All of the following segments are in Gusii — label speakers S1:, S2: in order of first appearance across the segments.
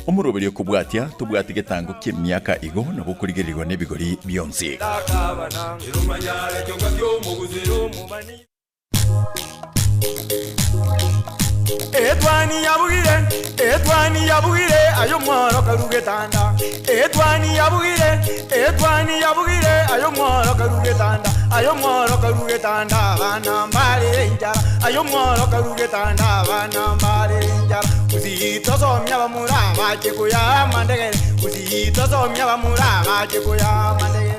S1: Omoroberio okobwatia, tobwati getango ki'emiaka igo nabo okorigererigwa nebigori bionsi.
S2: Etwani yabugire, etwani yabugire, aye omworo karue getanda. Etwani yabugire, etwani yabugire, aye omworo karue getanda. Aye omworo karue getanda, abana mbarere enchara. Aye omworo karue getanda, abana mbarere enchara. Gusii tosomie abamura bache koyaa amandegere, Gusii tosomie abamura bache koyaa amandegere.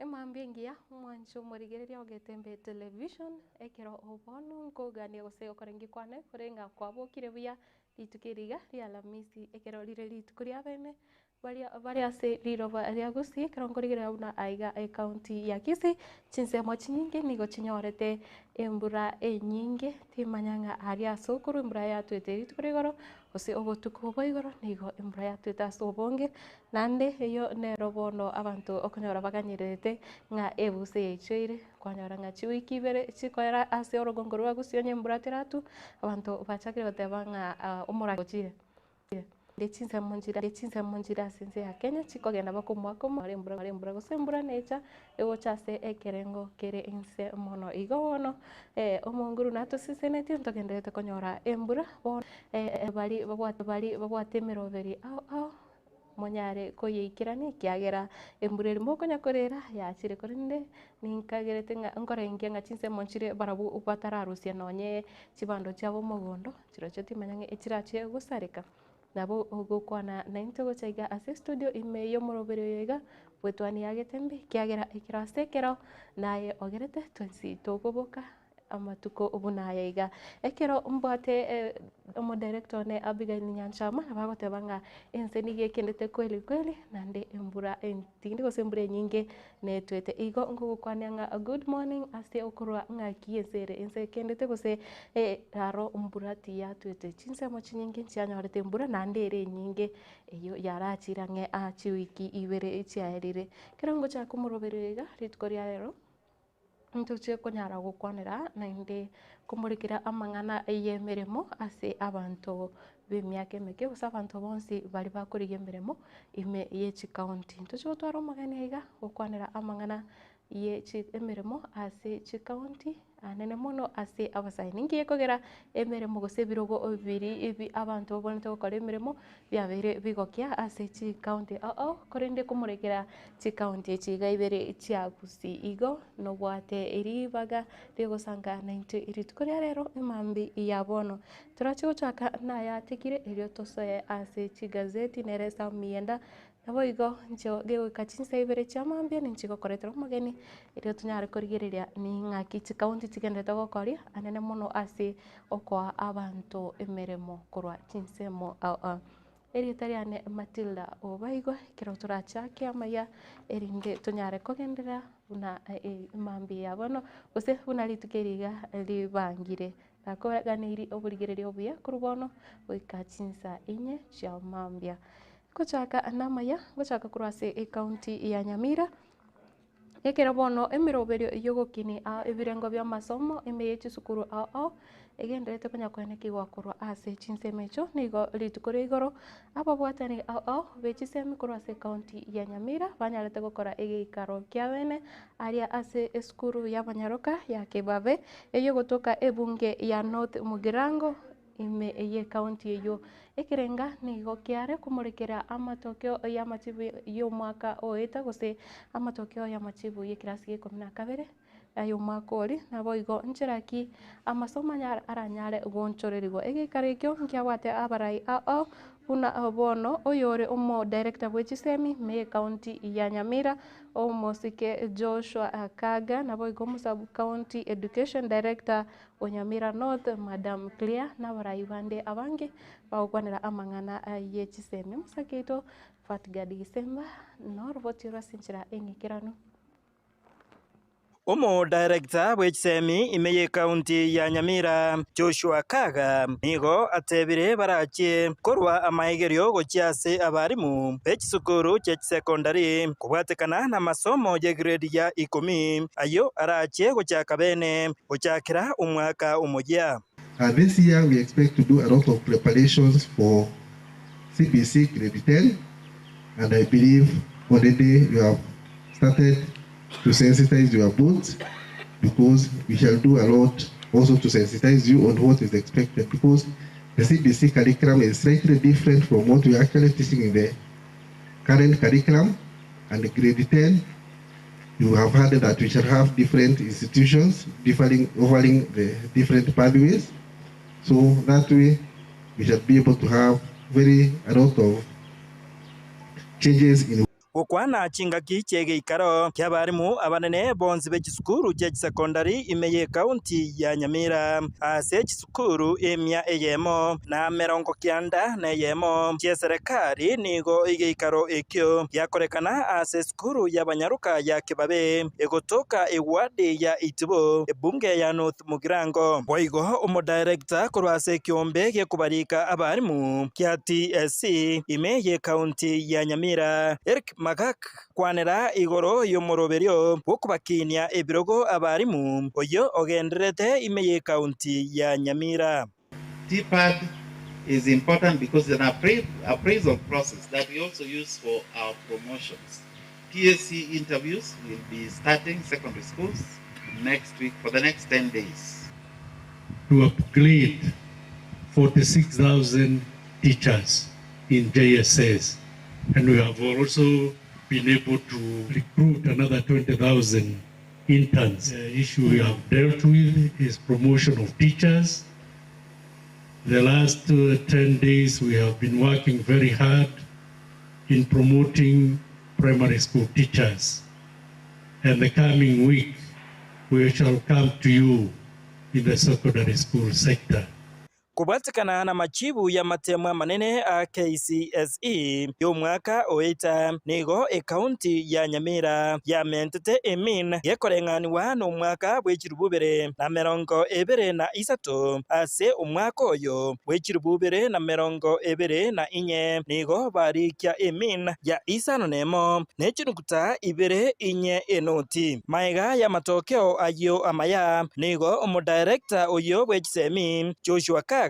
S3: Emambia engiya, omwancho omorigereria o Getembe Television, ekero bono nkogania gose okorenge kwane kore ng'a kwabokire buya rituko eri iga ria Alhamisi, ekero rire rituko ria bene, baria bare ase riroba ria Gusii, ekero nkorigereria buna aiga ecounty ya Kisii, chinsemo chinyinge nigo chinyorete embura enyinge, timanya ng'a aria ase okorwa embura yatwete rituko ria igoro, gose obotuko bwa igoro nigo embura yatwete ase obonge, Naende eyio nero bono abanto okonyora baganyererete ng'a ebuse yaichoire, kwanyora ng'a chiwiki ibere chikoera ase orogongo rwa gusii onye embura teratwa, abanto bachakire goteba ng'a omorake ochire. Ande chinsemo nchire ande chinsemo nchire ase ense ya Kenya chikogenda mpaka omwaka omo ore embura ore embura gose embura necha egocha ase ekerengo kere inse mono. Igo bono omonguru natosesenetie ntogendererete konyora embura bono baria babwate baria babwate emeroberi ao ao. monyare koyeikerania, ekiagera embura eria mokonya korera yachire, korende ninkagerete ng'a nkorengia ng'a chinsemo nchire barabwo batararusia nonye chibando chiabo mogondo, chirochio timanya ng'a echirachie gosareka. Nabo ogokwana naintwe gocha iga ase estudio ime y'omoroberi oyo iga, bwetwani ya Getembe, ekiagera ekero ase ekero naye ogerete twensi tokoboka. Amatuko buna aya iga. Ekero mbwate omodirector one Abigail Nyanchama nabo agoteba ng'a ense nigo ekendete kweli kweli naende embura entindi gose embura enyinge netwete. Igo ngogokwania ng'a good morning ase okorwa ng'aki ense ere, ense ekendete gose aro mbura tiyatwete. Chinsemo chinyinge nchianyorete embura naende ere enyinge eyio yarachire ang'e aa chiwiki ibere chiaerire. Ekero ngochaka omoroberio iga rituko ria rero. Ntoche konyara gokwanera naende komorekera amang'ana y'emeremo ase abanto b'emiaka emeke gose abanto bonsi baria bakorigia emeremo ime ye chikaunti. Ntoche gotwara omogeni aiga gokwanera amang'ana ye chi emeremo ase chikaunti anene mono ase abasae. Ninki gekogera emeremo gose ebirogo biri ebi abanto babwenerete gokora emeremo biabeire bigokia ase chikaunti ao ao korende komorekera Chikaunti echi iga ibere chia Gusii igo nobwate ribaga riogosanga naintwe rituko ria rero emambia ya bono. Torache gochaka nayatekire erio tosoe ase chigazeti nere Sam Miyienda naboigo inche gegoika chinsa ibere chia mambia ninche gokoretera omogeni erio tonyare korigereria ning'aki chikaunti chigenderete gokoria anene mono ase okoa abanto emeremo korwa chinsemo ao ao. Erieta riane Matilda Obaigwa, ekero torachake amaya erinde tonyare kogenderera buna mambia ya bono, gose buna rituko eri iga ribangire. Nakoganeiri oborigereria obuya korwa bono goika chinsa inye chia mambia. Ngochaka namaya, ngochaka korwa ase ecounty ya Nyamira, Ekero bono emeroberio y'ogokinia ebirengo bi'amasomo ime ye chisukuru ao ao egendererete konya koenekigwa korwa ase chinsemo echio, nigo rituko ria igoro ababwatani ao ao be chisemi korwa ase ecounty ya Nyamira banyarete gokora egeikaro kia bene aria ase esukuru y'abanyaroka ya Kibabe eyogotoka ebunge ya North Mugirango. Ime y'ekaunti eyio. Ekerenga nigo kiare komorekera amatokeo y'amachibu y'omwaka oeta gose amatokeo y'amachibu y'ekerasi gia ikomi na kabere ay'omwaka oria, naboigo nchera ki amasomo aranyare goonchorerigwa. Egeikaro ekio nkiabwate abarai ao buna bono oyore omodirector bwe chisemi ime y'ekaunti ya Nyamira omosike Joshua Kaga, naboigo omo sub-county education director O Nyamira North, Madam Claire na abarai bande abange bagokwanera amang'ana ye chisemi. Omosake oito Fatgard Gisemba noroboti rwe ase enchera eng'ikeranu.
S4: Omo-director bw'echisemi ime y'ecounty ya Nyamira, Joshua Kaga, nigo atebire barachie korwa amaegerio gochia ase abarimu b'echisukuru chie chisecondary kobwatekana namasomo y'egrade ya ikomi ayio arachie gochaka bene gochakera omwaka omoyia.
S5: This year we expect to do a lot of preparations for CBC grade 10 and I believe already you have started to sensitize your boards because we shall do a lot also to sensitize you on what is expected because the CBC curriculum is slightly different from what we are actually teaching in the current curriculum and the grade 10 you have heard that we shall have different institutions differing, offering the different pathways. So that way we shall be able to have very a lot of changes in
S4: Gokwana chingaki chi'egeikaro ki'abarimu abanene bonsi be chisukuru chie chisecondary ime y'ecounty ya Nyamira, ase chisukuru emia eyemo na emerongo kianda na eyemo chi'eserekari nigo egeikaro ekio giakorekana ase esukuru y'abanyaroka ya Kibabe egotoka ewadi ya Itibo, ebunge ya North Mugirango. Boigo omodirector korwa ase ekiombe gekobarika abarimu kia TSC ime y'ecounty ya Nyamira, Eric Magak, kwanera igoro y'omoroberio bw'okobakinia ebirogo abarimu oyio ogendererete ime y'ecounty ya Nyamira.
S6: TPAD is important because it's an appraisal process that we also use for our promotions. TSC interviews will be starting secondary schools next week for the next 10 days.
S7: To upgrade 46,000 teachers in JSS, and we have also been able to recruit another 20,000 interns. The issue we have dealt with is promotion of teachers. The last 10 days we have been working very hard in promoting primary school teachers. And the coming week we shall come to you in the secondary school sector.
S4: Kobwatekana namachibu y'amatemo amanene a KCSE y'omwaka oeta nigo ecounty ya Nyamira yamentete emin gekoreng'aniwa n'omwaka bw'echirububere na merongo ebere na isato ase omwaka oyo bw'echirububere na merongo ebere na inye nigo barikia emin ya isano nemo nechinukuta ibere inye enoti maega ya matokeo ayo amaya nigo omodirector oyo bw'echisemi Joshua Kaga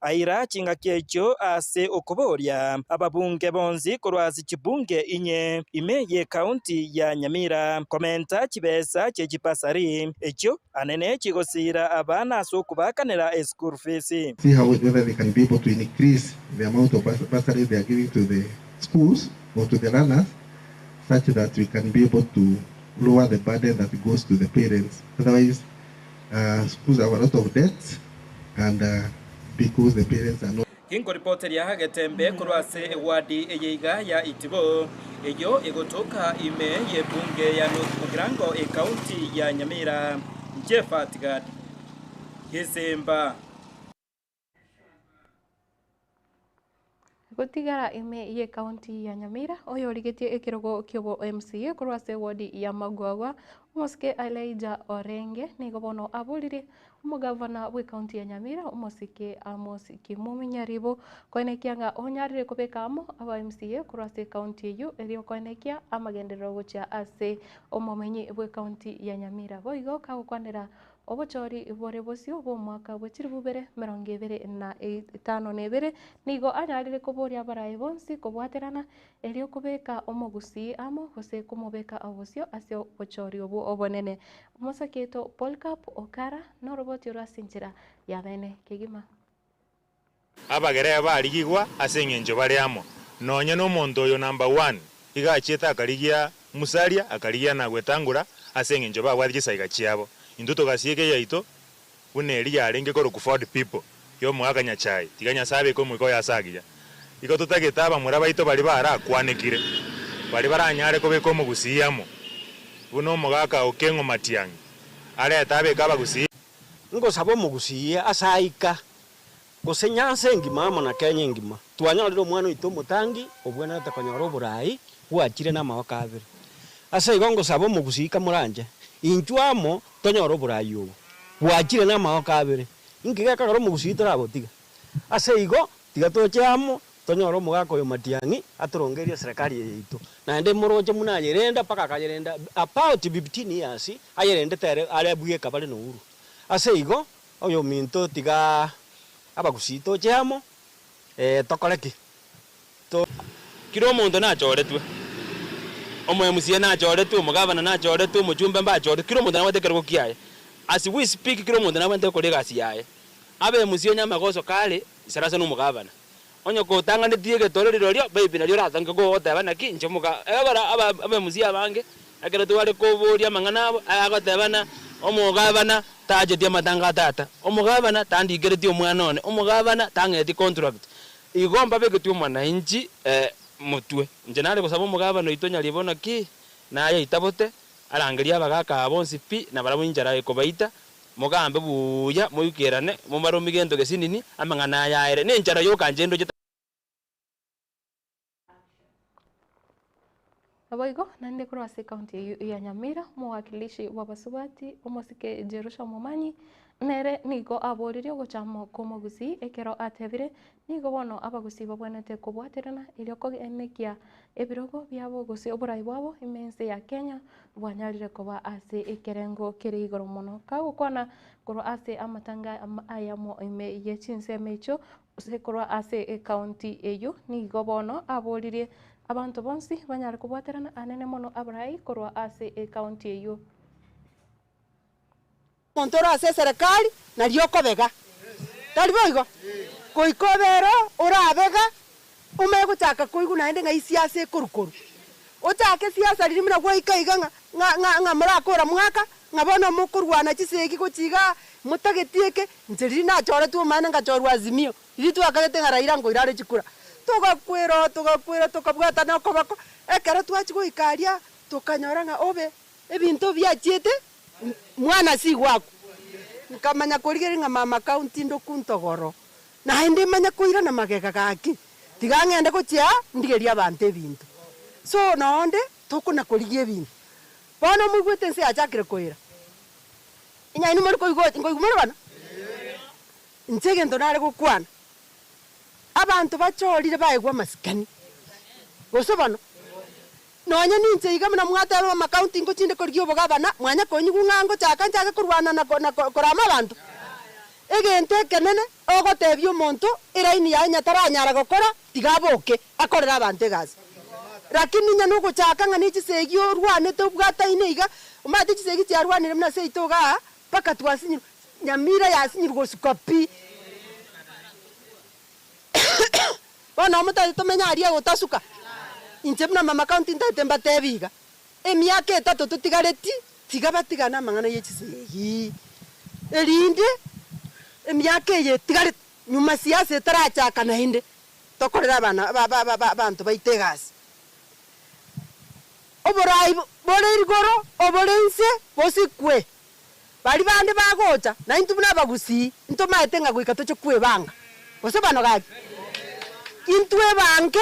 S4: aira chingaki echio ase okoboria ababunge bonsi korwa ase chibunge inye ime ye county ya Nyamira komenta chibesa chechipasari echio anene chigosira abana ase okubakanera eschool fees.
S5: See how whether they can be able to increase the amount of bursaries they are giving to the schools or to the learners, such that we can be able to lower the burden that goes to the parents. Otherwise, schools have a lot of debts, and because the parents are not.
S4: Ginkoripoteri Getembe korwa ase ewadi eyeiga ya Itibo eyo egotoka ime y'ebunge ya North Mugirango ecounty ya Nyamira. Jeff Tigad Gesemba.
S3: Gotigara ime ye county ya Nyamira oyo origetie ekirogo kiobo MCA korwa ase wodi ya Magwagwa omosike Elijah Orenge nigo bono aborire omogavana bwe county ya Nyamira omosike Amos Kimumi Nyaribo koenekia ng'a onyarire kobeka amo aba MCA korwa ase county eyio erio koenekia amagenderero gochia ase omomenyi bwe county ya Nyamira boigo kagokwanera obochori bore bosio bw'omwaka bw'echirububere mirongo ebere na etano na ebere nigo anyarire koboria abarayi bonsi kobwaterana erio kobeka omogusii amo gose komobeka obosio ase obochori obwo obonene omosaketo Polkap Okara noroboti orwa ase enchera ya bene kegima.
S8: Abagere barigigwa ase eng'encho bare amo nonye n'omonto oyo number 1 iga achiete akarigia Musalia akarigia na gwetangura ase eng'encho babwate chisaiga chiabo. Intwe togasieka yaito buna eri yarenge korokwa Ford People y'omwaka Nyachae tiga Nyasaye abeke omoika oyo ase agiya. Igo totagete abamura baito bari barakwanekire bari baranyare kobeka omogusii amo buna omogaka Okeng'o Matiang'i areta abeke abagusii.
S9: Ngosaba omogusii ase aika gose nyansa engima amo na Kenya engima twanyorire omwana oito omotangi obwenerete konyora oborai bwachire na amaboko abere. Ase igo ngosaba omogusii kamoranje Inchuo amo tonyore oboraai obo bwachire namagoko abere, inki gekogera omogusii torabotiga? Ase igo, tiga toche amo tonyore omogaka oyo Matiang'i atorongerie eserekari eye yaito, naende moroche buna ayerenda mpaka akayerenda about 15 years ayerendete ere are bweka bare na Uhuru. Ase igo, oyominto tiga abagusii toche amo tokore ki? To.
S10: Kera omonto nachoretwe, omo MCA nachoretwe, omogavana nachoretwe, omochumbe mbachoretwe, kera omonto nabwate ekerogo kiaye. As we speak kera omonto nabwate gokora egasi yaye. Abe MCA onye amagoso kare, isarasa na omogavana. Onye kotang'anetie egetore rirorio, maybe nario oratange goteba naki inche omoga ekero aba aba MC abange, ekero tware koboria amang'ana abo, agoteba ng'a omogavana tacheti amatanga a tata, omogavana tandikereti omwana one, omogavana tang'eti contract. Igo mbabegetwe omwananchi motwe. Inche nare gosaba omogabana oito Nyaribo naki naye aitabote, arangerie abagaaka aba bonsi pi, na barabwo inchara ekobaita, mogambe buya, moikerane, mobaromie gento gesinini, amang'ana aya aere. Nenchara yoka inche ndoche.
S3: Naboigo naende korwa ase ekaunti eyio ya Nyamira, omowakilishi bw'abasubati omosike Jerusha Momanyi nere nigo aboririe ogochama kw'omogusii ekero atebire nigo bono abagusii babwenerete kobwaterana erio kogenekia ebirogo biabo gose oborai bwabo ime ense ya Kenya bwanyarire koba ase ekerengo kere igoro mono. Kagokwana korwa ase amatanga ayamo ime ye chinsemo echio Gose korwa ase ekaunti eyio nigo bono aboririe abanto bonsi banyare kobwaterana anene mono abarai korwa ase ekaunti eyio.
S11: Omonto ore ase eserekari nario okobega, tari boigo? Goika obe ero orabega, omanye gochaka koigwa naende ng'a esiasa ekorukorwa. Ochake esiasa riria buna gwaika iga ng'a ng'a ng'a ng'a morakora mwaka, ng'a bono mokorwana chisegi gochia igaa, motageti eke, inche riria nachoretwe omanyete ngachorwa Azimio, riria twakagete ng'a Raila nkoira are chikura. Togakwera oo togakwera tokabwatana okoboko, ekero twachia goika aria, tokanyora ng'a obe, ebinto biachiete mwana sigwakwa. Nkamanya korigereria ng'a mama county ndoku ntogoro, naende manye koirana magega gaki, tiga ng'ende gochia ndigerie abanto ebinto. So nonde tokona korigia ebinto. Bono moigwete ense yachakire koira. Onye inwe more koigwa nkoigwa more bono? Inche egento nare gokwana, abanto bachorire baegwe amasikani, gose bono? Nonye ninche iga buna mwateba amakaunti ngochinde korigia obogabana, mwanya konyigwa ng'a ngochaka nchake korwana na na korama abanto? Egento ekenene ogotebia omonto eraini yaye onye taranyara gokora, tiga aboke akorere abanto egasi. Rakini onye nogochaka ng'a ne chisegi orwanete obwataine iga, omanyete chisegi chiarwanire buna seito igaa, mpaka twasinyirwe, Nyamira yasinyirwe gosuka pi. Bono omotari tomenye aria gotasuka, inche buna mama county ntaete mbatebi iga, emiaka etato totigareti tiga batigane amang'ana ye chisegi, erinde emiaka eye etigarete nyuma siasa etarachaka naende, tokorere abana ba ba ba abanto baito egasi. Oborai bore igoro obore inse bosikwe, Baria bande bagocha, na intwe buna abagusii ntomaete ng'a goika toche kwebanga, gose bano gaki? Intwebange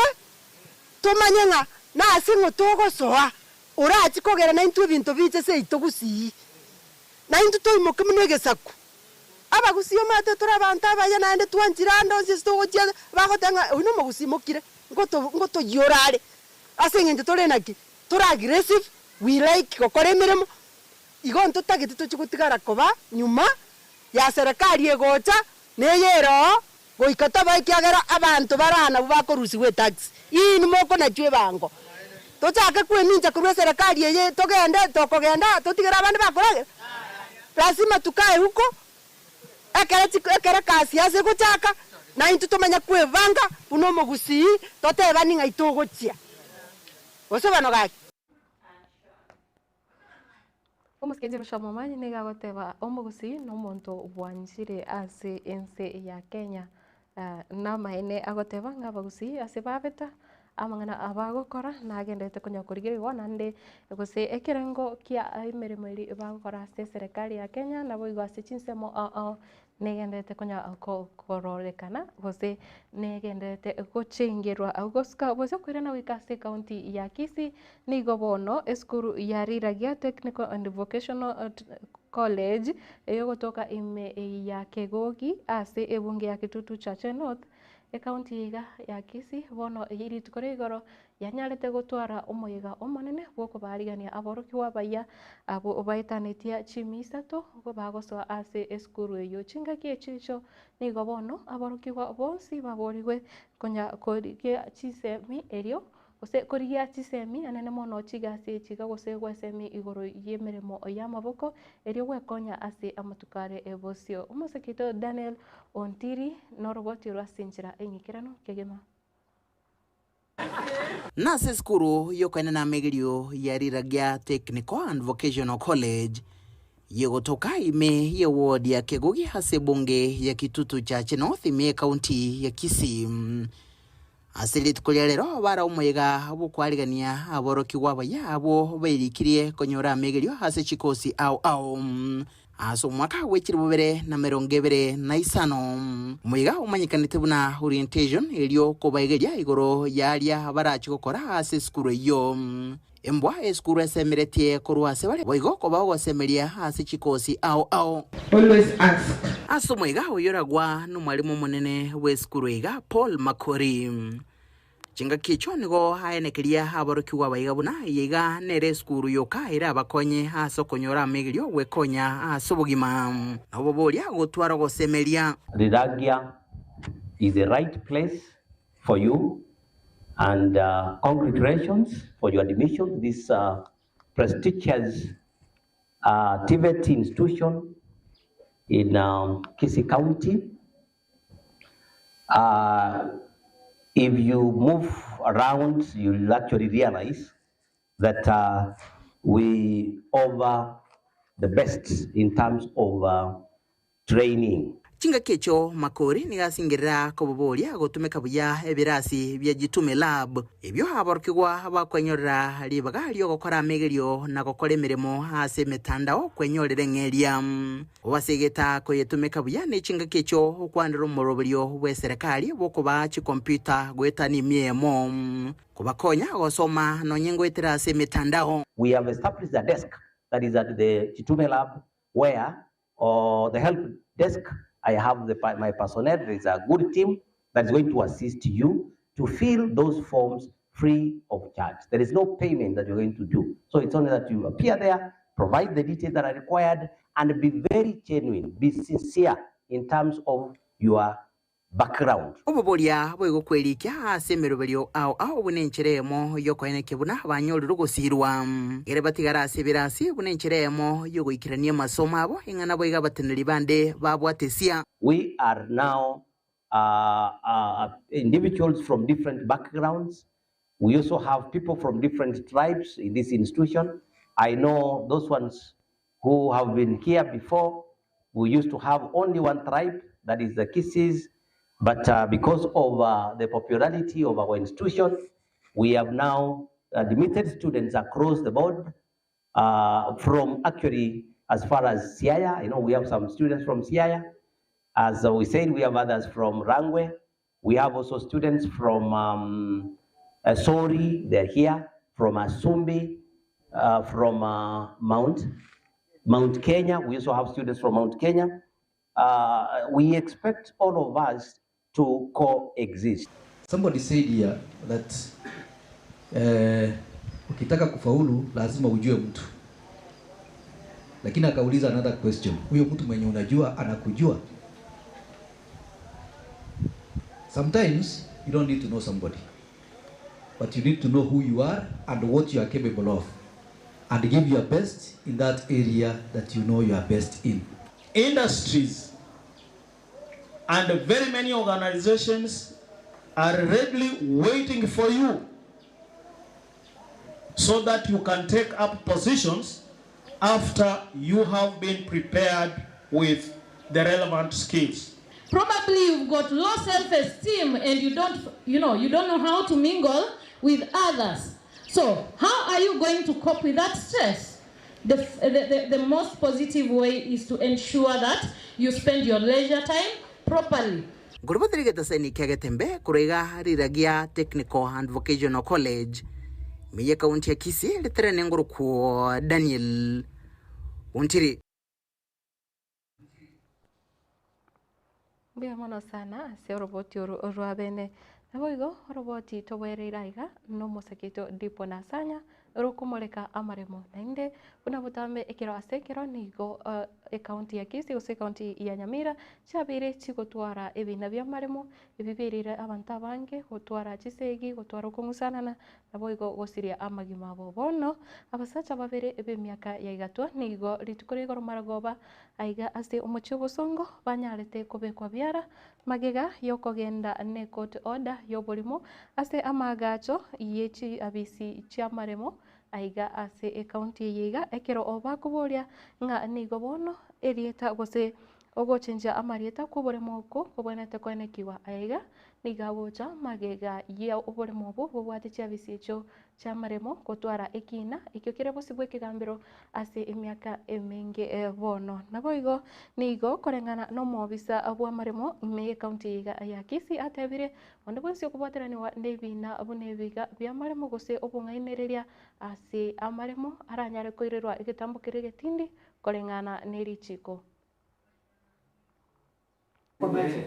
S11: tomanye ng'a nase ng'o togosoa orache kogera naintwe ebinto biche seito gusii, na intwe toimoke buna egesaku. Abagusii omanyete tore abanto abaya naende twanchire ande onsi ase togochia bagoteba ng'a oyio nomogusii mokire, ngoto ngotoyiora are ase eng'encho tore naki? Tore aggressive, we like gokora emeremo, Igo ntotagete tochie gotigara koba nyuma ya serekari egocha neye ere oo goika tobe ekiagera abanto bare aa nabwo bakorusigwa etax. Inwe mokonachwa ebango. Tochake kwemincha korwa eserekari eye togende tokogenda totigere abande bakoragera? Lazima tukae huko ekere chiko ekere kasi ase egochaka naintwe tomanye kwebanga buna omogusii totebani ng'ai togochia. Gose bono gaki?
S3: Omosike Jerusha Momanyi nigo agoteba omogusii nomonto bwanchire ase ense ya Kenya namaene agoteba ng'a abagusii ase babeta amang'ana abagokora nagenderete konya korigerigwa naende gose ekerengo kia emeremo eria bagokora ase eserekari ya Kenya naboigo ase chinsemo ao ao. Negendererete konya kororekana gose negendererete gochengerwa gosuka gose koirana goika ase ekaunti ya Kisii. Nigo bono esukuru ya Riragia Technical and Vocational College eyogotoka ime ya Kegogi ase ebunge ya Kitutu Chache North, ekaunti eye iga ya Kisii bono rituko ria igoro Yanyarete gotwara omoyega omonene bw'okobaarigania aborokigwa abayia abwo baetanetie chimi isato bagosoa ase esukuru eyio. Chingaki echio echio nigo bono aborokigwa bonsi baborigwe konya korigia chisemi erio gose korigia chisemi anene mono chigasi echi iga gose gwesemi igoro y'emeremo y'amaboko erio gwekonya ase amatuko are bosio. Omosike oito Daniel Ontiri noroboti orwo ase enchera eng'ikeranu kegima.
S12: Nase esukuru y'okoenena amegerio ya Riragia Technical and Vocational College yegotoka ime ye ward ya Kegogi ase ebunge ya Kitutu Chache North ime y'ecounty ya Kisii. Ase rituko ria rero bara omoyega bw'okwarigania aborokigwa abayia abwo bairikirie konyora amegerio ase chikosi ao ao. Ase omwaka bwe chilifu bibere na emerongo ebere na isano, omoyega omanyekanete buna Orientation erio kobaegeria igoro y'aria barache gokora ase esukuru eyio. Embwa esukuru esemeretie korwa ase bare boigo koba ogosemeria ase chikosi ao ao.
S13: Always ask.
S12: Ase omoyega oyo oragwa nomwalimu omonene bw'esukuru iga Paul Makori. Chingaki echio nigo aenekeria aborokigwa baiga buna eye iga nere esukuru yoka erabakonye ase okonyora amegerio gwekonya ase obogima, na oboboria gotwara ogosemeria.
S14: Riragia is the right place for you and congratulations for your admission to this prestigious TVET institution in Kisii County. If you move around you'll actually realize that we offer the best in terms of training.
S12: Chingaki echio Makori nigo asingerera koboboria gotumeka buya ebirasi bia Jitume Lab, ebio aborokigwa bakwenyorera ribaga ri'ogokora amegerio na gokora emeremo ase emetandao kwenyorera eng'eria. Obasegeta koyetumeka buya ne chingaki echio okwanera omoroberio bw'eserekari bw'okobaa chikompiuta goetania emia eyemo, kobakonya gosoma nonye ngoetera ase emetandao.
S14: We have established a desk that is at the Chitume Lab where or the help desk I have the, my personnel there is a good team that is going to assist you to fill those forms free of charge. There is no payment that you're going to do. So it's only that you appear there, provide the details that are required, and be very genuine, be sincere in terms of your background.
S12: Oboboria boigo kwerikia ase emeroberio ao ao buna enchera eyemo y'okoenekia buna banyorire ogosiirwa, ekere batigare ase ebirasi buna enchera eyemo y'ogoikerania amasomo abo, ing'ana boigo abateneneri bande babwatesia.
S14: We are now individuals from different backgrounds. We also have people from different tribes in this institution. I know those ones who have been here before. We used to have only one tribe, that is the Kisiis. But because of the popularity of our institution, we have now admitted students across the board from actually as far as Siaya. You know, we have some students from Siaya. As we said, we have others from Rangwe. We have also students from Sori, they're here, from Asumbi, from Mount Kenya. We also have students from Mount Kenya. We expect all of us to coexist.
S15: Somebody said here that ukitaka kufaulu lazima ujue mtu, lakini akauliza another question, huyo mtu mwenye unajua anakujua? Sometimes you don't need to know somebody, but you need to know who you are and what you are capable of, and give your best in that area that you know you are best in.
S16: Industries and very many organizations are readily waiting for you so that you can take up positions after you have been prepared with the relevant skills.
S17: Probably you've got low self-esteem and you don't, you know, you don't know how to mingle with others. So how are you going to cope with that stress? The, the, the, the most positive way is to ensure that you spend your leisure time properly.
S12: Nkorobotire getaseni kia Getembe korwa iga riragia Technical and Vocational College ime y'ekaunti ya Kisii ritere nengorokwo Daniel Ontiri.
S3: Mbuya mono sana ase oroboti oro rwa bene. Naboigo oroboti tobwereire aiga nomosake oito Dipo Nasanya orokomoreka amaremo naende buna botambe ekero ase ekero nigo ecounty ya Kisii gose ecounty ya Nyamira chiabeire chigotwara ebina biamaremo ebi biairire abanto abange gotwara chisegi, gotwara okong'usanana naboigo gosiria amagima abo. Bono abasacha babere b'emiaka ya igatwa nigo rituko ria igoro marogoba Aiga ase omochie obosongo banyarete kobekwa biara magega y'okogenda ne court order y'oborimo ase amaagacho ye chiabisi chiamaremo aiga ase ecounty eye iga ekero bakoboria ng'a nigo bono erieta gose ogochenjia amarieta kw'oboremo oko kobwenerete koenekigwa. Aiga nigo agocha magega y'oboremo obwo bobwate chiabisi echio chi'amaremo gotwara ekiina ekio kere bosio bw'ekegambero ase emiaka emenge bono. Naboigo nigo koreng'ana nomobisa bw'amaremo ime y'ecounty eye iga ya Kisii atebire, onde bwensi okobwateranigwa nebiina buna ebiga bi'amaremo gose obong'ainereria ase amaremo aranyare koirerwa egetambo keria egetindi koreng'ana nerichiko.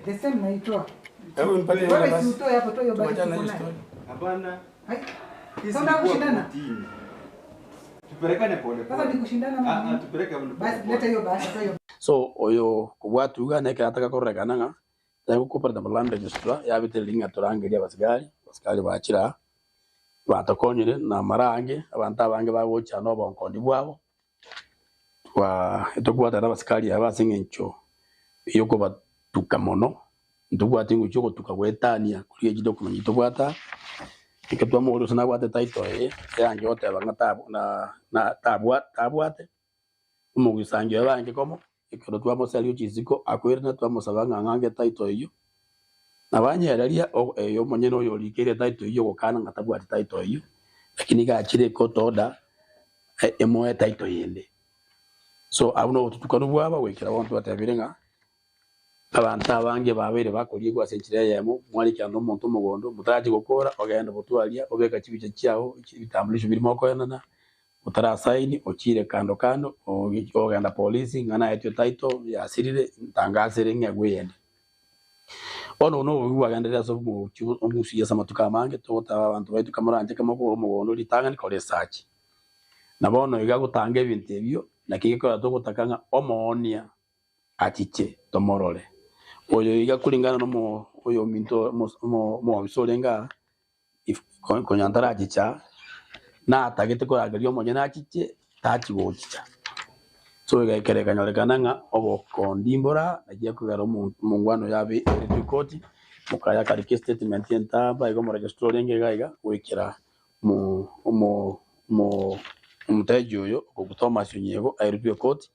S13: The same naitoa.
S18: Hebu nipatie
S13: Wewe
S18: hiyo
S13: si
S18: nafasi.
S13: utoe hapo, toa hiyo budget
S18: Tuachane na
S13: uko
S18: hiyo
S13: nayo.
S18: story.
S19: Hapana.
S13: Hai.
S19: Hii
S13: Sasa
S19: si
S13: unataka
S19: kuwa
S13: kushindana?
S19: kotini. Tupelekane pole
S13: Sasa
S19: pole.
S13: ni kushindana ama
S19: Ah, ah,
S13: nini?
S19: tupeleke pole
S13: Basi
S19: pole.
S13: leta hiyo bahasha, toa hiyo.
S18: So oyo kobwatuga nekero korekana ng'a tari gokoperate land registrar yabete ng'a torangeria abasigari, abasigari bachira batokonyire na mara ange abanto abange bagocha na obonkondi bwabo twa etobwatana abasikari aba ase eng'encho yokobatuka mono ntobwate eng'encho yogotuka goetania koria echidocument tobwata ekero twamoboria gose nabwate title eye eyange goteba ng'a tabu na na tabwa tabwate omogisangi oye bange komo ekero twamoseria chisiko akoirana twamosaba ng'a ng'ange title eywo nabanyereria eyo omonyene oyo orikeire title eywo ogokana ng'a tabwati title eywo lakini iga achire ecourt order emoe title yende so abwo na obotutukanu bwaba goikera bono twatebire ng'a abanto abange babeire bakoriegwa ase enchera eyemo mwarikana na omonto omogondo motarachi gokora ogenda botwaria obeka chibicha chiago ebitambulisho biria mokoenana otarasaini ochire kando kando ogenda polisi ng'a naetwe title yasirire ntangasire ng'egwe eyende. Bono obo na obobe bwagenderire ase omochi omogusia ase amatuko amange togoteba abanto baito kamoranche kamokogora omogondo ritang'ani kora esearch. Na bono iga gotanga ebinto ebio naki gekogera togotaka ng'a omoonia achiche tomorore. Oyo iga kulingana na omo oyo ominto omoofisa orenge aa if konya ntarachicha natagete korangeria omonyene achiche tachi gochicha. So ekero ekanyorekana ng'a obokondi mbora naki ekogera omongwana oyo abe airetwe ekoti mokaya akarika estatement entamba iga omoregistrar orenge iga iga goikera omo omo omo omoteja oyo okobu Thomas Onyiego airetwe ekoti.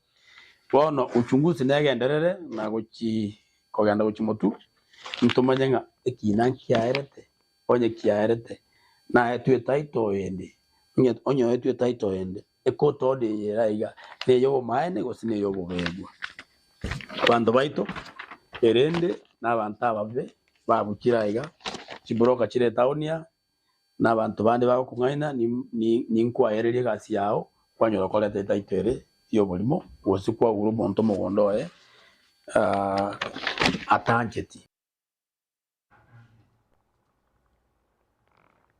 S18: Bono uchunguzi negenderere na gochi kogenda gochi motwe ntomanye ng'a ekina nkiaerete onye kiaerete naetwe etitle ende onye onyoetwe etitle ende ecourt order eye era iga na eyobomaene gose na eyobobegwa. Abanto baito erende na abanto ababe babuchire aiga chibroker chire etown aa na abanto bande bagokong'aina ninkwaereria egasi yago kwanyora koreta etitle ere ya oborimo gose kwagura omonto omogondo oye atancheti.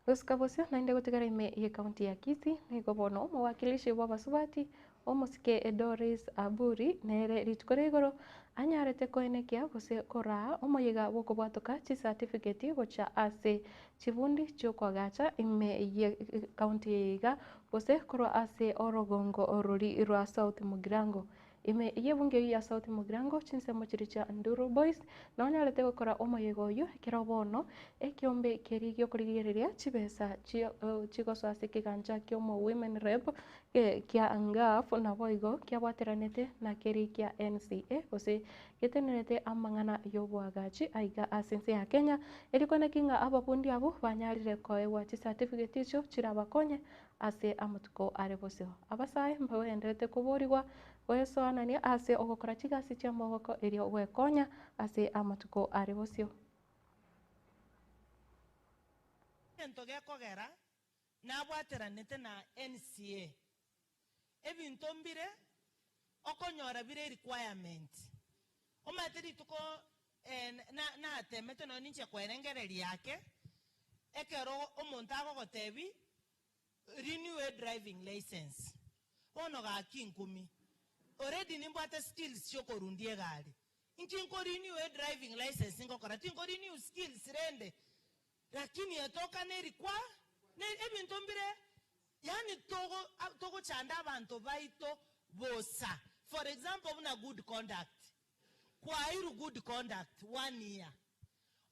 S3: Gosika bosio naende gotigara ime y'ecounty ya Kisii nigo bono omowakilishi bw'abasubati omosike Doris Aburi nere rituko ria igoro anyarete koenekia gose koraa omoyega bw'okobwatoka chicertificate gocha ase chibundi chiokoagacha ime y'ecounty eye iga gose korwa ase orogongo orori rwa South Mugirango. Ime y'ebunge eyio ya South Mugirango, chinsemo chiria chia Nduru Boys nonyarete gokora omoyega oyio ekero bono ekeombe keria giokorigereria chibesa chigosoa ase ekegancha ki'omo Women Rep kia Ngaf naboigo kiabwateranete na keria kia NCA gose getenerete amang'ana y'oboagachi aiga ase ense ya Kenya erio koeneki ng'a ababundi abwo banyarire koegwa chicertificate echio chirabakonye ase amatuko are bosio. Abasae mbagendererete koborigwa goesoanania ase ogokora chigasi chi'amaboko erio gwekonya ase amatuko are bosio.
S20: Egento gekogera nabwateranete na NCA, ebinto mbire okonyora bire erequirement. Omanyete rituko natemete nonya ninche kwerengereria ake, ekero omonto agogotebi renew a driving licence, bono gaki nkumi, already nimbwate skills chiokorundia egari, inki nko renew a driving licence ngokora? Tinko renew skills rende, lakini etoka ne require ebinto mbire yaani togo togochanda abanto baito bosa. For example buna good conduct, kwairwe good conduct one year,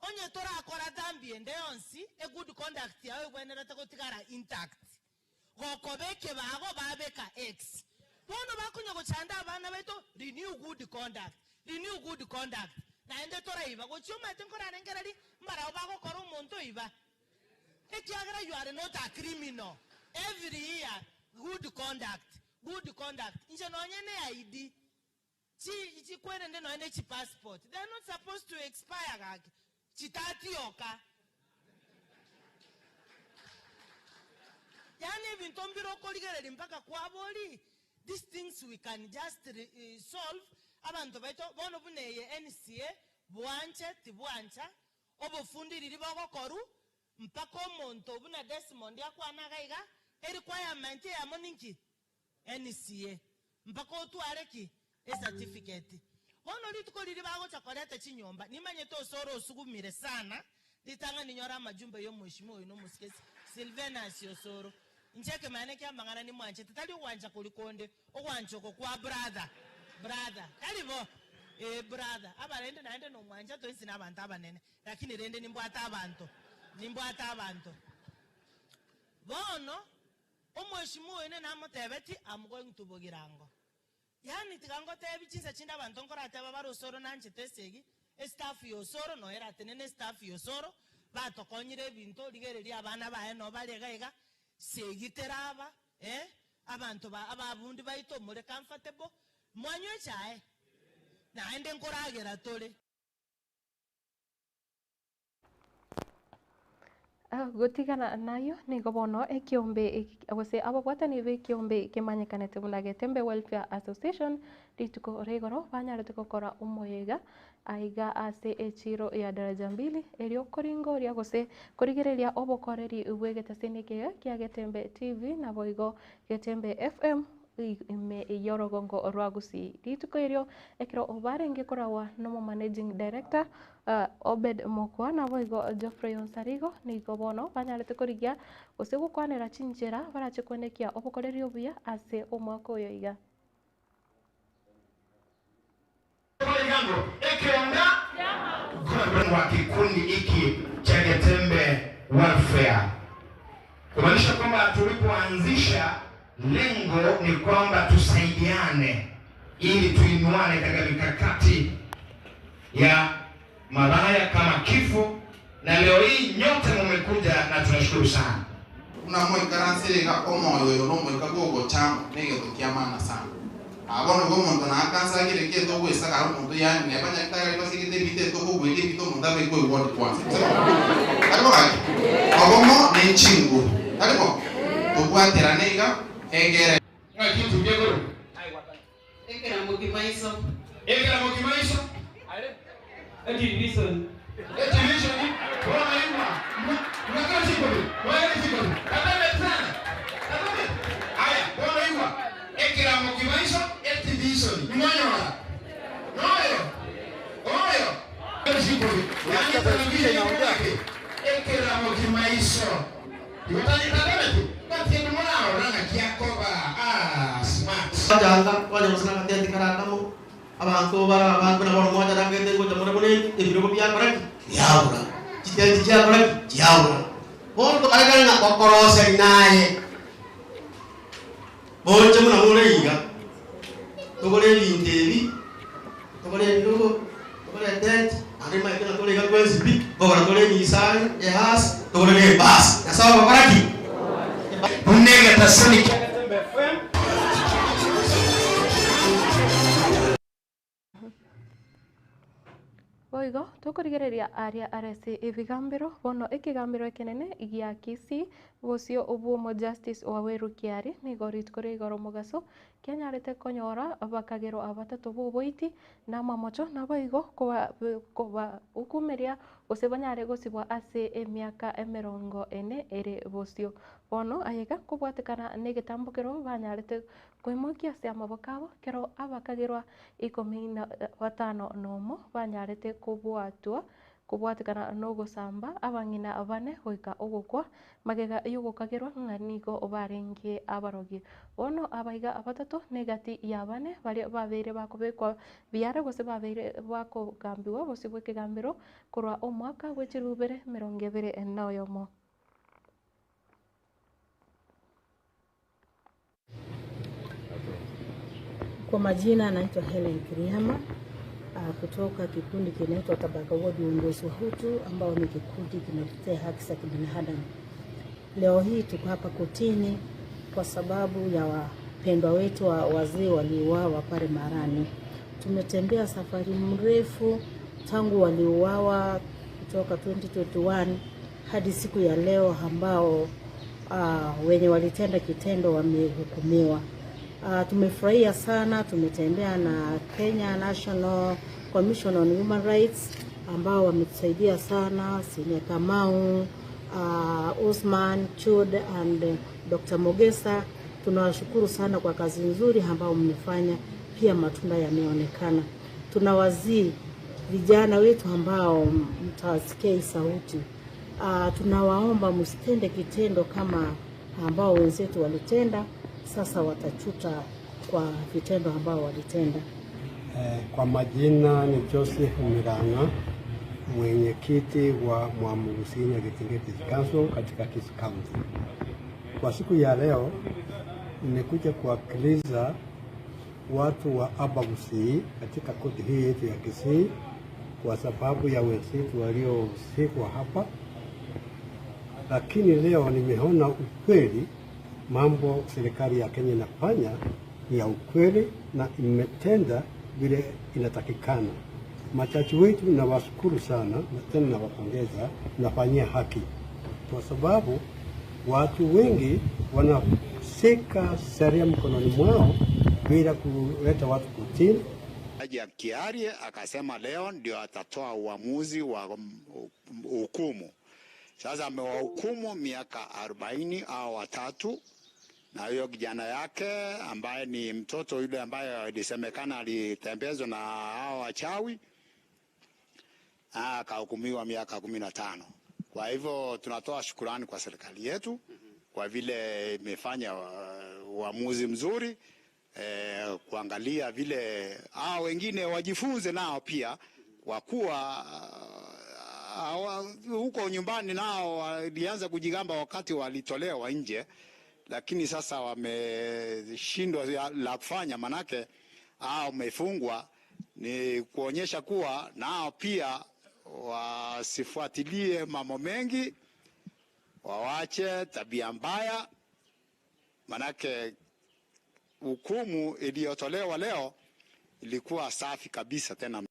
S20: onye torakora dhambi ende yonsi, e good conduct yao egwenerete gotigara intact. Gokoba ekebago babeka X. Bono bakonya gochanda abana baito renew good conduct, renew good conduct, naende toraiba gochia omanyete nkorarengereria mbarabwo bagokora omonto oiba. Ekiagera you are not a criminal, every year good conduct, good conduct, inche nonye ne ID, chi chikwerende nonye ne chipassport, they are not supposed to expire gaki, chitatioka. Yaani ebinto mbire okorigereria mpaka kwaboria, these things we can just solve, abanto baito bono buna eye NCA, bwanche tibwancha, Obofundi riria bogokorwa mpaka omonto buna Desmond akwane iga iga, erequirement eyemo ninki? NCA. Mpaka otware ki? Ecertificate. Bono rituko riria bagocha koreta chinyomba, nimanyete osoro osugumire sana, ritang'ani nyore amajumbe ya omweshimiwa oino omosike Silvenus Osoro. Inche ekemanyererio ki'amang'ana nimwanchete, tari ogwancha koria konde, Ogwancha oko kwa brother, brother, tari bo? Ee, brother. Abarende naende nomwancha twensi nabanto abanene, lakini rende nimbwate abanto, nimbwate abanto. Bono, omweshimiwa oino namotebeti, I'm going to Bogirango. Yaani tiga ngotebi chinsa chinde abanto nkorateba bare Osoro nanchete esegi, estaff ya Osoro noyo eratenene estaff ya Osoro, batokonyire ebinto, rigereria abana baye noo bare iga iga, segi teraba, eh, Abanto ba ababundi baito more comfortable, mwanywa echae, naende nkoragera tore.
S3: Gotigana nayio, nigo bono ekiombe gose ababwatani b'ekiombe kemanyekanete buna Getembe Welfare Association rituko rigoro banyarete gokora omoyega Aiga ase echiiro ya Daraja Mbili, erio koringoria gose korigereria obokoreri bw'egetaseni eke kia Getembe TV naboigo Getembe FM ime y'orogongo rwa Gusii. Rituko erio ekero barenge koragwa n'omomanaging director Obed Mokua naboigo Geoffrey Onsarigo nigo bono banyarete korigia gose gokwanera chinchera barache kwenekia obokoreri obuya ase omwaka oyo iga.
S21: Wa kikundi hiki cha Getembe Welfare, kumaanisha kwamba tulipoanzisha lengo ni kwamba tusaidiane ili tuinuane katika mikakati ya mabaya kama kifo, na leo hii nyote mumekuja na tunashukuru sana.
S5: Buna moikaransire iga omoyo oyo nomoika bw'ogochama negento ki'amana sana. Aa bono igo omonto nakansagire egento ogwesagara omonto yaani neba nyagetari aria basegete ebite etokogweria ebite omonto abekwe eward kwanza. Gose bono? Tari bo gaki? Obomo ne chinguru. Tari bo? Tobwaterane iga egere.
S21: Ng'aki etukia ekorokwa?
S22: Ekeramo kimaiso.
S21: Ekeramo kimaiso.
S22: Etivishoni.
S21: Etivishoni. Bono igwa. Mwakera chikobi. Mwakera chikobi. Katambe sana. Katambe. Aya, bono igwa. Ekeramo kimaiso, etivishoni. Nimwanyora. Noyo. Oyo. Chikobi. Yaani television iko Ekeramo kimaiso. Igo tari katambe. But morarora ng'aki akoba. Ah, smart.
S1: Twachanga, twanya gose nagatenti kare akamo, abanto bare abange buna bono mwacharangete ngocha more buna ebirogo biakora ki? Biabura. Chitenti chiakora ki? Chiabura. Bono tokarekana ng'a gokoroseria naye. Bonche buna more iga, togore ebinto ebi, togore ebirogo, togore etenti, naende nimanyete ng'a tore iga twensi pi, nkogora tore eNissan, eHearse, togore na ebus. Nyasae ogokora ki?
S21: Buna egetasoni kia Getembe FM.
S3: Boigo tokorigereria aria are ase ebigambero, bono ekegambero ekenene gia Kisii, bosio bw'omo Justice Waweru Kiarie nigo rituko ria igoro omogaso kianyarete konyora bakagerwa batato b'oboiti na amamocho naboigo kobahukumeria gose banyare gosibwa ase emiaka emerongo ene ere bosio. Bono ayega kobwatekana negetambokero banyarete Koimokia ase amaboko abo, ekero abakagerwa ikomi na batano nomo banyarete kobwatwa kobwatekana nogosamba abang'ina bane goika ogokwa, magega y'ogokagerwa ng'a nigo barenge abarogi. Bono abaiga batato negati ya bane baria babeire bakobekwa biara gose babeire bakogambigwa bosio bw'ekegambero korwa omwaka bwe chirubere emerongo ebere na oyomo.
S2: Kwa majina anaitwa Helen Kiriama kutoka kikundi kinaitwa Tabaka Ward Uongozi wa Hutu ambao ni kikundi kinatetea haki za kibinadamu. Leo hii tuko hapa kotini kwa sababu ya wapendwa wetu wa wazee waliouawa pale Marani. Tumetembea safari mrefu tangu waliuawa kutoka 2021 hadi siku ya leo ambao wenye walitenda kitendo wamehukumiwa. Tumefurahia sana, tumetembea na Kenya National Commission on Human Rights ambao wametusaidia sana, Senior Kamau, Osman Chud and Dr. Mogesa. Tunawashukuru sana kwa kazi nzuri ambao mmefanya, pia matunda yameonekana. Tunawazii vijana wetu ambao mtasikia hii sauti. Tunawaomba msitende kitendo kama ambao wenzetu walitenda, sasa watachuta kwa vitendo ambao walitenda.
S23: Kwa majina ni Joseph Miranga, mwenyekiti wa Mwamugusi Nyagitingeti Council katika Kisii County. Kwa siku ya leo nimekuja kuwakilisha watu wa Abagusii katika koti hii yetu ya Kisii kwa sababu ya wenzetu waliosikwa hapa, lakini leo nimeona ukweli mambo serikali ya Kenya inafanya ni ya ukweli na imetenda vile inatakikana. Machachi wetu nawashukuru sana na tena nawapongeza, nafanyia haki kwa sababu watu wengi wanashika sheria mkononi mwao bila kuleta watu kotini.
S24: Jaji Kiarie akasema leo ndio atatoa uamuzi wa hukumu. Sasa amewahukumu miaka 40 au watatu, na huyo kijana yake ambaye ni mtoto yule ambaye alisemekana alitembezwa na hao wachawi akahukumiwa miaka 15. Kwa hivyo tunatoa shukurani kwa serikali yetu kwa vile imefanya uamuzi mzuri kuangalia vile hao wengine wajifunze nao pia, kwa kuwa huko nyumbani nao walianza kujigamba wakati walitolewa nje, lakini sasa wameshindwa la kufanya, manake hao wamefungwa, ni kuonyesha kuwa nao pia wasifuatilie mambo mengi, wawache tabia mbaya, manake hukumu iliyotolewa leo ilikuwa safi kabisa tena.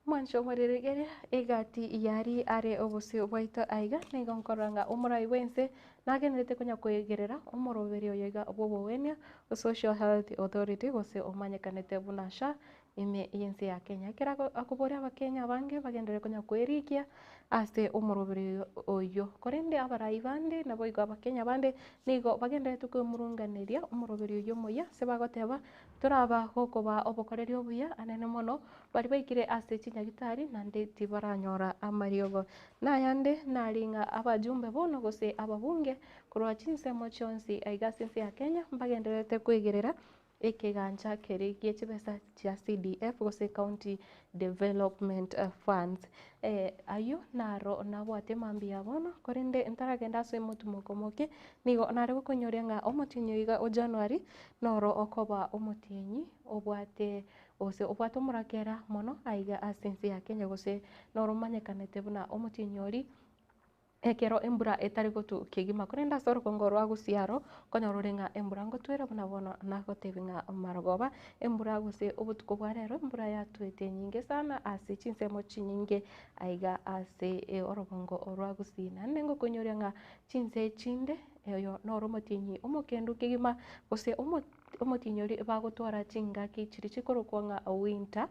S3: Mwancho omorigereria egati yari are obosio bwaito aiga nigo nkorora ng'a omorai bwense nagenderete konya koegerera omoroberi oyo iga bw'obogwenia Social Health Authority gose omanyekanete buna SHA. ime y'ense ya Kenya. Ekero akoboria abakenya abange bagenderere konya kwerikia ase omoroberi oyio. Korende abarai bande naboigo abakenya bande nigo bagendererete kwemurunganeria omoroberi oyio omuya ase bagoteba toraba gokobaa obokoreri obuya anene mono baria baikire ase chinyagitari naende tibaranyora amariogo. Nayande nari ng'a abajumbe bono gose ababunge korwa chinsemo chionsi aiga ase ense ya Kenya mbagendererete kwegerera Ekegancha keria gie chibesa chia CDF gose County Development Funds. Ayio naro nabwate mambia ya bono, korende ntaragenda ase omotimoko moke, nigo nare gokonyoria ng'a omotienyi oiga o January noro okoba omotienyi obwate gose obwate omorakera mono aiga ase ense ya Kenya gose noro omanyekanete buna omotienyi oria. Ekero embura etari gotwa kegima, korende ase orogongo rwa gusii aro, okonyora ore ng'a embura ngotwere buna bono nagotebi ng'a marogoba, embura gose obotuko bwa rero embura yatwete enyinge sana ase chinsemo chinyinge aiga ase orogongo rwa gusii. Naende ngokonyoria ng'a chinse chinde oyo noro omotienyi omokendu kegima gose omo. Omotienyi oria bagotwara chingaki chiria chikorokwa ng'a winter,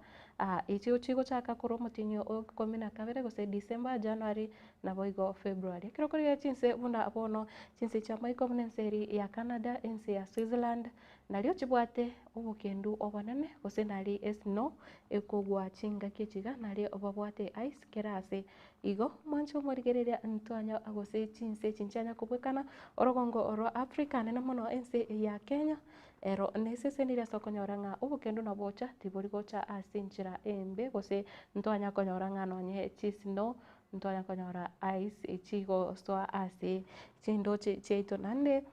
S3: echio chigochaka korwa omotienyi o ikomi na kabere gose December, January naboigo February. Ekero okorigereria chinse buna bono chinse chia maiko buna ense eria ya Canada, ense ya Switzerland, nario chibwate obokendu obonene gose nari esnow ekogwa chingaki echi iga nario babwate ice kera ase. Igo mwanche omorigereria ntwanya gose chinse echi nchianya kobwekana orogongo rwa Africa nene mono ense ya Kenya ero nesesenire ase okonyora ng'a obokendu nabocha tibori gocha ase enchera embe gose ntwanya konyora ng'a nonye chisnow ntwanya konyora ice chigosoa ase chindoche chiaito naende.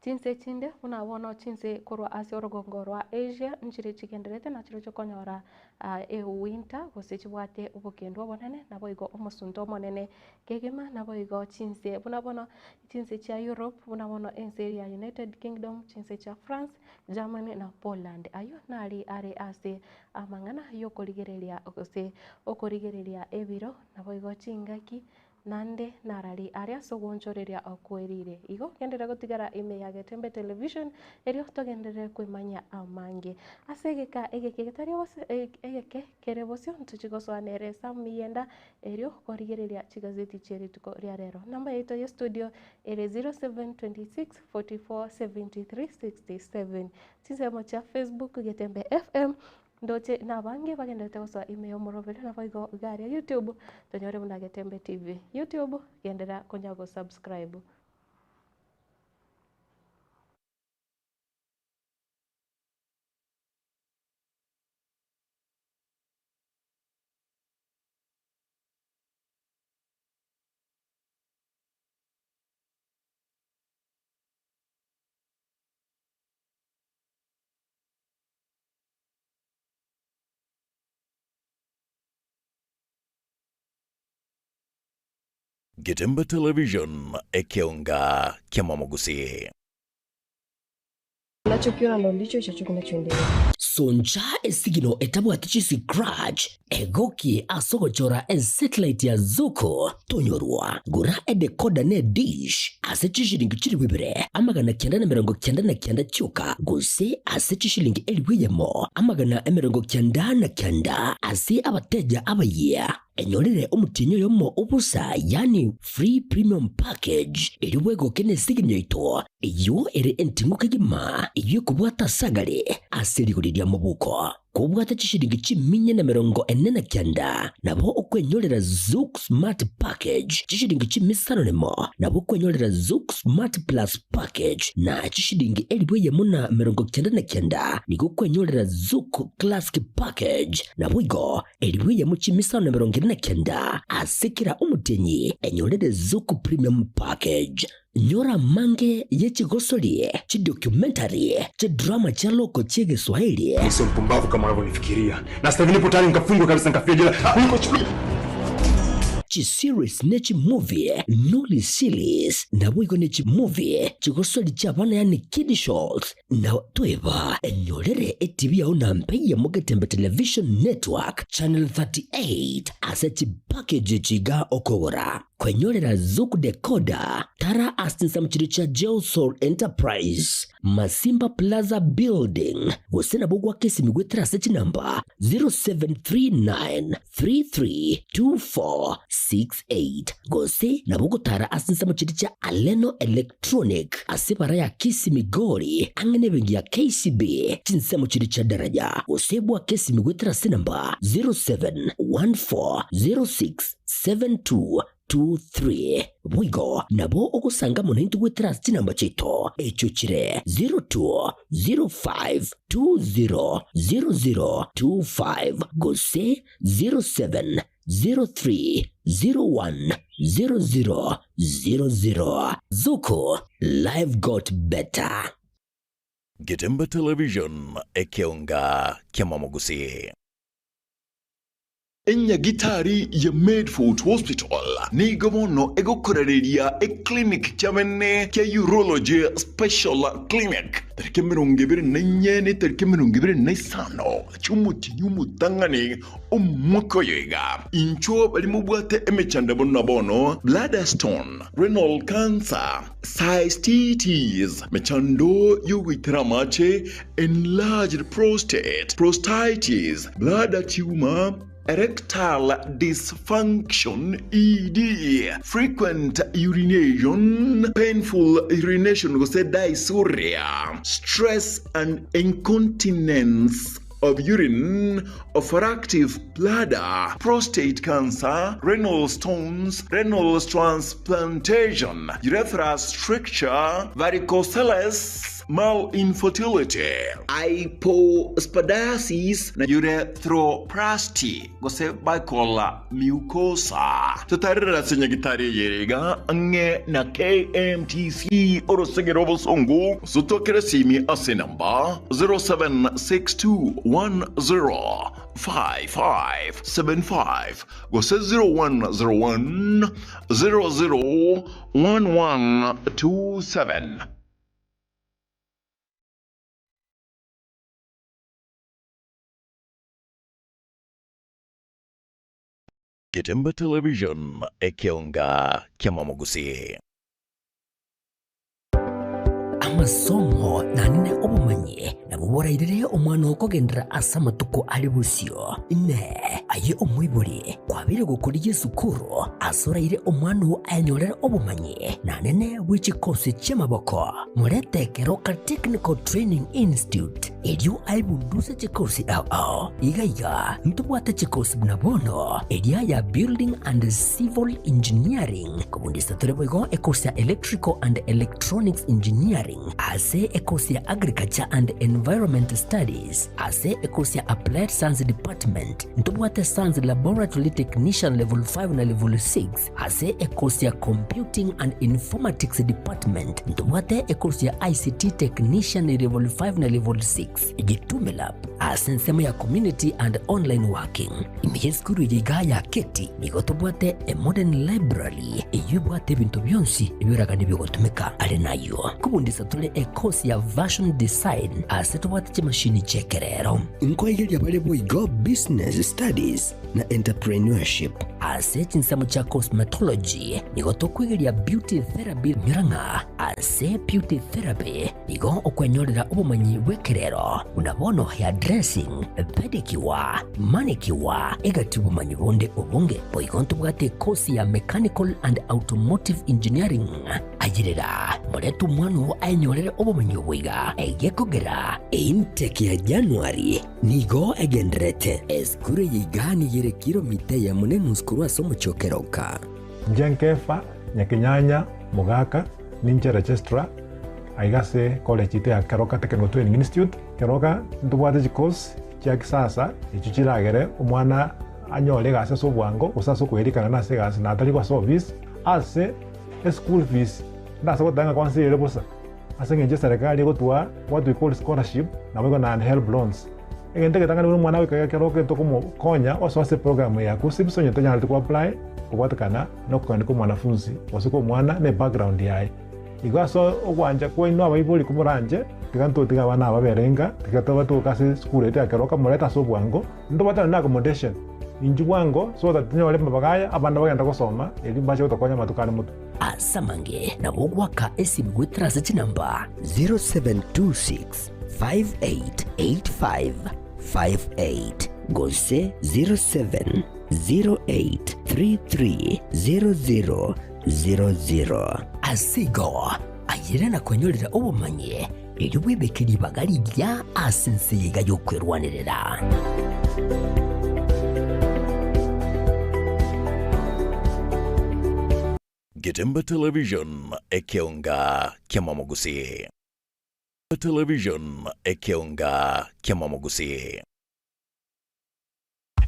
S3: Chinse chinde, buna bono chinse korwa ase orogongo rwa Asia nchire chigendererete nachirochio konyora ewinter gose chibwate obokendu obonene naboigo omosunte omonene kegima naboigo chinse buna bono chinse chia Europe buna bono ense eria ya United Kingdom, chinse chia France, Germany na Poland. Ayio nari are ase amang'ana yokorigereria gose okorigereria ebiro naboigo chingaki Naende narari are ase ogwonchoreria okwerire. Igo genderera gotigara ime ya Getembe Television erio togenderere kwemanyia amange. Ase egeka egeke getari gose egeke kere bosio ntochie gosoa nere Sam Miyenda erio korigereria chigazeti chie rituko ria rero. Namba yaito ye studio ere 0726 44 73 67. Chinsemo chia Facebook Getembe FM Ndoche nabange bagenderete gosoa ime y'omoroberi naboigo iga aria YouTube tonyore buna Getembe TV. YouTube genderera konya go subscribe.
S4: Getembe Television, ekeonga ki'amamogusii.
S6: Unachokiona ndo ndicho ichocho kinachoendelea.
S7: Soncha esigino etabwati chiscratch, egokie ase ogochora esatellite ya Zuku tonyorwa. Gora edecoder ne dish ase chishilingi chilifu ibere, 999 chioka, gose ase chishilingi elifu eyemo, 99 ase abateja abayia. Enyorere omotienyi oyomo o bosa, yaani free premium package, erio bwegoke nesigini yaito, eyio ere enting'u kegima, eyio ekobwata ase agare ase rigori ri'amabuko. Kobwate chishilingi chiminya na 49, nabo okwenyorera Zuku Smart Package, chishilingi chimisano nemo, nabo okwenyorera Zuku Smart Plus Package, na chishilingi 1099 nigo okwenyorera Zuku Classic Package. Naboigo 1000 chimisano na 49 ase kera omotienyi, enyorere Zuku Premium Package. Nyora amange ye chigosori, chidocumentary, chidrama chia loko chi'Egeswahili.
S8: Mimi sio mpumbavu kama unavyonifikiria. Na sasa hivi nipo tayari nikafungwe kabisa nikafia jela kuliko chukua.
S7: Chiseries ne chimovie, Noli Series, naboigo ne chimovie, chigosori chi'abana yaani kiddie shows, Na toeba enyorere etibi yao na mpe ya Mugetembe Television Network Channel 38 ase chipa. Chipackage echi iga okogora kwenyorera Zuku Decoder, tara ase chinsemo chiria chia Geosol Enterprise, Masimba Plaza Building, gose nabo gwaka esimi goetera ase chinamba 0739332468 gose nabo ogotara ase chinsemo chiria chia Aleno Electronic ase ebara ya Kisii Migori ang'e nebenki ya KCB chinsemo chiria chia Daraja gose bwake esimi goetera ase enamba 0714067223. Boigo nabo ogosanga amo naintwe goetera ase chinamba chiaito echio chire 0205200025 gose 0703010000. Zuku, life got better.
S4: Getembe Television, ekeonga ki'amamogusii.
S9: Enyagitari ya Medford Hospital nigo bono egokorereria eclinic kiabene kia Urology Special Clinic tariki 24 na etariki 25 chi'omotienyi omotang'ani omwaka oyo iga. Inchuo baria mobwate emechando buna bono bladder stone, renal cancer, cystitis, mechando y'ogoitera amache, enlarged prostate, prostatitis, bladder tumor, erectile dysfunction, ED, frequent urination, painful urination gose dysuria, stress and incontinence of urine, overactive bladder, prostate cancer, renal stones, renal transplantation, urethra stricture, varicoceles, male infertility, hypospadiasis na urethroplasty gose buccal mucosa. Totarere ase nyagitari eye ere iga ang'e na KMTC orosege rw'obosongo gose twakere esimi ase enamba 0762105575 gose 0101 001127.
S4: Getembe Television, ekeonga ki'amamogusii.
S7: Amasomo nanene obomanyi nabwo borairere omwana oo kogenderera ase amatuko are bosio. Inee! Aye omoibori, kwabeire gokorigia esukuru ase oraire omwana oo ayenyorere obomanyi nanene bwe chikosi chi'amaboko? Morete Keroka Technical Training Institute erio aebunduse chikosi ao ao. Iga iga ntobwate chikosi buna bono eria ya Building and Civil Engineering, kobundisa tore boigo ekosi ya Electrical and Electronics Engineering, ase ekosi ya Agriculture and Environment Studies, ase ekosi ya Applied Science Department, ntobwate Science Laboratory Technician Level 5 na Level 6, Ase ekosi ya Computing and Informatics Department ntobwate ekosi ya ICT Technician Level 5 na Level 6, Gitume Lab ase ensemo ya Community and Online Working. Ime y'esukuru eye igaa ya Keti nigo tobwate a modern library eyio ebwate ebinto bionsi ebioragani bigotumeka. Are nayio kobundisa tore ekosi ya Fashion Design ase tobwate chimashini chi'ekerero. Nkoegeria bare boigo Business Studies na Entrepreneurship. Ase chinsemo chia cosmetology nigo tokwegeria beauty therapy nyora ng'a ase beauty therapy nigo okwenyorera obomanyi bw'ekerero buna bono hair dressing, pedicure, manicure egati obomanyi bonde obonge. Boigo ntobwate ekosi ya mechanical and automotive engineering. Ayerera, morete omwana oo aenyorere obomanyi obo iga, egekogera eintake ya January Nigo egendererete. Esukuru eye iga nigo ere kilomita eyemo na enusu korwa ase omochie o Keroka.
S10: Inche Nkefa, Nyakenyanya, Mogaka, ninche registrar aiga ase college yaito ya Keroka Technical Training Institute. Keroka ntobwate chicourse chia kisasa echio chiragere omwana anyore egasi ase obwango gose ase okoerikana nase egasi na atari ase office. Ase eschool fees ndase goteba ng'a kwansa ere bosa. Ase engencho eserekari egotwaa what we call scholarship naboigo naende helb loans. Egento egetang'ani buna omwana goika ekero okento komokonya osoe ase eprogram ya KUCCPS onye tonyareti ko apply kobwatekana na okogania kwa omwanafunzi gose kwa omwana na ebackground yaye. Igo ase ogwancha kwaino abaibori komoranche tiga ntotige abana aba babere inka tiga tobatoke ase esukuru yaito ya keroka morete ase obwango ntobwate nonye na accommodation. Inchuo bwango so that tonyore amabaga aya abana bagende gosoma erio mbache gotokonya amatuko are motwe.
S7: Ase amange nabo ogoaka esimi goetera ase chinamba 0726 5885 58 gose 0708 3300 00. Ase igo, ayere na kwenyorera obomanyi, erio bwebeke ribaga rigiya ase ense eye iga y'okwerwanerera.
S4: Getemba Television, ekeonga ki'amamogusii. Television, ekeonga ki'amamogusii.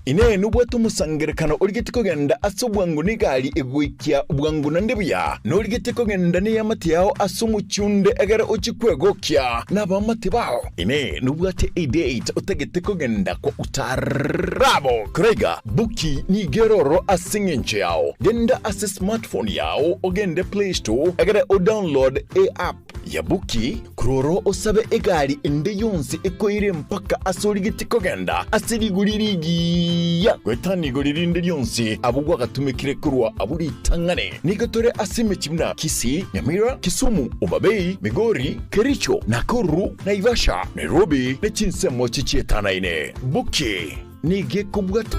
S9: Inee! Nobwate omosangererekano origetie kogenda ase obwango negari egoikia bwango naende buya? Norigetie kogenda neamate yao ase omochie onde egere ochie kwegokia nabaamate bao? Inee! Nobwate edate otagete kogenda kwa utaarabo? Koraiga, Buki nigo ere ororo ase engencho yao. Genda ase smartphone yao ogende Play Store egere odownload eapp ya Buki, korwa ororo osabe egari ende yonsi ekoire mpaka ase origetie kogenda ase rigori rigiya goetania igori rinde rionsi abwo gwagatumekire korwa abwo ritang'ani. Nigo tore ase emechie buna Kisii, Nyamira, Kisumu, Homa Bay, Migori, Kericho, Nakuru, Naivasha, Nairobi ne chinsemo chichietanaine. Buki nigo ekobwata.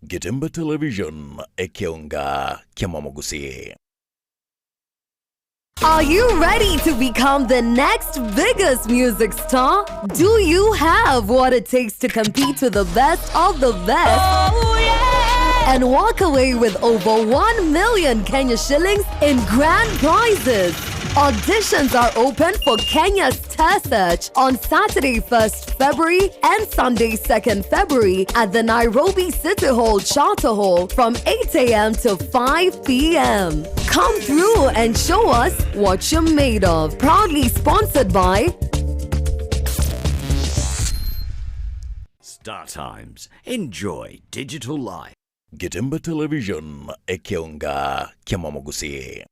S4: Getembe Television, ekeonga ki'amamogusii.
S11: Are you ready to become the next biggest music star? Do you have what it takes to compete with the best of the best?
S14: Oh, yeah!
S11: And walk away with over 1 million Kenya shillings in grand prizes? Auditions are open for Kenya's Star Search on Saturday, 1st February and Sunday, 2nd February at the Nairobi City Hall Charter Hall from 8 a.m. to 5 p.m. Come through and show us what you're made of. Proudly sponsored by
S15: Star Times. Enjoy digital life.
S4: Getembe Television, ekeonga ki'amamogusii.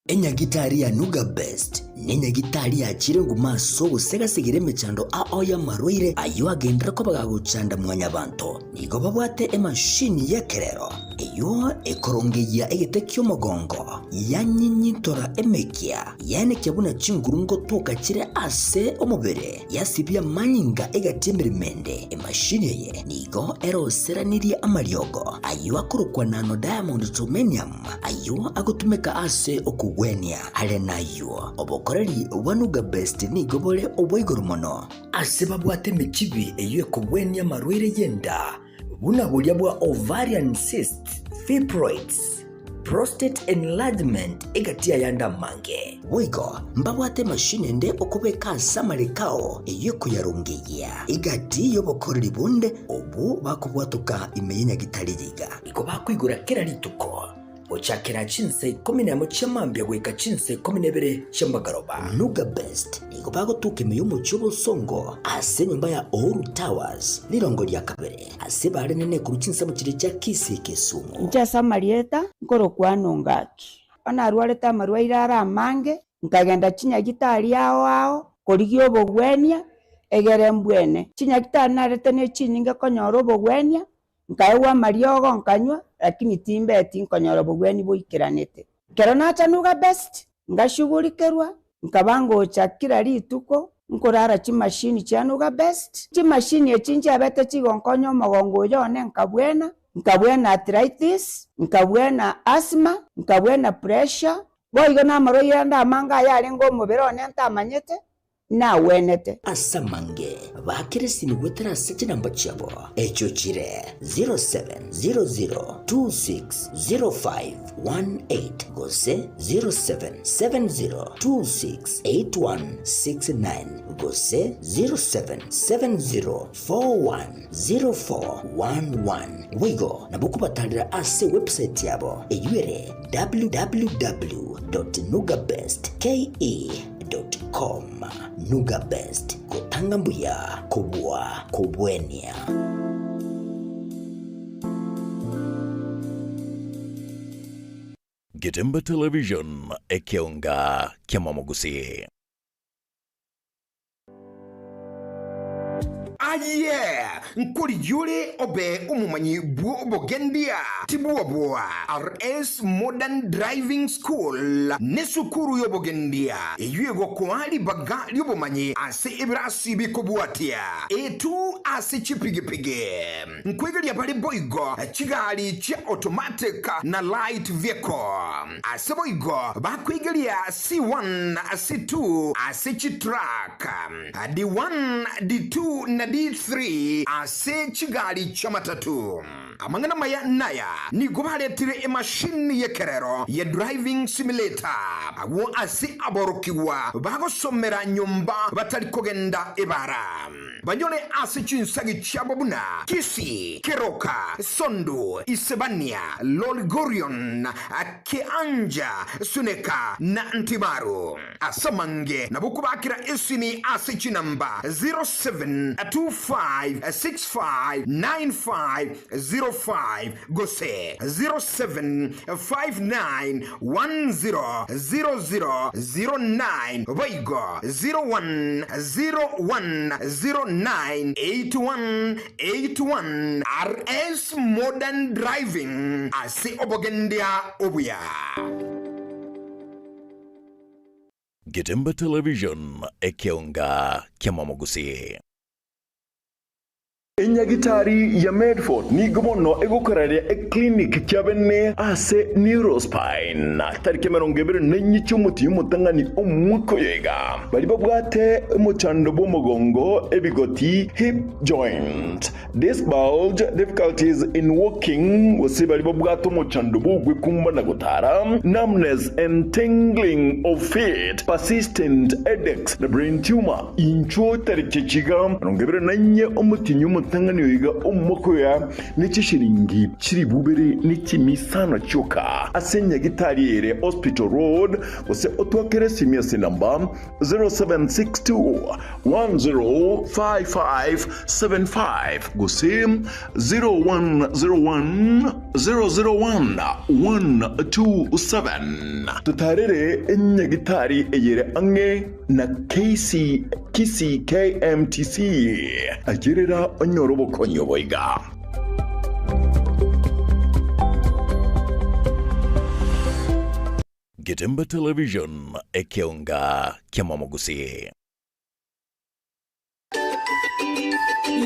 S7: Enyagitari ya Nuga Best nenyagitari yachire nguma ase ogosegasegera emechando ao y'amarwaire ayio agenderere koba gagochanda mwanyabanto. Nigo babwate emashini y'ekerero eyio ekorongeyia egete ki'omogongo, yanyinyintora emekia, yaenekia buna chinguru ngotoka chire ase omobere, yasibia amanyinga egati emeremo ende. Emashini eye nigo eroseranirie amariogo ayio akorokwa nano diamond germanium, Ayio agotumeka ase okogwenia. Are nayio, obokoreri bwa Nuga Best nigo bore obwa igoro mono. Ase babwate emechibi eyio ekogwenia amarwaire y'enda, buna boria bwa ovarian cysts, fibroids, prostate enlargement egati y'ayande amange. Boigo mbabwate emashini ende okobeka ase amareko ao eyio ekoyarongeyia egati y'obokoreri bonde obwo bakobwatoka ime y'enyagitari yiga. Nigo bakoigora kera rituko, gochakera chinsa ikomi nemo chia mambia goika chinsa ikomi na ibere chia magoroba. Nuga Best nigo bagotuka ime y'omochie obosongo ase enyomba ya Uhuru Towers, rirongo ria kabere, ase bare nene korwa chinsemo chiria chia Kisii Kisumu.
S16: Inche ase amarieta nkorokwana Ongaki. Onye narwarete amarwaire are amange, nkagenda chinyagitari ao ao korigia obogwenia, egere mbwene. Chinyagitari narete ne chinyinge konyora obogwenia, Nkaegwa amariogo nkanywa, lakini timbeti nkonyora obogwenia boikeranete. Ekero nacha Nuga Best, ngashugurikerwa, nkaba ngocha kera rituko nkorara chimashini chia Nuga Best. Chimashini echi nchiabete chigonkonya omogongo oyo one nkabwena, nkabwena arthritis, nkabwena asthma, nkabwena pressure, boigo namarwaire ande amange ayarenge omobere one ntamanyete, nagwenete.
S7: Ase amange baakere esimi goetera ase chinamba chiabo, echio chire 0700260518 gose 0770268169 gose 0770410411. Boigo nabo okobatarera ase ewebsite yabo eyio ere www.nugabestke com. Nuga Best, gotanga mbuya kobua kobwenia.
S4: Getembe Television, ekeonga ki'amamogusii.
S12: Aye! Nkorigia ore obe omomanyi bw'obogendia, tibwoboa. RS Modern Driving School nesukuru y'obogendia eyio egokoa ribaga ri'obomanyi ase ebirasi bikobwatia etu ase chipigipigi. Nkoigeria bare boigo chigari chia automatic na light vehicle. Ase boigo bakoigeria C1, C2 ase chitruck. D1, D2 na D3 ase chigari chi'amatatu. Amang'ana amaya naya, nigo baretire emashini y'ekerero ye driving simulator agwo ase aborokigwa bagosomera nyomba batari kogenda ebara. Banyore ase chinsagi chiabo buna Kisii, Keroka, Sondu, Isebania, Lolgorion, Kianja, Suneka na Ntimaru. Ase amange nabo okobakera esimi ase chinamba 0725659505 gose 0759100009 boigo 0101098181 RS Modern Driving ase obogendia obuya.
S4: Getembe Television, ekeonga ki'amamogusii.
S9: Enyagitari ya Medford nigo bono egokoraria eclinic kiabene ase Neurospine tariki 24 chi'omotienyi omotang'ani omwaka oyo iga. Baria babwate omochando bw'omogongo, ebigoti, hip joint, disc bulge, difficulties in walking, gose baria babwate omochando bw'ogwekumba na gotara, numbness and tingling of feet, persistent headaches na brain tumor. Inchuo tariki chiga 24 omotienyi omotang'ani oyo iga omwaka oyo ne chishilingi chilifu ibere ne chimisano chioka ase nyagitari ere Hospital Road, gose otwakere esimi ase enamba 0762 105575 gose 0101 001 127. Totarere enyagitari eyere ang'e na KC Kisii KMTC. Ayerera onyore obokonyi obo iga.
S4: Getembe Television, ekeonga ki'amamogusii.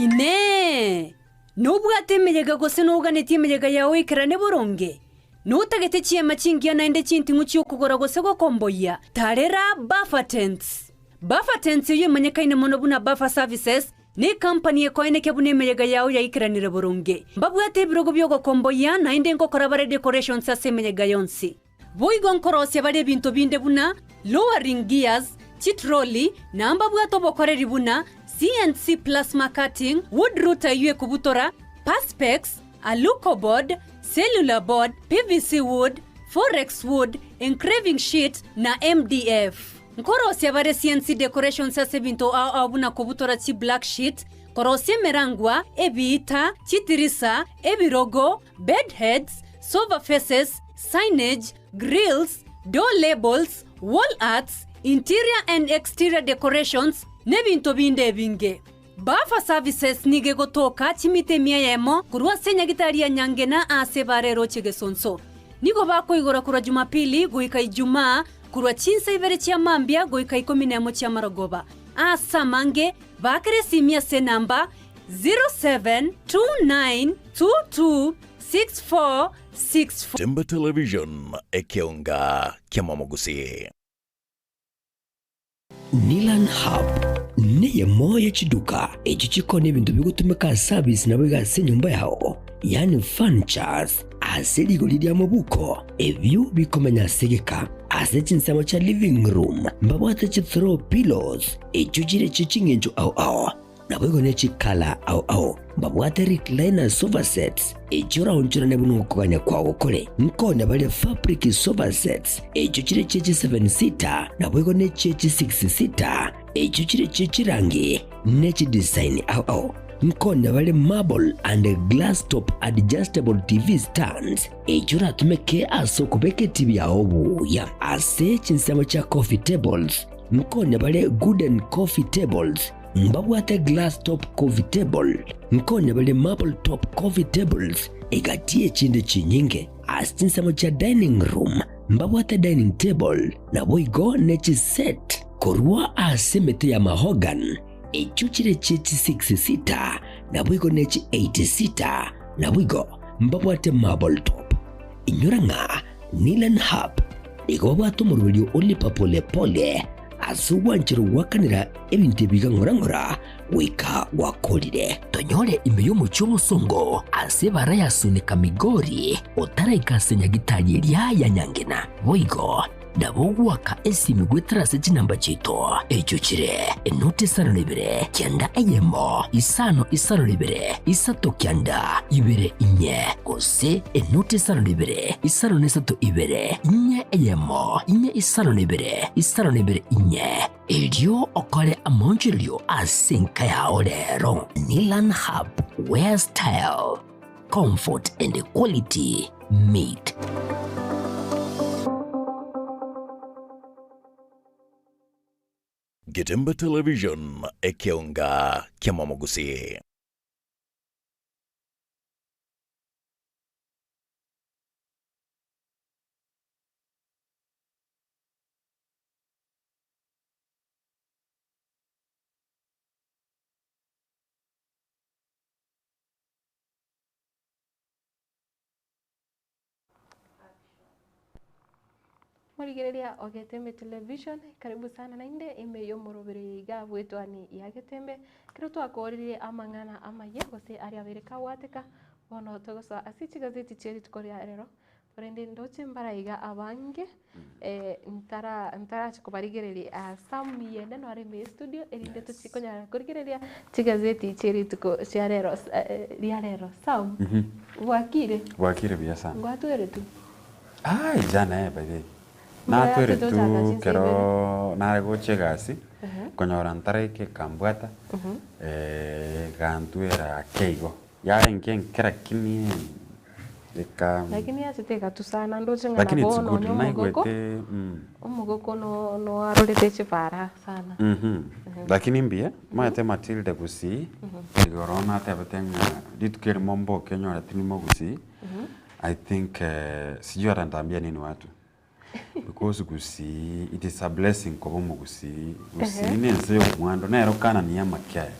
S13: Inee! Nobwate emeyega gose noganetie emeyega yao ekerane boronge? Notagete chiema chingiya naende chinting'u chi'okogora gose gokomboyia? Tarera Buffer Tents! Buffer Tents eyio emanyekaine mono buna Buffer Services, Necompany ekoenekia buna emeyega yao yaikeranire boronge. Mbabwate ebirogo bi'ogokomboyia, naende nkokora bare decorations ase emeyega yonsi. Boigo nkorosia bare ebinto binde buna lowering gears, chitrolley, na mbabwate obokoreri buna CNC plasma cutting, wood router eyio ekobutora, perspex, alucoboard, cellular board, PVC wood, forex wood, engraving sheet, na MDF. Nkorosia bare CNC decorations ase ebinto ao ao buna kobutora chi black sheet, korosia emerangwa, ebiita, chitirisa, ebirogo, bed heads, sofa faces, signage, grills, door labels, wall arts, interior and exterior decorations, n'ebinto binde ebinge. Buffer Services nigo egotoka chimita emia eyemo korwa ase enyagitari ya Nyangena aase ebara eroche Gesonso. Nigo bakoigora korwa Jumapili goika Ijumaa korwa chinsa ibere chia mambia goika ikomi nemo chi'amarogoba. Aase amange, baakera esimi ase enamba 0729226464.
S4: Temba Television, ekeonga ki'amamogusii.
S7: Nilan Hub neyemo ye chiduka echio chikoonia ebinto bigotumeka ase service naboigo ase enyomba yao, yaani furnitures, ase rigori ria mobuko, ebio bikomenya ase egeka. Ase chinsemo chia living room mbabwate chi throw pillows echio chire chie ching'encho ao ao. Naboigo ne chikala ao ao mbabwate recliner sofa sets, echio oraonchorane buna okogania kwao kore. Nkonya bare fabric sofa sets, echio chire chie chi seven seater, naboigo ne chie chi six seater, echio chire chie chirangi ne chidesign ao ao. Nkonya bare marble and glass top adjustable TV stands, echio oratumeke ase okobeka etibi yao buya. Ase chinsemo chia coffee tables, nkonya bare gooden coffee tables. Mbabwate glass top coffee table, nkonya bare marble top coffee tables egati y'echinde chinyinge. Ase chinsemo chia dining room mbabwate dining table naboigo ne chiset korwa ase emete ya mahogany echio chire chie chi 6 seater naboigo ne chi 8 seater naboigo mbabwate marble top. Inyora ng'a Nilan Hub nigo babwate omoroberio o lipa pole pole ase ogwancherwa goakanera ebinto ebi iga ng'ora ng'ora goika gwakorire. Tonyore ime y'omochie omosongo ase ebara ya Sunika Migori otaraika ase nyagitari eria ya Nyangena. Boigo nabo ogoaka esimi goetera ase chinamba chiaito echio chire enoti isano na ibere kianda eyemo isano isano na ibere isato kianda ibere inye gose enoti isano na ibere isano na isato ibere inye eyemo inye isano na ibere isano na ibere inye. Erio okore amaonchorerio ase enka yao rero. Nilan Hub, where style, comfort and quality meet.
S4: Getembe Television, ekeonga ki'amamogusii.
S3: Morigereria o Getembe Television, karibu sana naende ime y'omorobere iga bw'etwani ya Getembe, ekero twakorire amang'ana amaya gose aria abere kagwateka, bono togosoa ase chigazeti chia rituko ria rero, Korende ndoche mbaraiga abange, ntara ntarache kobarigereria aa some yende nore ime ye studio erinde tochie konyara korigereria chigazeti chie rituko chia rero ria rero. Sam, bwakire?
S8: Bwakire buya sana.
S3: Ngwatweretwe?
S8: Aye jana eh by the way.
S3: Mbaya ase
S8: Natweretwe
S3: tochaka chinsa ibere.
S8: kero nare gocha egasi, konyora ntaraika ekambwata, egantwera ake igo. Yarenge enke lakini eka.
S3: Lakini ase tegatu sana ndoche ng'a
S8: Lakini
S3: nabo
S8: it's good
S3: nonye omogoko
S8: naigwete mm.
S3: omogoko no noarorete chibara sana.
S8: Mhm. Lakini mbuya omanyete Matilda gusii igoro natebete ng'a rituko erimo mboke nyore tinimo gusii I think sijui hata nitaambia nini watu because gusii it is a blessing koba omogusii, gusii na ense ya omwando nero Canaan ya amakiaya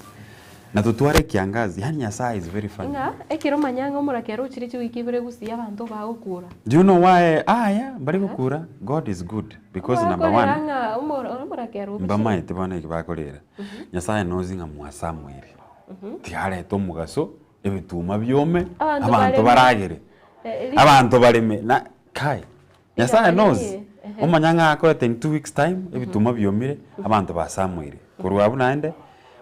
S8: na totware ekiangazi yaani Nyasaye is very funny.
S3: Ng'a ekero omanya ng'a omorakera ochire chiwiki ibere gusii abanto bagokura.
S8: Do you know why aya mbari gokura God is good because number
S3: Bakorera
S8: one
S3: ng'a omoro omorakera obuchire.
S8: mbamaete bono eki bakorera Nyasaye knows ng'a mwasamoire tiareta omogaso ebituma biome
S3: Abanto
S8: abanto
S3: bareme.
S8: baragere
S3: Eh, ri-
S8: abanto bareme na kai Nyasaye knows
S3: Eeh.
S8: omanya ng'a akorete in 2 weeks time ebituma biomire abanto basamoire korwa abwo naende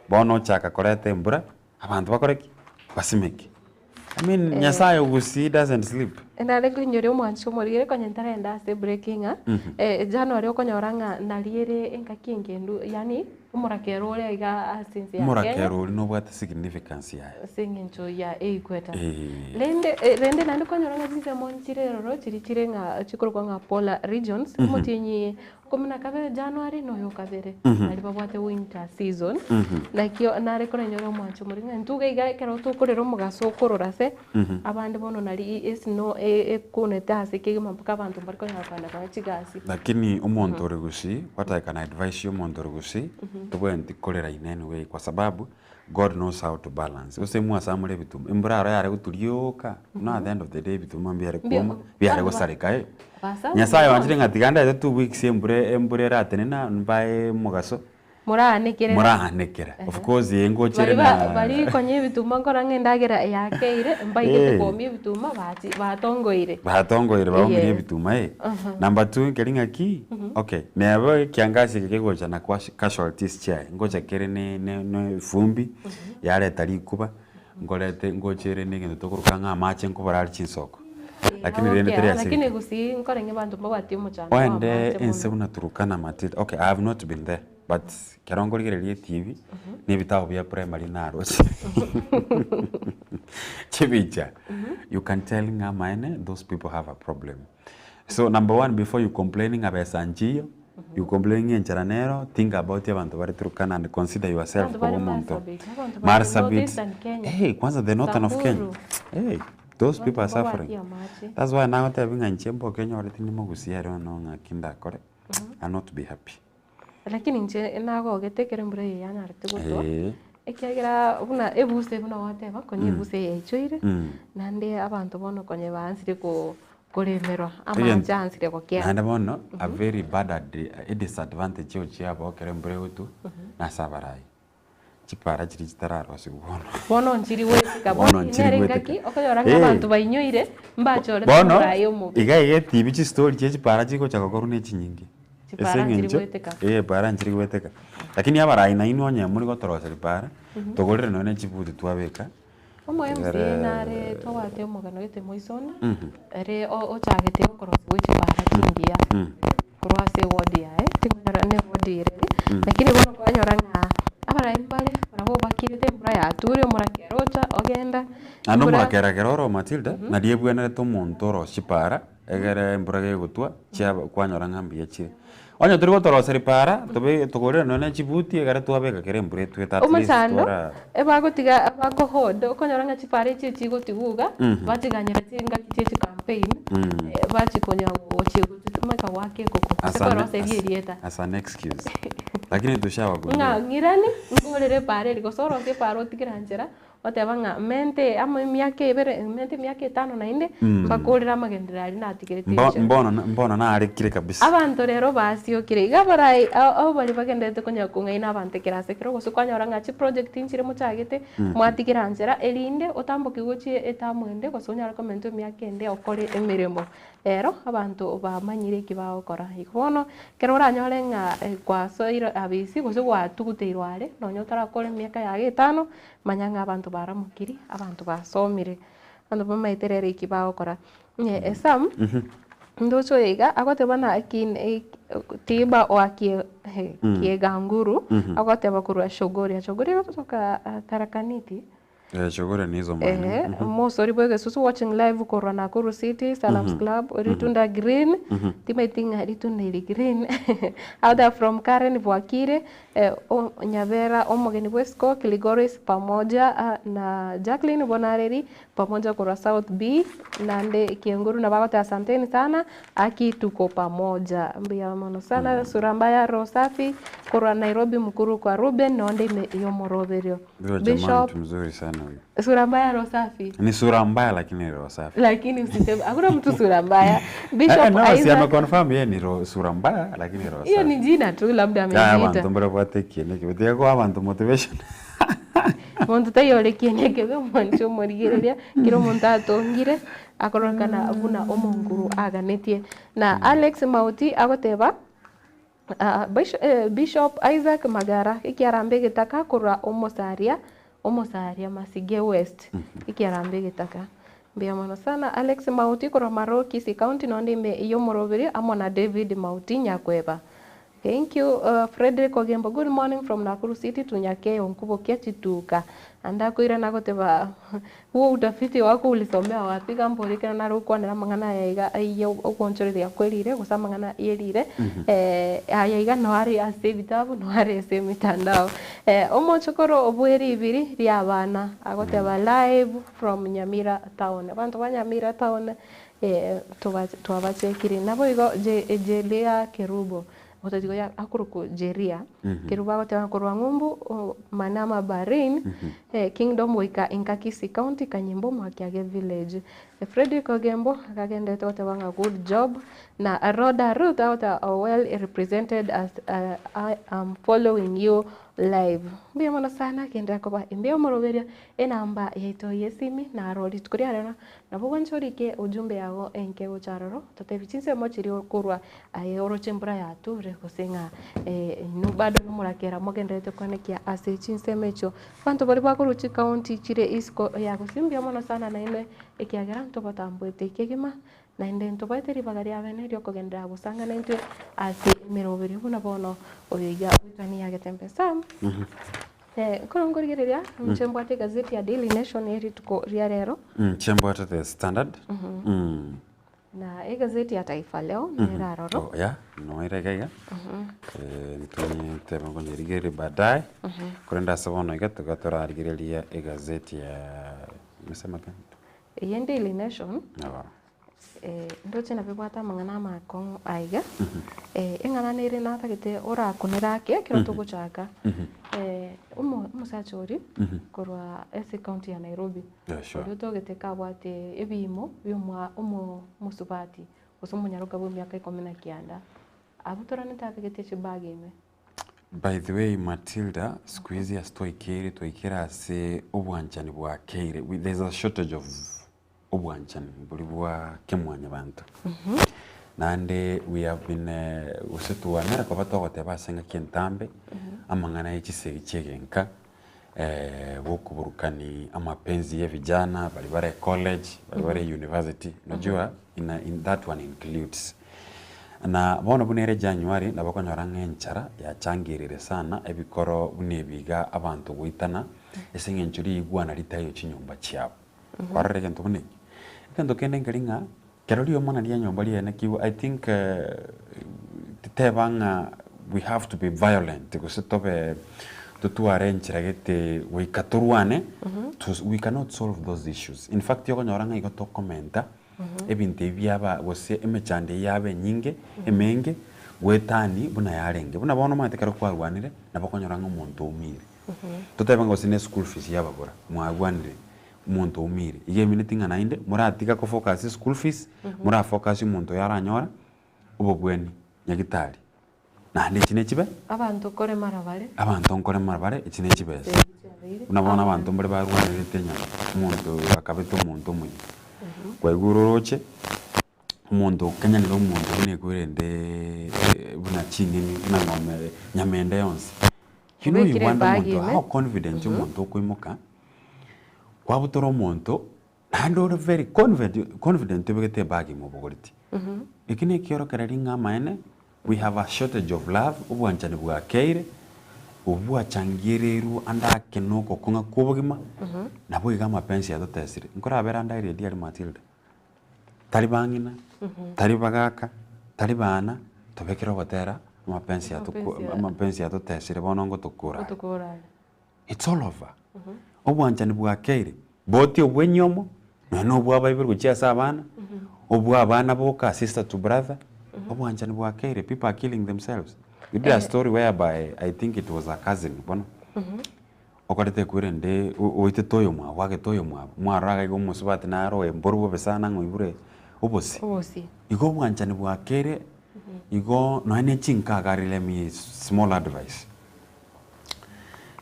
S8: bono ochaka koreta embura abanto bakore ki? Basimeke. I mean
S3: Eh.
S8: Nyasaye ogusii doesn't sleep.
S3: Nare nkoinyoria omwanchi omorigere konya ntarenda ase break ng'a January okonyora ng'a nari ere engaki engendu yaani omorakera ore iga ase ense ya Kenya.
S8: Omorakera oria nobwate significance yaye.
S3: Ase eng'encho ya equator.
S8: Eh.
S3: Rende rende naende okonyora ng'a chinsemo nchire ororo chiria chire ng'a chikorokwa ng'a polar regions, omotienyi ikomi na kabere January na oyo okabere, naria babwate winter season, nakio nare koranyore omwancho omoriri ng'a intwe iga iga ekero tokorera omogaso okorora ase, abande bono nari esnow ekunete ase kegima mpaka abanto mbari konyara kogenda konya chigasi.
S8: Lakini omonto ore gusii, what I can advise you omonto ore gusii, tobwenereti korera in any way kwa sababu, God knows how to balance. Gose mwasamore ebituma, embura aro yare gotwa rioka, no at the end of the day ebituma mbiare kuoma, biare gosareka eh. Nyasaye oanchire ng'a tiga ndete 2 weeks embura embura eratenena mbae omogaso,
S3: Moraanekere.
S8: moraanekera. Of course eh ngochere
S3: Bari ba
S8: na
S3: bari konya ebituma nkora ng'a endagera yakeire, mbaigete
S8: Eh.
S3: koomia ebituma bachi batongoire.
S8: Batongoire baomirie
S3: Yes.
S8: ebituma eh. Number two nkeri ng'aki, okay, neba ekiangasi eke kegocha na casualties chiaye, ngocha kere ne ne ne efumbi, yareta rikuba, nkorete ngocha ere na egento tokoroka ng'a amache nkobora are chinsoko. Lakini rende teri ase
S3: Lakini gusii nkorenge abanto mbabwati omochando bwa
S8: Oende
S3: amache
S8: ense
S3: mono.
S8: buna Turkana Matilda, okay I have not been there but ekero nkorigereria etibi, na ebitabu bia primary naroche chibicha, you can tell ng'a amaene those people have a problem. So number one before you complain ng'a besa nchiyo. You complain ng'a enchara nero, think about abanto bare Turkana and consider yourself
S3: Abanto
S8: koba
S3: bare
S8: omonto.
S3: Marsabit, abanto bare
S8: Marsabit,
S3: Northeastern Kenya,
S8: hey, kwanza the northern of Kenya,
S3: Samburu.
S8: hey, those people are
S3: Abanto
S8: suffering.
S3: mbabwati amache.
S8: That's why nagotebi ng'a inche mboke nyore tindi mogusia ere ono ng'aki ndakore, I'll not be happy.
S3: Lakini inche nagogete ekero embura eye yanyarete gotwa,
S8: Eeh.
S3: ekiagera buna ebuse buna gwateba, konya ebuse yaichoire,
S8: Mm.
S3: naende abanto bono konya baansire ko koremerwa,
S8: Egento-
S3: amache aansire gokea.
S8: Naende bono, a very bad ad a disadvantage egochia yaba ekero embura egotwa, nase abarai. Chipara chiria chitararosiwa bono.
S3: Bono nchiri goetika,
S8: Bono
S3: bono
S8: nchiri
S3: nere
S8: goetika.
S3: engaki okonyora ng'a
S8: Eh.
S3: abanto bainyoire, mbachorete
S8: Bono,
S3: omorai omobe.
S8: iga iga etibi chistori chia chipara chigocha gokorwa ne chinyinge.
S3: Chipara
S8: Ase
S3: nchiri
S8: eng'encho,
S3: goeteka.
S8: eh para nchiri goeteka. Lakini abarai nainwe onye more gotoroseria para, togorere nonye ne chibuti twabeka,
S3: Omo MCA
S8: egere
S3: nare twabwate omogano gete moisoni,
S8: Mhm.
S3: ere o- ochagete okorosia gwe chipara chingiya,
S8: Mm.
S3: korwa ase eward yaye, tingonyora ne eward ere,
S8: Mm.
S3: lakini bono kwanyora ng'a abarai mbare barabwo bakirete embura yature omorakera ocha ogenda,
S8: Naende
S3: embura
S8: omorakera ekero ore Matilda, nario ebwenerete omonto orosie chipara, egere embura gegotwa, chiaba kwanyora ng'a mbuya chire. Onye tori gotoroseria para, tobe togorere nonye ne chibuti ekero twabeka kera embura etwete at least
S3: Omochando,
S8: twara
S3: ebagotiga bakohold, okonyora ng'a chipara echi echigotigwa iga,
S8: Mhm.
S3: bachiganyera chingaki chia chicampaign,
S8: Mm.
S3: bachikonya gochi gochitumeka goaka ekoko,
S8: As
S3: gose
S8: an
S3: koroseria
S8: as
S3: erieta.
S8: as an excuse. Lakini toshabagundua.
S3: Ng'a ng'irani, ngorere epara eria, gose orosie epara otigere nchera, Oteba ng'a mente amo emiaka ebere, mente emiaka etano naende,
S8: Mm.
S3: mbakorere amagenderero aria natigerete
S8: Mbo-
S3: inche.
S8: mbono mbono narekire kabisa.
S3: Abanto rero basiokire, iga abarai abo baria bagendererete konya kong'aina abanto ekero ase ekero, gose kwanyora ng'a chiproject nchire mochagete,
S8: Mm.
S3: mwatigera nchera, erinde otamboke gochia etamu ende gose onyare komentwa emiaka ende okore emeremo. Ero abanto bamanyire eki bagokora. Igo bono, ekero oranyore ng'a kwasoire abisi gose gwatuguteirwe are, nonye otarakora emiaka yago etano, Manya ng'a abanto baramokiri, abanto basomire, abanto bamaete rero eki bagokora. Onye Esau, ndoche oyo iga, agoteba na ki tiba oa kie kieganguru, agoteba korwa Shogoria, Shogoria egotoka Tharaka Nithi.
S8: Eh, Shogoria nizo mane.
S3: Ehe, omosori bwa egesusu watching live korwa Nakuru City, Salams Club, ritunda green, timaeti ng'a ritunda eri green, out there from Karen Bwakire, Nyabera omogeni bw'esiko, Kilgoris pamoja na Jacqueline Bonareri pamoja korwa South B naende Kienguru nabo agoteba asanteni sana aki tuko pamoja. Mbuya mono sana Sura mbaya roho safi korwa Nairobi mkuru kwa Ruben nonde ime y'omoroberio.
S8: Huyo jamaa
S3: Bishop
S8: mtu mzuri sana huyo.
S3: Sura mbaya roho safi.
S8: Ni sura mbaya lakini roho safi.
S3: Lakini usiseme hakuna mtu sura mbaya. Bishop
S8: Eh, no, si
S3: Isaac
S8: ameconfirm yeye ni roho sura mbaya lakini roho
S3: hiyo
S8: safi.
S3: ni jina tu labda
S8: Ya
S3: amejiita.
S8: abantu mbere bwate kiene kibe kwa abantu motivation.
S3: Monto taiyo ore kiene kebe omwancho omorigereria kera omonto atongire akororekana buna omonguru aganetie. Na Alex Mauti agoteba Bishop Isaac Magara ekiarambe egetaka korwa omosaria omosaria Masige West ekiarambe egetaka. Mbuya mono sana Alex Mauti korwa Maroo Kisii County nonde ime y'omoroberi amo na David Mauti Nyakweba. Thank you Fredrick Ogembo good morning from Nakuru City to Nyakeyo nkubokia chituka. Ande akoirana agoteba huo utafiti wako ulisomea wapi iga mbori ekero nare gokwanera amang'ana aya iga aiya ogoonchoreria kwerire gose amang'ana yerire aya iga no are ase ebitabu no are ase emitandao. Omochokoro bwe ribiri ria abana agoteba live from Nyamira town. Abanto ba Nyamira town twabachekire. Naboigo Jeria Kerubo Ogototiga oyo akorokwa Jeria, Kerubo agoteba korwa ng'umbu Manama Bahrain, Kingdom goika inka Kisii County Kanyimbo Mwakiage Village. Fredrick Ogembo akagenderete goteba ng'a good job na Rhoda Ruth agoteba well represented as I am following you live. Mbuya mono sana genderera koba imbe omoroberio enamba yaito yesimi naro rituko ria rero nabo gwancha orike ujumbe yago enke gocha aroro totebi chinsemo chiria okorwa Aye oroche embura yature, gose ng'a inwe bado nomorakera mogendererete koanekia ase chinsemo echio. Abanto baria bakorwa chikaunti chire isiko ya gusii mbuya mono sana nainwe ekiagera ntobatamboete kegima, naende ntobaete ribaga ria bene riokogenderera gosangana intwe ase emeroberio buna bono oyo iga ogoitwania ya Getembe Sam. Ekero nkorigereria inche mbwate egazeti ya Daily Nation ye rituko ria rero.
S8: Inche mbwate The Standard.
S3: Na egazeti ya Taifa Leo nere aroro.
S8: Oh, ya, noere iga iga. Eh, ntonyetebe nkonyerigereria baadaye. Korende ase bono iga tiga torarigereria egazeti ya mesema gani?
S3: Eye Daily Nation.
S8: Nabo.
S3: Eh, ndoche nabo ebwate amang'ana amakong'u aiga. Eh, eng'ana nere natagete orakunere ake ekero togochaka. Eh, omo omosacha oria korwa ase ecounty ya Nairobi.
S8: Yeah, sure.
S3: Oria otogete kabwate ebiimo bia omwa omo omosubati gose omonyaroka bwa emiaka ikomi na kianda. Abutoranete abegete chibag ime.
S8: By the way Matilda, siku hizi ase twaikeire twaikire ase obwanchani bwakeire, we there's a shortage of obwanchani boria bwa kemwanyabanto. Naende we have been gose twanyara koba togoteba ase engaki entambe, amang'ana ya chisegi chia egenka, gokoburukani amapenzi ya vijana baria bare college, baria bare university, unajua ina in that one includes. Na bono buna ere January nabo okonyora ng'a enchara yachangerire sana ebikoro buna ebi iga abanto goitana ase eng'encho rigwana ritaiyo chinyomba chiabo. Kwarora egento buna ekio. Egento kende nkeri ng'a, kero riomana ria nyomba riaenekigwe I think titeba ng'a we have to be violent gose tobe totware enchera gete goika torwane, to we cannot solve those issues. In fact okonyora ng'a igo tokomenta ebinto ebi biaba gose emechando eyio yaba enyinge emenge goetani buna yarenge. Buna bono omanyete ekero kwarwanire nabo okonyora ng'a omonto oumire. Totebe ng'a gose ne school fees yababora, mwarwanire, omonto oumire. Iga emineti ng'a naende moratiga ko focus school fees, mora focus omonto oyo aranyora obobweni nyagitari. Naende echi nechibe.
S3: Abanto nkoremara bare.
S8: Abanto nkoremara bare, echi nechibesa. Buna bono abanto mbare barwanerete enyama, omonto akabete omonto omuya. Kwaigure oroche, omonto okenyanire omonto buna ekwerende buna ching'eni, buna ng'ombe, nyama ende yonsi. You know you
S3: Obekire
S8: wonder
S3: ebag
S8: omonto
S3: ime.
S8: how confident omonto okoimoka, kwabutora omonto, naende ore very confident confident obegete ebag ime obogoretie. Eki nekiorokererio ng'a amaene, we have a shortage of love, obwanchani bwakeire, obwo bwachangiereirwe ande ake na ogokong'a kwa obogima, nabo iga amapensi atotesire. Nkorabere ande eredi aria Matilda, tari bang'ina, tari bagaka, tari bana, tobekere ogotera amapensi atoko amapensi atotesire bono ngotokora are. It's all over. Obwanchani bwakeire, boti obw'enyomo, nonya na obwa abaibori gochia ase abana, obwa abana boka sister to brother, obwanchani bwakeire, people are killing themselves. We did a story whereby I think it was a cousin bono, okorete ekwerende oitete oyomwabo oagete oyomwabo, mwarora iga iga omosubati naro oemborwa bobe sana ng'a oibure obosie.
S3: Obosie.
S8: Igo obwanchani bwakeire, igo nonya ne chinkaga let me small advice.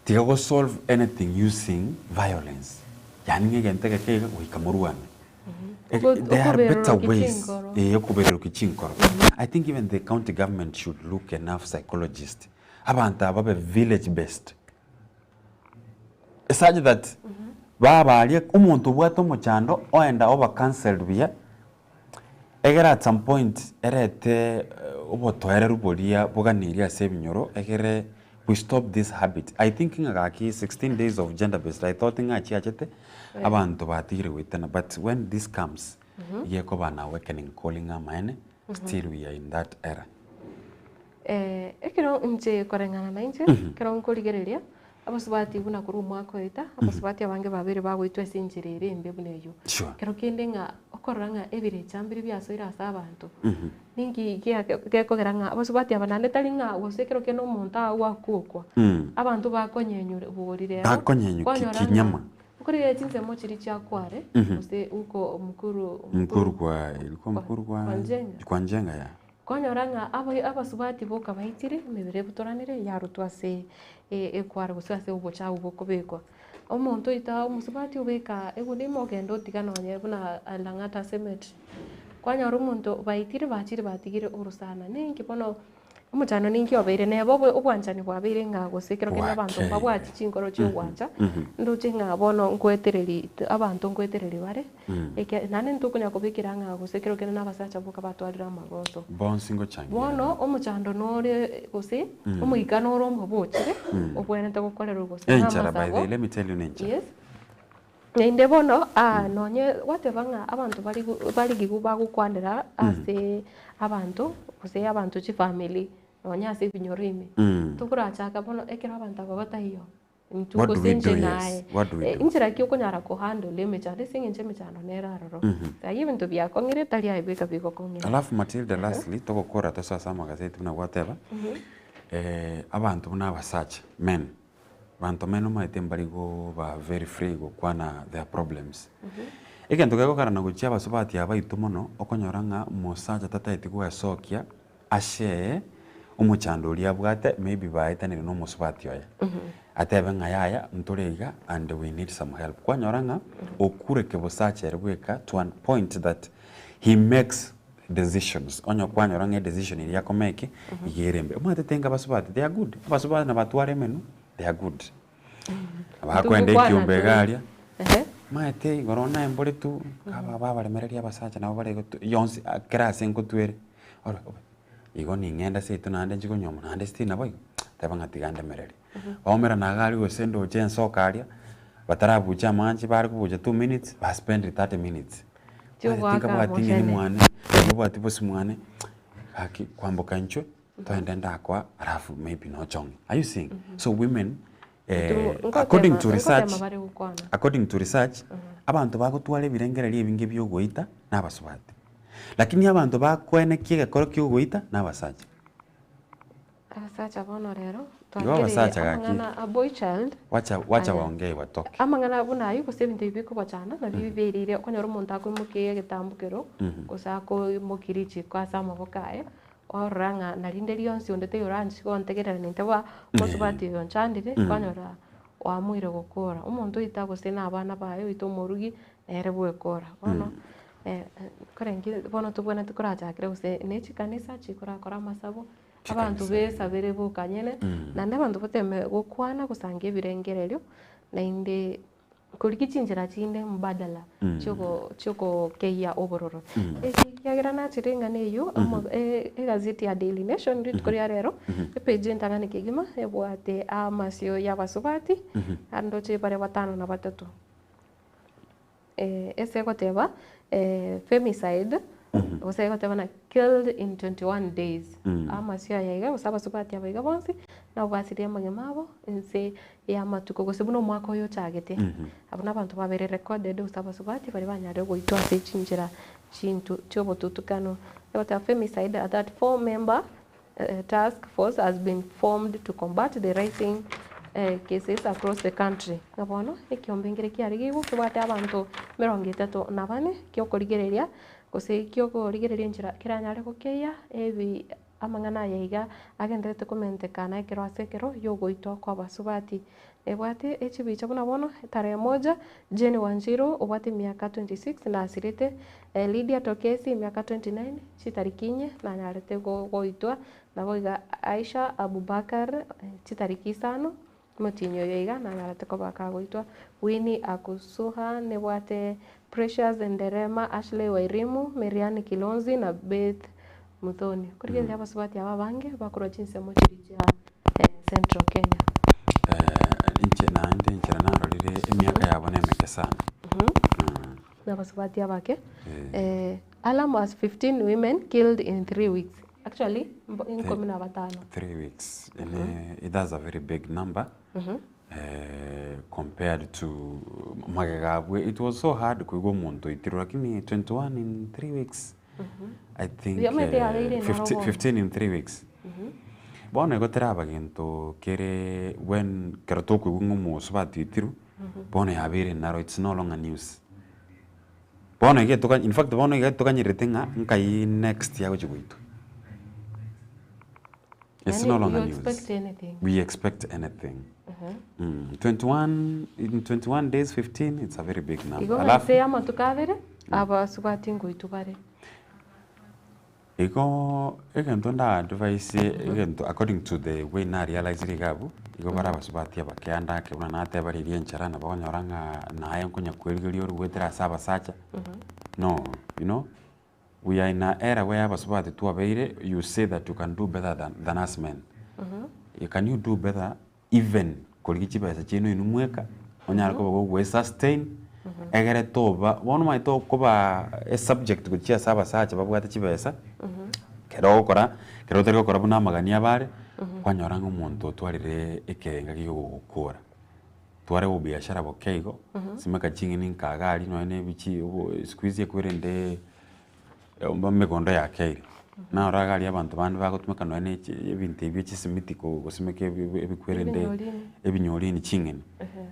S8: Tiga go solve anything using violence, yaani ng'a egento egeke iga goika morwane. There are better
S3: Okobererokia
S8: ways,
S3: chinkoro.
S8: eh, okobererokia chinkoro. I think even the county government should look enough psychologist, abanto aba babe village based, such that babaria omonto obwate omochando oenda oba counselled buya, Egere at some point erete obotoereru boria boganeirie ase ebinyoro egere we stop this habit. I think ng'a gaki 16 days of gender based I thought ng'a chiachete abanto batigire goitana but when this comes iga ekoba an awakening calling amaene still we are in that era.
S3: Ekero inche koreng'ana nainche, ekero nkorigereria, abasubati buna korwa omwaka oeta, abasubati abange babeire bagoitwa ase enchera ere embe buna eyio.
S8: Sure.
S3: Ekero kende ng'a okorora ng'a ebirecha mbire biasoire ase abanto, ninki gia gekogera ng'a abasubati aba naende tari ng'a gose ekero kende omonto agwakwa okwa, abanto bakonyenywa bori rero,
S8: Bakonyenywa ki-
S3: kwanyora ng'a
S8: kinyama.
S3: okorigereria chinsemo chiria chiakware, gose huko Mukuru
S8: Mukuru kwa ilikuwa Mukuru kwa
S3: Kwa Njenga.
S8: kwa Njenga yeah.
S3: Kwanyora ng'a abasubati boka baitire, emebere ebutoranire, yarutwa ase ekware gose ase obochafu bokobekwa. Omonto oito omosubati obeka egunia ime ogenda otiga nonye buna Lang'ata Cemetery. Kwanyora omonto baitire bachire batigire orosana. Ninki bono omochando ninki obeire neba obwanchani bwabeire ng'a gose ekero kende abanto mbabwati chinkoro chia ogwancha, ndoche ng'a bono nkoetereri abanto nkoetereri bare. Ekiagera naende ntokonya kobekera ng'a gose ekero kende nabasacha boka batwarire amagoso.
S8: Bonsi ngochangia.
S3: Bono omochando nore gose omoika nore omobe ochire obwenerete gokorerwa gose
S8: Enchara by the
S3: namasabo.
S8: way, let me tell you nenchara.
S3: Yes. Naende bono, aa, nonye gwateba ng'a abanto bari barigigu bagokwanera ase abanto, gose abanto chifamiri, nonye ase ebinyoro ime, tokorachaka bono ekero abanto aba bataiyo, intwe
S8: What do
S3: gose
S8: we
S3: inche
S8: do, yes?
S3: naye,
S8: What do we do?
S3: inchera ki okonyara kohandle emechando ase eng'encho emechando nere aroro. Aye ebinto biakong'ire tari aye bweka bigokong'era.
S8: Alafu Matilda lastly, togokora tosoe ase amagazeti buna gwateba, abanto buna abasacha, men, Banto meno omanyete mbari goba very free gokwana their problems. Egento kegokarana gochia abasubati aba baito mono, okonyora ng'a omosacha tataeti gwesokia ashare omochando oria abwate maybe baetanire na omosubati oye. Atebe ng'a yaya ntore iga and we need some help. Kwanyora ng'a okure kebosacha ere bweka to an point that he makes decisions, onye kwanyora ng'a edecision eria akomake iga ere embe. Omanyete tenga abasubati they are good, abasubati nabatwara emenwa they are good. Abakoenda
S3: Ntogokwana
S8: ekiombe iga
S3: tore.
S8: aria,
S3: Ehe.
S8: omanyete igoro naye tu, aba babaremereria abasacha nabo bare igo tu yonsi kera ase nkotwere, ore obe igo ning'ende seito naende nchie konywa naende still nabo igo, teba ng'a tiga ndemererie. Baumerana iga aria gose ndoche ensoka aria, batarabucha amache bare kobucha two minutes, ba spend 30 minutes.
S3: Chigoaka
S8: Tinkabwati ng'eni
S3: mochene.
S8: mwane, tinkabwati bosi mwane, gaki kwamboka inchwe, toende ndakoa alafu maybe nochong'e. Are you seeing? So women eh, according to research,
S3: Nkotema bare gokwana.
S8: according to research, abanto bagotwara ebirengererio ebinge bia ogoita nabasubati. Lakini abanto bakoenekia egekoro kia ogoita nabasacha.
S3: Abasacha bono rero
S8: Igo
S3: twakereire
S8: abasacha gaki.
S3: amang'ana a boy child
S8: Wacha wacha
S3: aya.
S8: waongee watoke.
S3: Amang'ana buna ayio gose ebinto ebi bikobochana nabio bibereire okonyora omonto akoimokia egetambokero gose akoimokia richiko ase amaboko aye, orora ng'a narinde rionsi onde taiyo oranchi gontegerera ninte ba mosubati oyo onchandire, kwanyora oamuire gokora. Omonto oita gose na abana baye oita omorugi nere bwekora. Bono korenge bono tobwenerete korachakere gose ne chikanisa chikorakora amasabo. Abanto besabere boka nyene, naende abanto bateme gokwana gosangia ebirengererio, naende korigia chinchera chinde mbadala chiogo chiogokeyia obororo. Eki ekiagera nachire eng'ana eyio amo egazeti ya Daily Nation rituko ria rero, epage entang'ani kegima ebwate amasio ya abasubati, ndoche bare batano na batato. Ase egoteba femicide gose egoteba na killed in 21 days amasio aya iga gose abasubati aba iga bonsi nabo basirie amagima abo inse y'amatuko gose buna omwaka oyo ochagete. Abwo nabanto babere recorded gose abasubati baria banyarire goitwa ase chinchera chintu chiobotutukano. Egoteba femicide a 34 member task force has been formed to combat the rising cases across the country. Ng'a bono ekiombe nkere kiare geigwa kebwate abanto emerongo etato na bane kiokorigereria gose kiokorigereria enchera keranyare gokeyia ebi amang'ana aya iga agendererete komentekana ekero ase ekero yogoitwa kwa abasubati. Ebwate echibicha buna bono tarehe moja, Jane Wanjiru obwate emiaka 26 nasirete, Lydia Tokesi emiaka 29 chitariki inye nanyarete goitwa, naboigo Aisha Abubakar chitariki isano omotienyi oyo iga nanyarete koba kagoitwa, Winnie Akusuha nebwate Precious Nderema, Ashley Wairimu, Maryanne Kilonzi na Beth Muthoni. Korigereria abasubati aba abange bakorwa chinsemo chiria chia Central Kenya.
S8: Inche naende enchera narorire emiaka yabo nemeke sana.
S3: Nabasubati abake. Alarm as 15 women killed in 3 weeks. Actually, ikomi na batano.
S8: 3 weeks. Ene, that's a very big number. Compared to magega abwe it was so hard koigwa omonto oitirwe lakini 21 in 3 weeks. I think
S3: Riomete yabeire naro bono.
S8: 15 in 3 weeks. Bono igo teraba gento kere when kero tokoigwa ng'a omosubati oitirwe, bono yabeire naro it's no longer news. Bono iga etoka in fact bono iga etokanyerete ng'a nkai next agochia goitwa. It's
S3: Yaani
S8: no longer
S3: you
S8: news.
S3: expect anything.
S8: We expect anything. 21 in 21 days 15 it's a very big number.
S3: Igo ng'a
S8: Alafu
S3: ase amatuko abere, abasubati ngoitwa bare.
S8: Igo egento nda advise egento according to the way na realizire iga abwo, igo bare abasubati abake ande ake buna nateba riria enchara nabo okonyora ng'a naye nkonya kwerigeria ore goetera ase abasacha, no you know, we are in a era where abasubati twabeire you say that you can do better than, than us men. Can you do better even korigia chibesa chiaino inwe mweka, onyare koba gogoe sustain. Egere toba, bono omanyete okoba esubject gochia ase abasacha babwate chibesa, ekero ogokora, ekero otari gokora buna amagani abo are, kwanyora ng'a omonto otwarire ekerenga giogokora. Tware obobiashara boke igo, simeka ching'eni nka iga aria nonye na ebichi obo siku hizi ekwerende emegondo yakeire. Narora iga aria abanto bande bagotumeka nonye na echi ebinto ebi bia chisimiti ko gosimeka ebi ebikwerende ebinyorini ching'eni.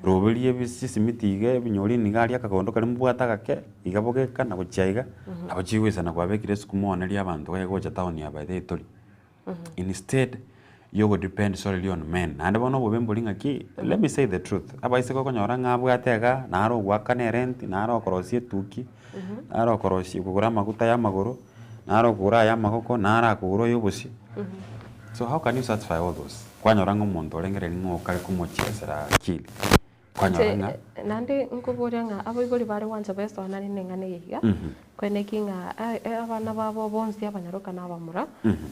S8: Roberia ebi chisimiti iga ebinyorini iga aria akagondo karia mobwate agake, iga bogeka na gochia iga, nabo chigoisana kwabekire esukuma onerie abanto iga gocha town ya by the way tori. Instead yogo depend solely on men, naende bono obobe mbori ng'aki, let me say the truth, abaiseke okonyora ng'a abwate iga, naro ogoakana erent, naro okorosia etuki, naro okorosia kogora amaguta ya amagoro, naro okogora aya amagoko, naro akogora oyo obosio. So how can you satisfy all those? Kwanyora ng'a omonto orengereiri ng'a okare komochesera akili. Kwanyora ng'a.
S3: Inche naende nkoboria ng'a abaibori bare gwancha besoanane neng'ana eye iga, kweneki ng'a abana babo bonsi abanyaroka na abamura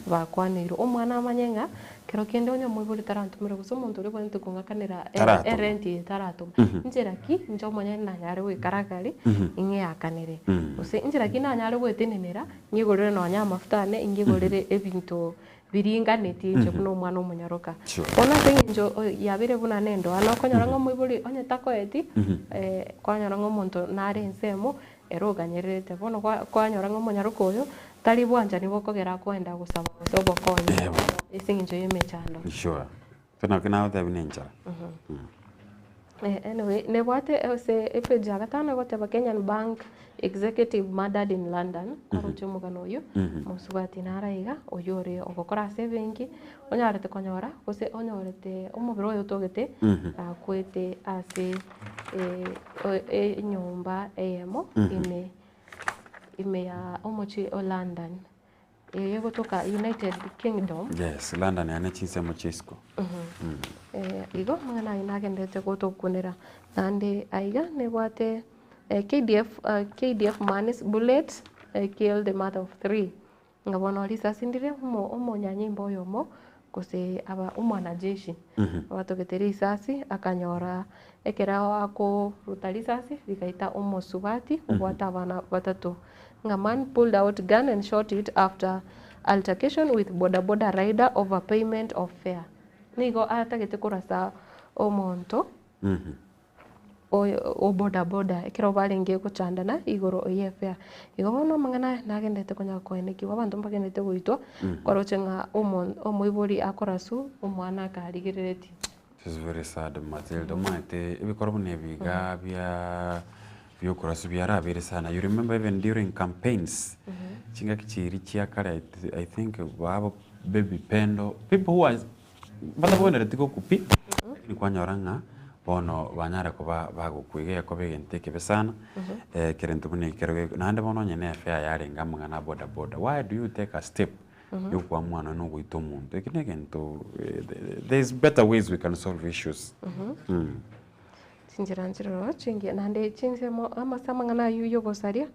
S3: bakwaneirwe. Omwana amanye ng'a kero kende onye omoibori tarantomera gose omonto oria obwenerete kong'akanera
S8: Taratoma.
S3: erent eye taratoma, nchera ki inche omonyene nanyare goikara agari ing'eakanere? Gose nchera ki nanyare goetenenera ng'igorere nonya amafuta ane, ng'igorere ebinto biringanetie inche buna omwana omonyaroka. Bono ase eng'encho yabeire buna nendoa, okonyora ng'a omoibori onye takoeti, kwanyora ng'a omonto nare ensemo ere oganyererete. Bono kwanyora ng'a omonyaroka oyo tari bwanchani bokogera akoenda gosaba gose obokonyi ase eng'encho ya emechando.
S8: Sure. Ekio nakio nagotebia na enchara.
S3: Anyway, nebwate ase epage ya gatano egoteba Kenyan bank executive murdered in London, kwaroche omogano oyio, mosubati nare iga, oyio ore ogokora ase ebenki, onyarete konyora gose onyorete omobere oye otogete akwete ase enyomba eyemo ime ime ya omochie o London. Eye egotoka United Kingdom.
S8: Yes, London yaani chinsemo chia isiko.
S3: Igo amang'ana ayio nagenderete gotokunera. Naende aiga nebwate KDF, KDF man's bullet killed the mother of three. Ng'a bono risasi ndire omonyanyimbo oyomo gose aba omwanajeshi abatogete risasi akanyora ekero akoruta risasi rigaita omosubati obwate abana batato. Ng'a man pulled out gun and shot it after altercation with boda boda rider over payment of fare. Nigo atagete korasa omonto o boda boda ekero barenge gochandana igoro ye fare. Igo bono amang'ana aya nagenderete konya koenekigwa abanto mbagenderete goitwa, koroche ng'a omoibori akoraswa omwana akarigereretie.
S8: It is very sad Matilda, omanyete ebikorwa buna ebi iga bia biokoraswa biarabeire sana, you remember even during campaigns, chingaki chiria chia kare I think babo baby pendo, people who are batabwenereti gokwa pi, lakini kwanyora ng'a bono banyare koba bagokwa iga egekoba egento ekebe sana, ekerento buna ekero naende bono onye ne efare yarenge amang'ana a boda boda, why do you take a step yokoa omwana na ogoita omonto, eki negento there is better ways we can solve issues.
S3: Chinchera nchiroro chingiya naende chinsemo ase amang'ana aywo ya ogosaria,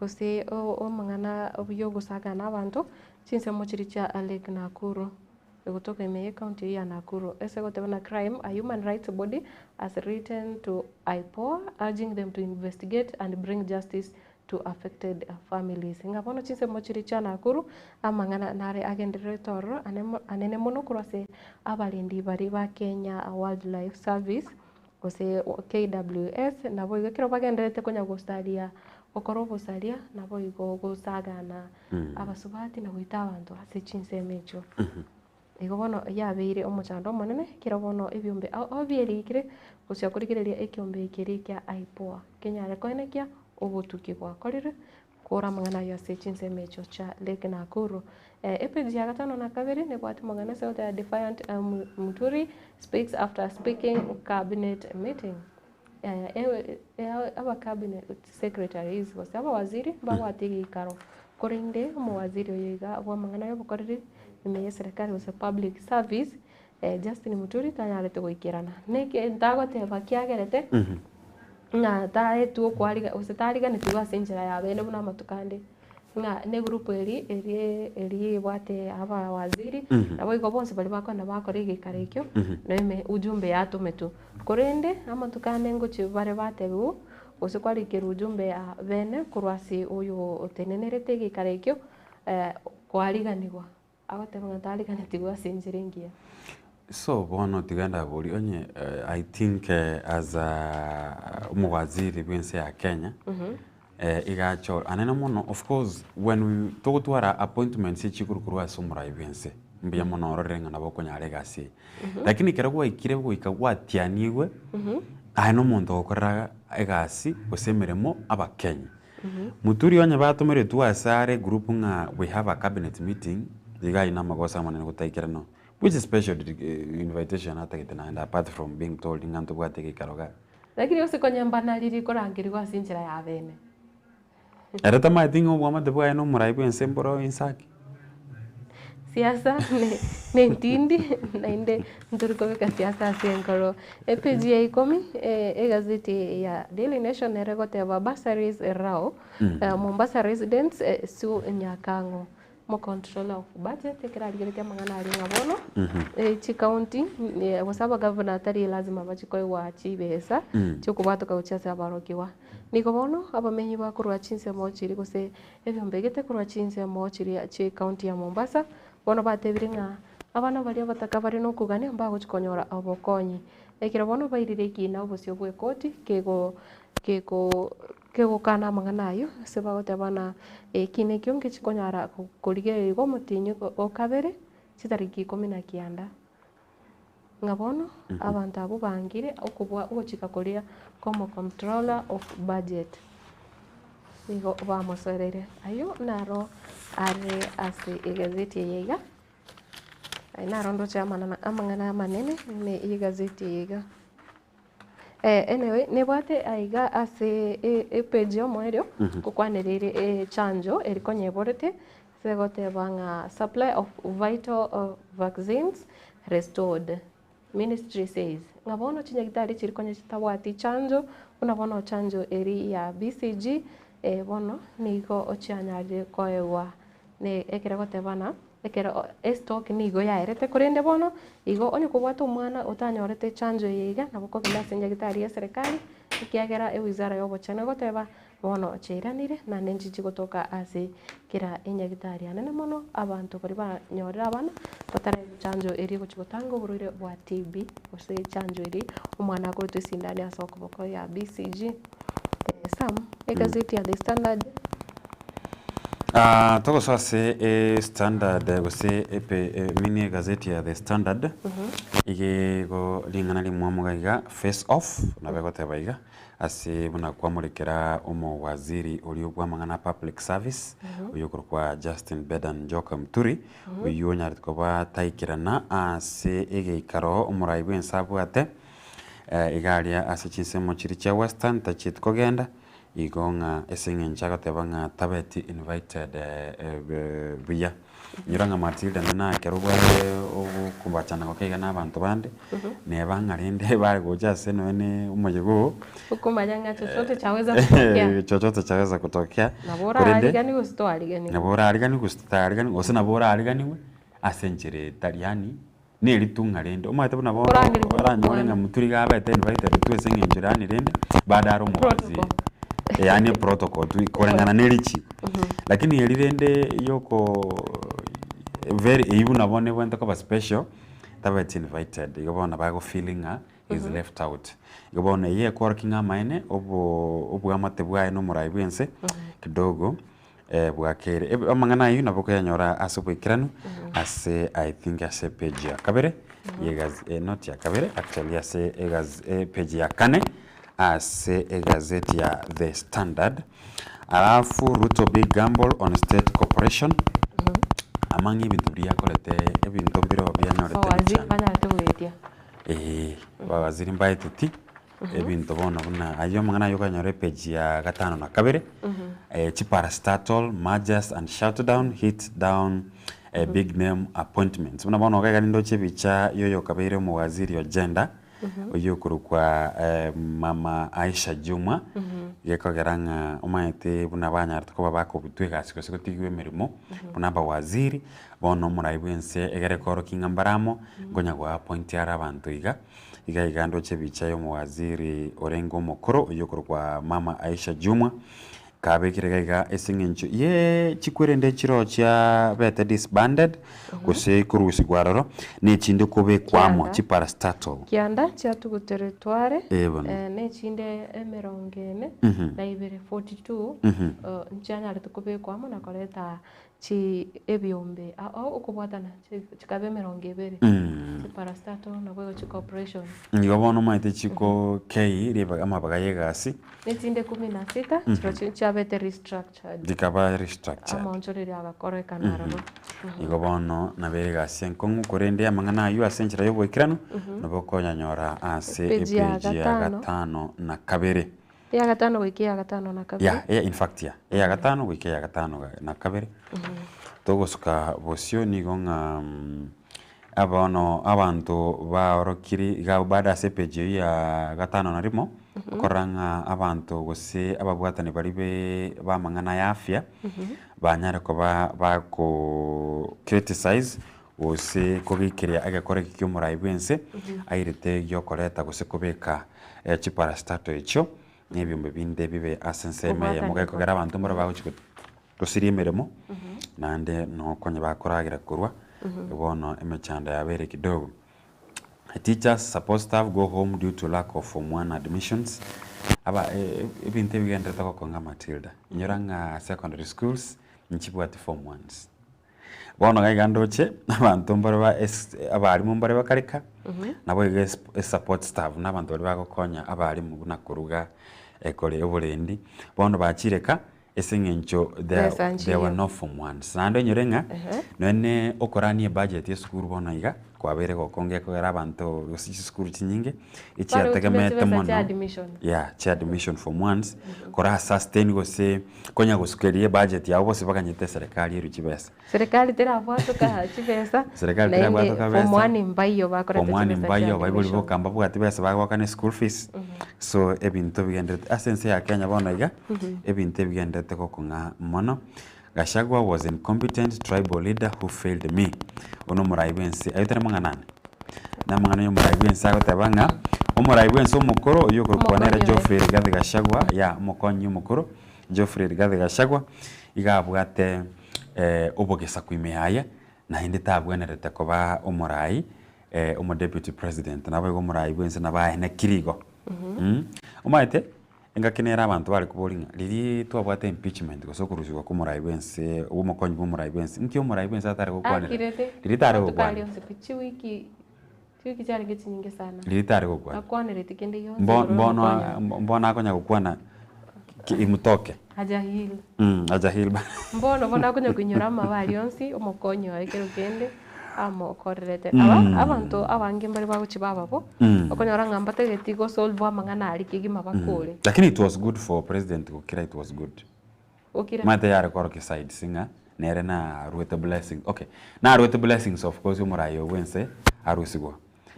S3: gose amang'ana ya ogosagana abanto, chinsemo chiria chia Lake Nakuru, egotoka ime ye ecounty eyio ya Nakuru. Ase egoteba buna crime, a human rights body has written to IPOA urging them to investigate and bring justice to affected families. Ng'a bono chinsemo chiria chia Nakuru, amang'ana nare agendererete ororo anene mono korwa ase abarendi baria ba Kenya Wildlife Service gose KWS, naboigo ekero bagendererete konya gosaria gokora obosaria naboigo gosagana abasubati na goita abanto ase chinsemo echio. Igo bono yabeire omochando omonene, ekero bono ebiombe ao ao bierikire gochia korigereria ekiombe keria kia IPOA, kenyare koenekia obotuki bwakorire kora amang'ana ayio ase chinsemo echio chia Lake Nakuru. Epage ya gatano na kabere nebwate omong'ana ase ogoteba Defiant Muturi speaks after speaking cabinet meeting. Aba cabinet secretaries gose abawaziri mbabwate egeikaro, korende omowaziri oyo iga bw'amang'ana y'obokoreri ime y'eserekari gose public service Justin Muturi tanyarete goikerana. Negento agoteba kiagerete ng'a taetwe okoariga gose tariganetigwe ase enchera ya bene buna amatuko ande. Ng'a negroup eria eria eria ebwate abawaziri, naboigo bonsi baria bakogenda bakora egeikaro ekio, neme ujumbe yatometwe. Korende amatuko ande ngochia bare batebiwa, gose kwarikerwa ujumbe ya bene korwa ase oyo otenenerete egeikaro ekio kwariganigwa. Agoteba ng'a tariganetigwe ase enchera engiya.
S8: So bono tiga ndaborie onye I think as a omowaziri bwense ya Kenya iga achore anene mono of course when we togotwara appointments echikuru korwa ase omorai bwense mbuya mono ororire ng'a nabo okonyara egasi eye. Lakini ekero gwaikire goika gwatianigwe aye na omonto ogokorera egasi gose emeremo abakenya. Moturi onye batomeretwe ase are group ng'a we have a cabinet meeting, iga ayio namagoso amanene gotaikerana. Which special invitation atagete naende apart from being told ng'a ntobwate egeikaro igaa.
S3: Lakini gose konya mbanariri korangerigwa ase enchera ya bene.
S8: Ere tamaeti ng'a obwamate bwaye na omorai bw'ense mboro insaki.
S3: Siasa ne nentindi naende ntori kobeka siasa ase enkoro. Epage ya ikomi egazeti ya Daily Nation nere egoteba bursaries row, Mombasa residents sue Nyakang'o. Mo controller of budget ekero arigeretie amang'ana aria ng'a bono chicounty gose abagavana tari lazima bachie koegwa chibesa chiokobwatoka gochia ase abarokigwa. Nigo bono abamenyi bakorwa chinsemo chiria gose ebiombe gete korwa chinsemo chiria chie ecounty ya Mombasa bono batebire ng'a abana baria abataka bare nokogania mbagochi konyora obokonyi. Ekero bono bairire ekina obosio bwa ekoti kego kego Kegokana amang'ana ayio, ase bagoteba ng'a ekina ekio ngechi konyara korigererigwa omotienyi o kabere chitariki ikomi na kianda. Ng'a bono abanto abwo bangire okobua ogochika koria kw'omo-controller of budget nigo bamosoereire. Ayio naro are ase egazeti eye iga, aye naro ndoche amanana amang'ana amanene ime y'egazeti eye iga. Anyway, nebwate aiga ase epage y'omoerio ngokwanera ere echanjo eri konyeborete ase egoteba ng'a supply of vital vaccines restored, ministry says. Ng'a bono chinyagitari chiri konya chitabwati chanjo, buna bono chanjo eri ya BCG, bono nigo chianyarire koegwa Ne ekero egotebana, ekero estock nigo yaerete, korende bono igo onye kobwate omwana otanyorete echanjo eye iga, nabo okogenda ase enyagetari ya eserekari, ekiagera ewizara ya obochenu egoteba bono chiairanire naende nchichi gotoka ase kera enyagitari anene mono abanto baria banyorire abana bataraegwa chanjo eria egochi gotanga oborwaire bwa TB gose echanjo eria omwana akorutwa esindani ase okoboko ya BCG. Sam, egazeti ya The Standard.
S8: Ah, togosoa ase e Standard gose epe mini egazeti ya The Standard iga ring'ana rimwamu iga iga face off nabo egoteba iga ase buna kwamorekera omowaziri oria bw'amang'ana a public service oyio okorokwa Justin Bedan Njoka Muturi oyio onyarete koba taikerana ase egeikaro omorai bwense abwate Iga aria ase chinsemo chiria chia Western tachieti kogenda, igo ng'a ase eng'encho agoteba ng'a tabeti invited buya. Inyora ng'a Matilda naende na ekero obwate ogokombachana goke iga na abanto bande, neba ng'a rende bare gocha ase nonya na omoyega oo,
S3: Okomanya ng'a chochote chaweza kutokea.
S8: chochote chaweza kutokea,
S3: Nabo
S8: korende
S3: orariganiwe gose toariganiwe.
S8: nabo orariganiwe gose totaariganiwe, gose nabo orariganiwe ase enchera etari yaani. Neritung'a rende, omanyete buna bono
S3: Korangerigwa
S8: oranyore ng'a
S3: nomwana.
S8: moturi iga abete invited tu ase eng'encho yaani rende bado are omowaziri.
S3: Protocol.
S8: Yaani eprotocol tu koreng'ana ne richiko. Lakini eri rende yoko very eywo buna bono ebwenerete koba special, tabeti invited igo bono nabo agofeel ng'a is left out. Igo bono eywo ekorokia ng'a amaene obo oboamate bwaye na omorai bwense kidogo. Bwakere. Amang'ana ayio nabo okoyanyora ase oboikeranu ase I think ase epage ya kabere ye not ya kabere actually ase epage ya kane ase egazeti ya The Standard. Alafu Ruto big gamble on state corporation among ebinto biria akorete ebinto mbire bianyorete
S3: Bawaziri
S8: emechando.
S3: banyarete goetia.
S8: Eeh bawaziri mbaeteti. Ebinto bono buna ayio amang'ana ayio okonyora epage ya gatano na kabere, chiparastatal mergers and shutdown hit down big name appointments. Buna bono iga iga nindoche ebicha ya oyokabeire omowaziri o gender, Oyio okorokwa mama Aisha Jumwa, gekogera ng'a omanyete buna banyarete koba bakobutwa egasi gose gotigiwa emeremo buna abawaziri, bono omorai bwense egere korokia ng'a mbare amo, nkonya goa appoint are abanto iga, iga iga ndoche ebicha ya omowaziri orenge omokoro oyio okorokwa mama Aisha Jumwa. Kabekire iga iga ase eng'encho ye chikwerende chiroo chiabete disbanded, gose korusigwa aroro, na echinde kobekwa amo,
S3: Kianda.
S8: chiparastatal.
S3: Kianda chiatuguteretwe are,
S8: Eh, bono.
S3: na echinde emerongo ene na ibere, 42, nchianyarete kobekwa amo na koreta chi ebiombe ao okobwatana chikaba emerongo ebere, chiparastatal naboigo chicorporation.
S8: Igo bono omanyete chiko kei ribaga amabaga ya egasi.
S3: Nechinde ikumi na sita chirochio chiabete restructured.
S8: Chikaba restructured.
S3: Amaonchorerio agakorekana aroro.
S8: Igo bono nabo ere egasi enkong'u korende amang'ana aywo ase enchera ya oboikeranu nabo okonyanyora ase
S3: Epeji ya
S8: epeji ya
S3: gatano.
S8: gatano na kabere.
S3: Eya gatano goika eya gatano na kabere.
S8: Ya, eya in fact ya, eya gatano goika eya gatano na kabere. Togosuka bosio nigo ng'a abono abanto baorokiri iga bado ase epage eywo ya gatano na rimo, okorora ng'a abanto gose ababwatani baria be b'amang'ana ya afya, banyare koba bako criticize gose kogeikeria egekora eke kia omorai bw'ense, airete giokoreta gose kobeka chiparastato echio, na ebiombe binde bibe ase ensemo eyemo
S3: Kobwatanigwa.
S8: gekogera abanto mbaro bagochi gosiria emeremo, naende nokonya bakoragera korwa, bono emechando yabeire kidogo. Teachers, support staff go home due to lack of form one admissions. Aba ebinto ebigenderete gokonga Matilda, inyora ng'a secondary schools nchibwati form ones. Bono iga iga ndoche, abanto mbare ba es abalimu mbare bakareka, nabo iga es esupport staff na abanto baria bagokonya abalimu buna koruga, ekore oborendi, bono bachire ka, ase eng'encho there
S3: Besa
S8: there
S3: nchiyo.
S8: were no form ones. Naende onyore ng'a, nonye ne okorania ebudget ya esukuru bono iga, kwabeire gokonga ekogera abanto gose chisukuru chinyinge,
S3: Bare gotumia
S8: echiategemeete
S3: chibesa chia
S8: mono
S3: admission.
S8: yeah, chia admission form ones, kora sustain gose konya gosukeria ebudget yabo bose baganyete eserekari erwe chibesa.
S3: Serikali terabwatoka chibesa,
S8: Serikali
S3: naende
S8: terabwatoka
S3: form
S8: besa,
S3: one mbaiyo bakoreta
S8: form one
S3: chibesa chia
S8: mbaiyo, abaibori
S3: admission.
S8: boka mbabwati besa bagoakana eschool fees, so ebinto bigendererete ase ense ya Kenya bono iga, ebinto ebigendererete gokong'a mono. Gachagua was incompetent tribal leader who failed me. Oyo nomorai bwense, ayio tari mang'ana ane, namang'ana ya omorai bwense agoteba ng'a, omorai bwense omokoro oyio okorokwa nere
S3: Omokonyi oye.
S8: Geoffrey Rigathi Gachagua, yeah omokonyi omokoro Geoffrey Rigathi Gachagua, iga abwate obogesaku ime yaye, naende tabwenerete koba omorai omo deputy president, naboigo omorai bwense nabo aenekire igo. Omanyete, engaki nere abanto bare koboria ng'a riria twabwate impeachment gose okorusigwa kwa omorai bwense, omokonyi bwa omorai bwense, nki omorai bwense atare gokwanera?
S3: Akirete,
S8: Riria tare
S3: amatuko
S8: gokwana.
S3: aria onsi pi, chiwiki, chiwiki chiarenge chinyinge sana.
S8: Riria tare gokwana.
S3: Akwanereti kende gionsi
S8: Mbo
S3: igoro ya
S8: mbono
S3: omokonyi oye.
S8: mbono akonya gokwana ki imutoke.
S3: Hajahil.
S8: Hajahil ba.
S3: Mbono bono akonya koinyora amabe aria onsi, omokonyi oye kero kende amokorerete. Aba abanto abange mbare bagochia baba bo, okonyora ng'a mbatageti gosolve amang'ana aria kegima bakore.
S8: Lakini it was good for president gokira it was good.
S3: Gokira.
S8: Omanyete yare korokia sides ng'a nere naruete blessing okay naruete blessings of course omorai oyo bwense arusigwa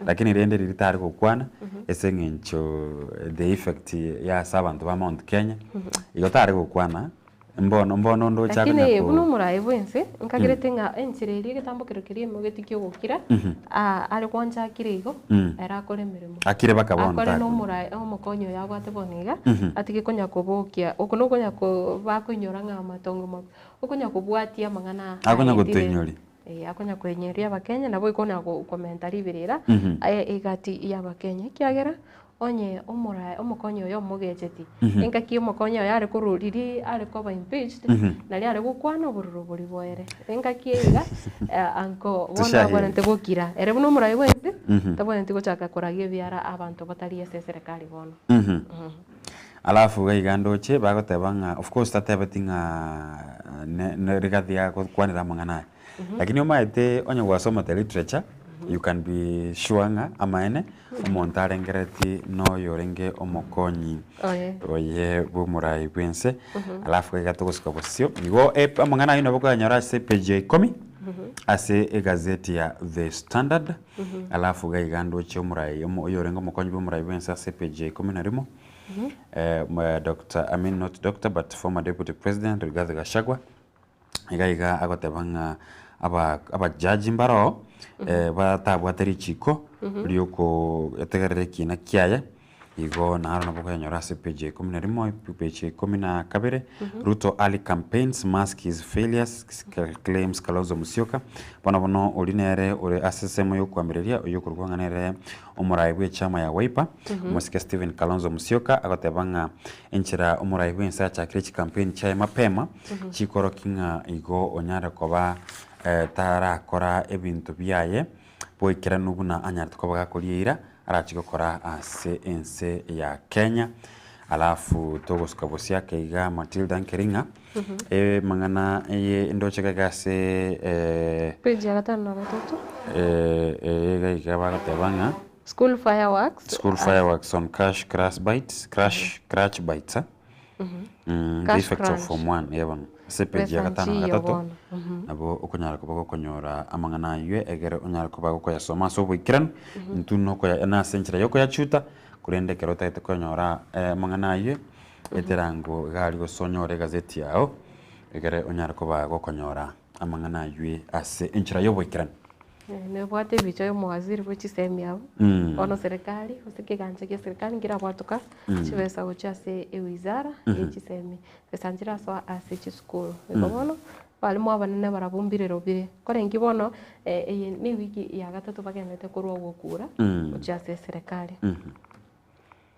S8: lakini rende riria tari gokwana ase eng'encho the effect ya ase abanto ba Mount Kenya igo tari gokwana mbono mbono ndoche
S3: Lakini
S8: akonya
S3: buna
S8: ko
S3: omoraai bwense, nkagerete ng'a enchera eria egetambokero keria emogeti ki'ogokira, are gwancha akire igo, ere akore emeremo.
S8: Akire baka bono
S3: Akore
S8: takonywa.
S3: nomoraai omokonyi oyo abwate bono iga, atige konya kobokia, oko nokonya ko bakoinyora ng'a amatongo mabe, okonya kobwatia amang'ana
S8: Akonya
S3: aetire.
S8: gotoinyoria.
S3: Ee, akonya koinyoria abakenya, nabo ikonya komenta riberera aye egati y'abakenya, ekiagera onye omoraai omokonyi oyo omogecheti, engaki omokonyi oyo are korwa riria are koba impeached, naria are gokwana obororo boria boere. Engaki eye iga, anko bono
S8: Tushahidi.
S3: abwenerete gokira. Ere buna omoraai bwensi, tabwenereti gochaka koragia ebiara abanto batari ase eserekari bono.
S8: Alafu iga iga ndoche bagoteba ng'a of course tatebeti ng'a ne ne Rigathi agokwanera amang'ana aya. Lakini omanyete onye gwasomete literature, you can be sure ng'a amaene, omonto arengereti noyo orenge omokonyi
S3: Oye.
S8: oye bw'omorai bw'ense. Alafu iga togosuka bosio, igo ep amang'ana ayio nabo okonyora ase epage ya ikomi. ase egazeti ya The Standard, alafu iga iga ndoche omorai omo oyorenge omokonyi bwa omorai bwense ase epage ya ikomi na rimo, Doctor, I mean not doctor but former deputy president Rigathi Gachagua, iga iga agoteba ng'a aba abajaji mbaroo batabwate richiko riokotegerera ekina kiaye, igo naro nabo okoyanyora ase page ya ikomi na rimo, page ya ikomi na kabere, Ruto early campaigns mask his failures claims Kalonzo Musyoka, bono bono oria nere ore ase ensemo ya okoamireria oyio okorokwa ng'a nere omorai bw'echama ya Wiper, omosike Stephen Kalonzo Musyoka agoteba ng'a enchera omorai bw'ense achakire chikampeni chiaye mapema, Chikorokia ng'a igo onyare koba tarakora ebinto biaye boikeranu buna anyarete koba gakoria eira arache gokora ase ense ya Kenya. Alafu togosuka bosio ake iga Matilda nkeri ng'a emang'ana eye ndoche gaiga ase
S3: Page ya gatano na gatato.
S8: eye iga iga bagoteba ng'a
S3: School fireworks.
S8: School fireworks on cash crash bites, crash, crutch bites. The
S3: Cash
S8: effects of
S3: crunch.
S8: form one eh bono ase epage ya
S3: Besa
S8: gatano na
S3: nchiyo
S8: gatato
S3: bono.
S8: nabo okonyara koba gokonyora amang'ana aywo egere onyare koba gokoyasoma ase oboikeranu intwe nokoya nase enchera ya okoyachuta korende ekero otagete konyora amang'ana aywo eterango iga aria gose onyore egazeti yago egere onyare koba gokonyora amang'ana aywo ase enchera ya oboikeranu.
S3: Nebwate ebicha ya omowaziri bwe chisemi abwo, bono serikali gose ekegancha gia serikali nkerabwatoka chibesa gochia ase ewizara ye chisemi, besa nchirasoa ase chisukuru. Igo bono, abalimu abanene barabwo mbirero bire. Korenge bono, eye ne ewiki ya gatato bagenderete korwa ogokura gochia ase eserekari.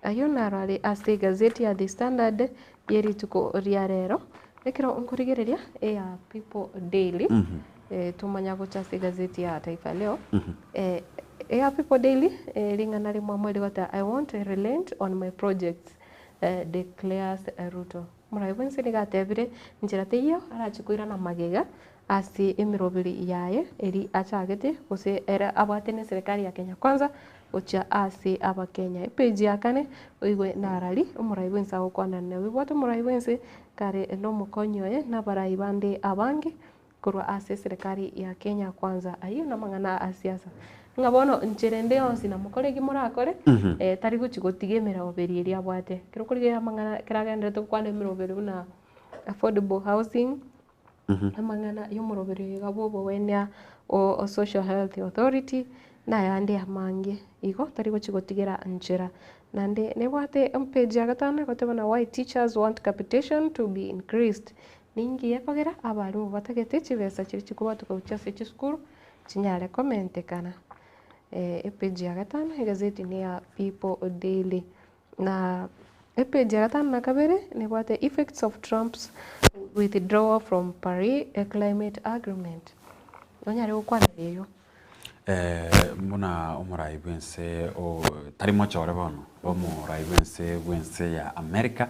S3: Ayio naro are ase egazeti ya The Standard ye rituko ria rero. Ekero nkorigereria eya People Daily, tomanya gocha ase egazeti ya Taifa Leo. Eya People Daily, ring'ana rimwamo rigoteba I won't relent on my projects, declares Ruto. Omorai bwense nigo atebire, Nchera teiyo arache koirana magega ase emeroberi yaye eri achagete gose ere abwate neserikari ya Kenya Kwanza gochia ase abakenya. Epage ya kane oigwe narari omorai bwense agokwana nobwate omorai bwense kare nomokonyi oye na abarai bande abange korwa ase eserikari ya Kenya Kwanza. Ayio namang'ana a siasa. Ng'a bono nchera ende yonsi namokore eki morakore, tari gochi gotiga emeroberi eria abwate. Ekero okorigereria amang'ana ekero agenderete gokwana emeroberi buna affordable housing, amang'ana ya omoroberi oyo iga bwa obogwenia o Social Health Authority, na ayande amange. Igo tari gochi gotigera nchera. Naende nebwate epage ya gatano egoteba buna why teachers want capitation to be increased. Ninki gekogera abalimu batagete chibesa chiria chikobwatoka gochia ase chisukuru chinyare komentekana. Epage ya gatano egazeti neya People Daily. Na epage ya gatano na kabere nebwate effects of Trump's withdrawal from Paris climate agreement. Nonyare gokwanera eyio.
S8: Buna omorai bw'ense o tari mochore bono, omorai bw'ense bw'ense ya America,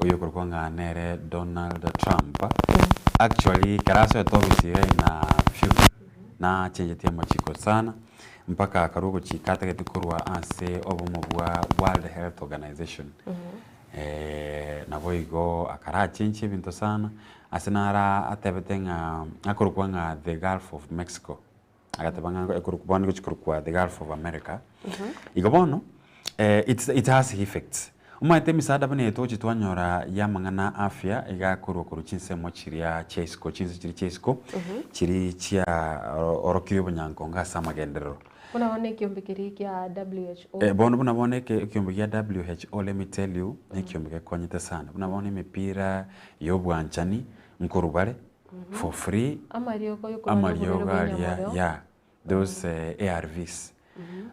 S8: oyo okorokwa ng'a nere Donald Trump, actually ekero asoete ofisi iga in a few, nachengetie amachiko sana, mpaka akarwa ogochika atagete korwa ase obomo bwa World Health Organization. Naboigo akarachenchie ebinto sana, ase naro atebete ng'a akorokwa ng'a the Gulf of Mexico, agateba ng'a ekorokwa bono egochi korokwa the Gulf of America. Igo bono, it's it has effects. Omanyete emisaada buna eye togochi twanyora ya amang'ana a afya iga akorwa korwa chinsemo chiria chia isiko, chinse chiria chia isiko, chiria chia orokirie obonyankongo ase amagenderero.
S3: Buna bono ekiombe keria kia WHO.
S8: Eh, bono buna bono eke ekiombe gia WHO let me tell you, nekiombe gekonyete sana. Buna bono emepira ya obwanchani nkorwa bare for free,
S3: Amariogo yokorwaria oborwaire
S8: amariogo
S3: bwa
S8: aria
S3: enyamoreo.
S8: yeah, those ARVs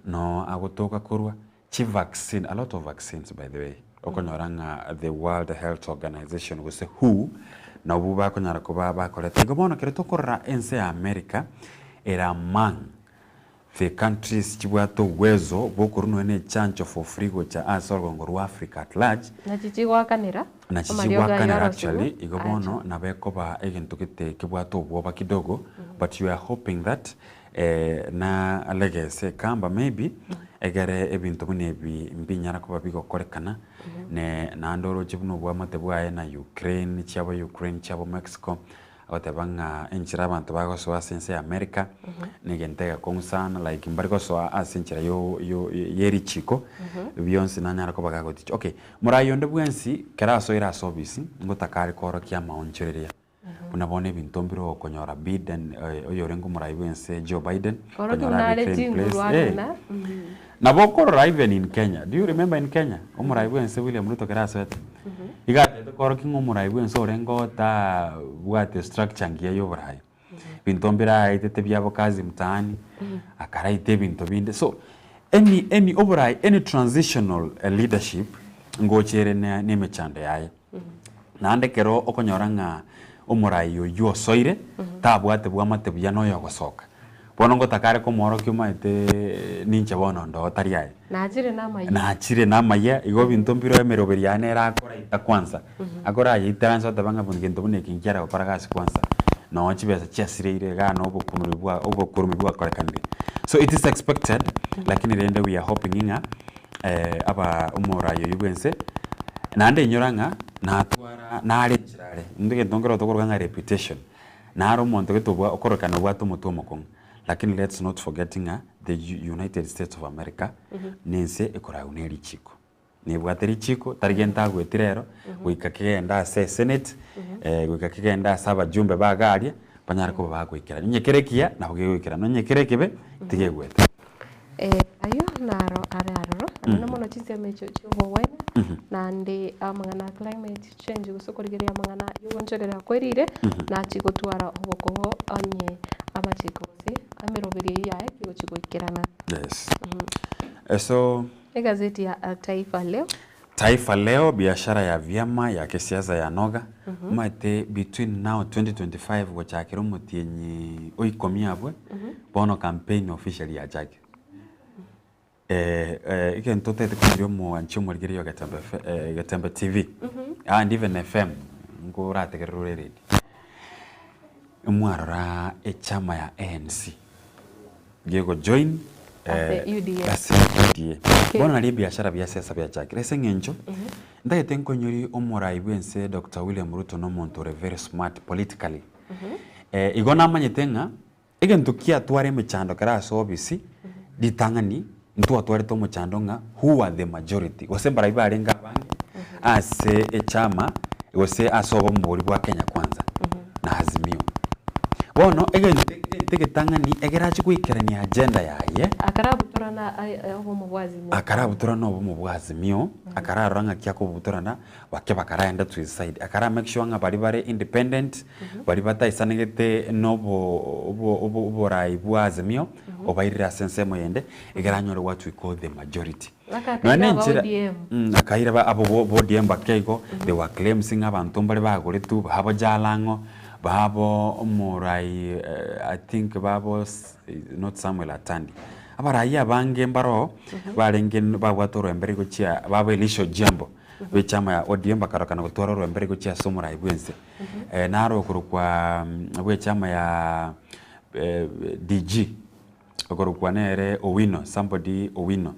S8: no agotoka korwa, chi vaccine, a lot of vaccines by the way, okonyora ng'a the World Health Organization gose WHO, nabwo bakonyara koba bakoreta. Igo bono ekero tokorora ense ya America ere among the countries chibwate uwezo bwokorwa nonya ne echancho for free gocha ase orogongo rwa Africa at large,
S3: Nachi chigoakanera,
S8: nachi
S3: amariogo ayio
S8: chigoakanera
S3: arosigwe
S8: actually, igo
S3: acha.
S8: bono nabo ekoba egento gete kebwate obwoba kidogo, but you are hoping that na legese ekamba maybe, egere ebinto buna ebi mbinyara koba bigokorekana, ne naende oroche buna obwamate bwaye na Ukraine, chiabo Ukraine, chiabo Mexico. Agoteba ng'a enchera abanto bagosoa ase ense ya America negento egekong'u sana like mbari gosoa ase enchera yo yo ye richiko bionsi nanyara koba gagoticha. Okay, morai onde bwensi kero asoire ase ofisi ngotaka are koorokia amaonchoreria buna bono ebinto mbire okonyora Biden oyorenge omorai bwense Joe Biden
S3: Korokia
S8: okonyora
S3: buna are
S8: abekire in place
S3: chinguru
S8: eh.
S3: abuna.
S8: Nabo okorora even in Kenya, do you remember in Kenya omorai bwense William Ruto kero asoete iga atebete korokia ng'a omorai bwense orenge otabwate structure ngiya ya oborai, ebinto mbire aetete biabo kazi mtaani, akaraita ebinto binde so any any oborai any transitional leadership ngocha ere na emechando yaye. Naende ekero okonyora ng'a omorai oyio osoire tabwate bwamate buya na oyogosoka, bono ngotaka are komoorokia omaete ninche bono ndoo tari aye.
S3: Nachire namaiya.
S8: Nachire namaiya, igo ebinto mbire emeroberi yane ere akoraita kwanza, akorayeitaranse oteba ng'a gento buna eke nkiare gokora gasi kwanza, noo chibesa chiasireire igaa na obokumiri bwa obokurumi bwakorekanire. So it is expected, lakini rende we are hoping ng'a aba omorai oyio bwense, naende inyora ng'a natwara nare enchera are, intwe egento nkere tokoroka ng'a reputation, nare omonto gete obwa okorokana obwate omotwe omokong'u, lakini let's not forget ng'a the United States of America na ense ekoragwa ne richiko. Nebwate richiko, tari gento agweti rero, goika kegende ase esenate, goika kegende ase abajumbe ba iga aria, banyare koba bagoikerania. Onye kere ekiya, nabo kegoikerana, onye kere ekebe, tigegwete.
S3: Ayio naro are aroro, naende mono chinsemo echio chi'obogwenia, naende amang'ana a climate change gose okorigereria amang'ana y'ogoonchorera kwerire, nachie gotwara obokongo onye amachiko gose emeroberio eyio yaye kegochia goikerana.
S8: Yes. So.
S3: Egazeti ya Taifa Leo.
S8: Taifa Leo, biashara ya vyama ya kisiasa yanoga, omanyete between now 2025 gochakera omotienyi o ikomi abwe, bono campaign officially yachakire. Egento otagete koinyora omwanchi omorigereria o Getembe F Getembe TV, and even FM, nkorategerere ore eredio, mwarora echama ya ANC. Gegojoin
S3: Ase UDA.
S8: ase UDA. Bono nario ebiashara bia siasa biachakire ase eng'encho ntagete nkonyorie omorai bwense Doctor William Ruto na omonto ore very smart politically. Igo namanyete ng'a egento kiatwara emechando kere ase obisi ritang'ani ntwatwarete omochando ng'a who are the majority gose mbaria barenge abange ase echama gose ase obomo boria bwa Kenya Kwanza na Azimio. Bono egento egento egetang'ani ekero achia goikerania agenda yaye,
S3: Akarabutorana obomo bwa Azimio.
S8: akarabutorana obomo bwa Azimio, akararora ng'aki akobutorana, bake bakaraenda to his side, akara make sure ng'a baria bare independent, baria bataisanegete na obo obo obo oborai bwa Azimio, obairire ase ensemo eyende, ekero anyore what we call the majority. Nonya na enchera akaira ba abo bo bo ODM bake igo, there were claims ng'a abanto mbare bagoretwe, babo Jalang'o, babo omorai I think babo not Samuel Atandi. Abarai abange mbaroo, barenge babwate orwemberi gochia babo Elisha Ojiambo, bwe echama ya ODM bakarokana gotwara orwemberi gochia ase omorai bwense. Naro okorokwa bwe echama ya DG. Okorokwa nere Owino, somebody Owino,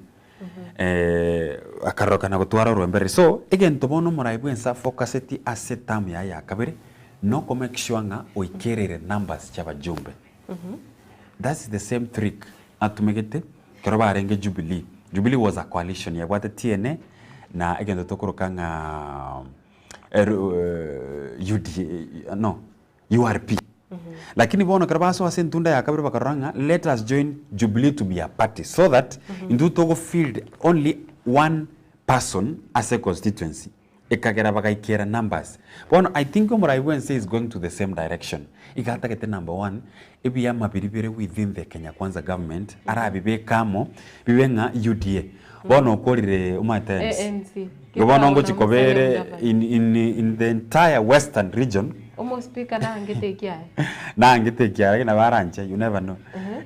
S8: akarorokana gotwara orwembereri. So, egento bono omorai bwense afocuseti ase eterm yaye ya kabere, noko make sure ng'a oikereire numbers chia abajumbe. That's the same trick atumegete ekero barenge Jubilee. Jubilee was a coalition yabwate TNA na egento tokoroka ng'a UDA, no. URP. Lakini bono ekero basoa ase entunda ya kabere bakarora ng'a let us join Jubilee to be a party so that intwe togo field only one person ase econstituency ekagera bagaikera numbers. Bono I think omorai bwense is going to the same direction. Iga atagete number one ebiama biria bire within the Kenya Kwanza government arabibeke amo bibe ng'a UDA. Bono okorire omanyete ANC.
S3: ANC.
S8: Igo bono ngochi kobere in, in, in the entire western region
S3: Omo speaker nangete ekiaye.
S8: nangete ekiaye lakini nabo aranche you never know.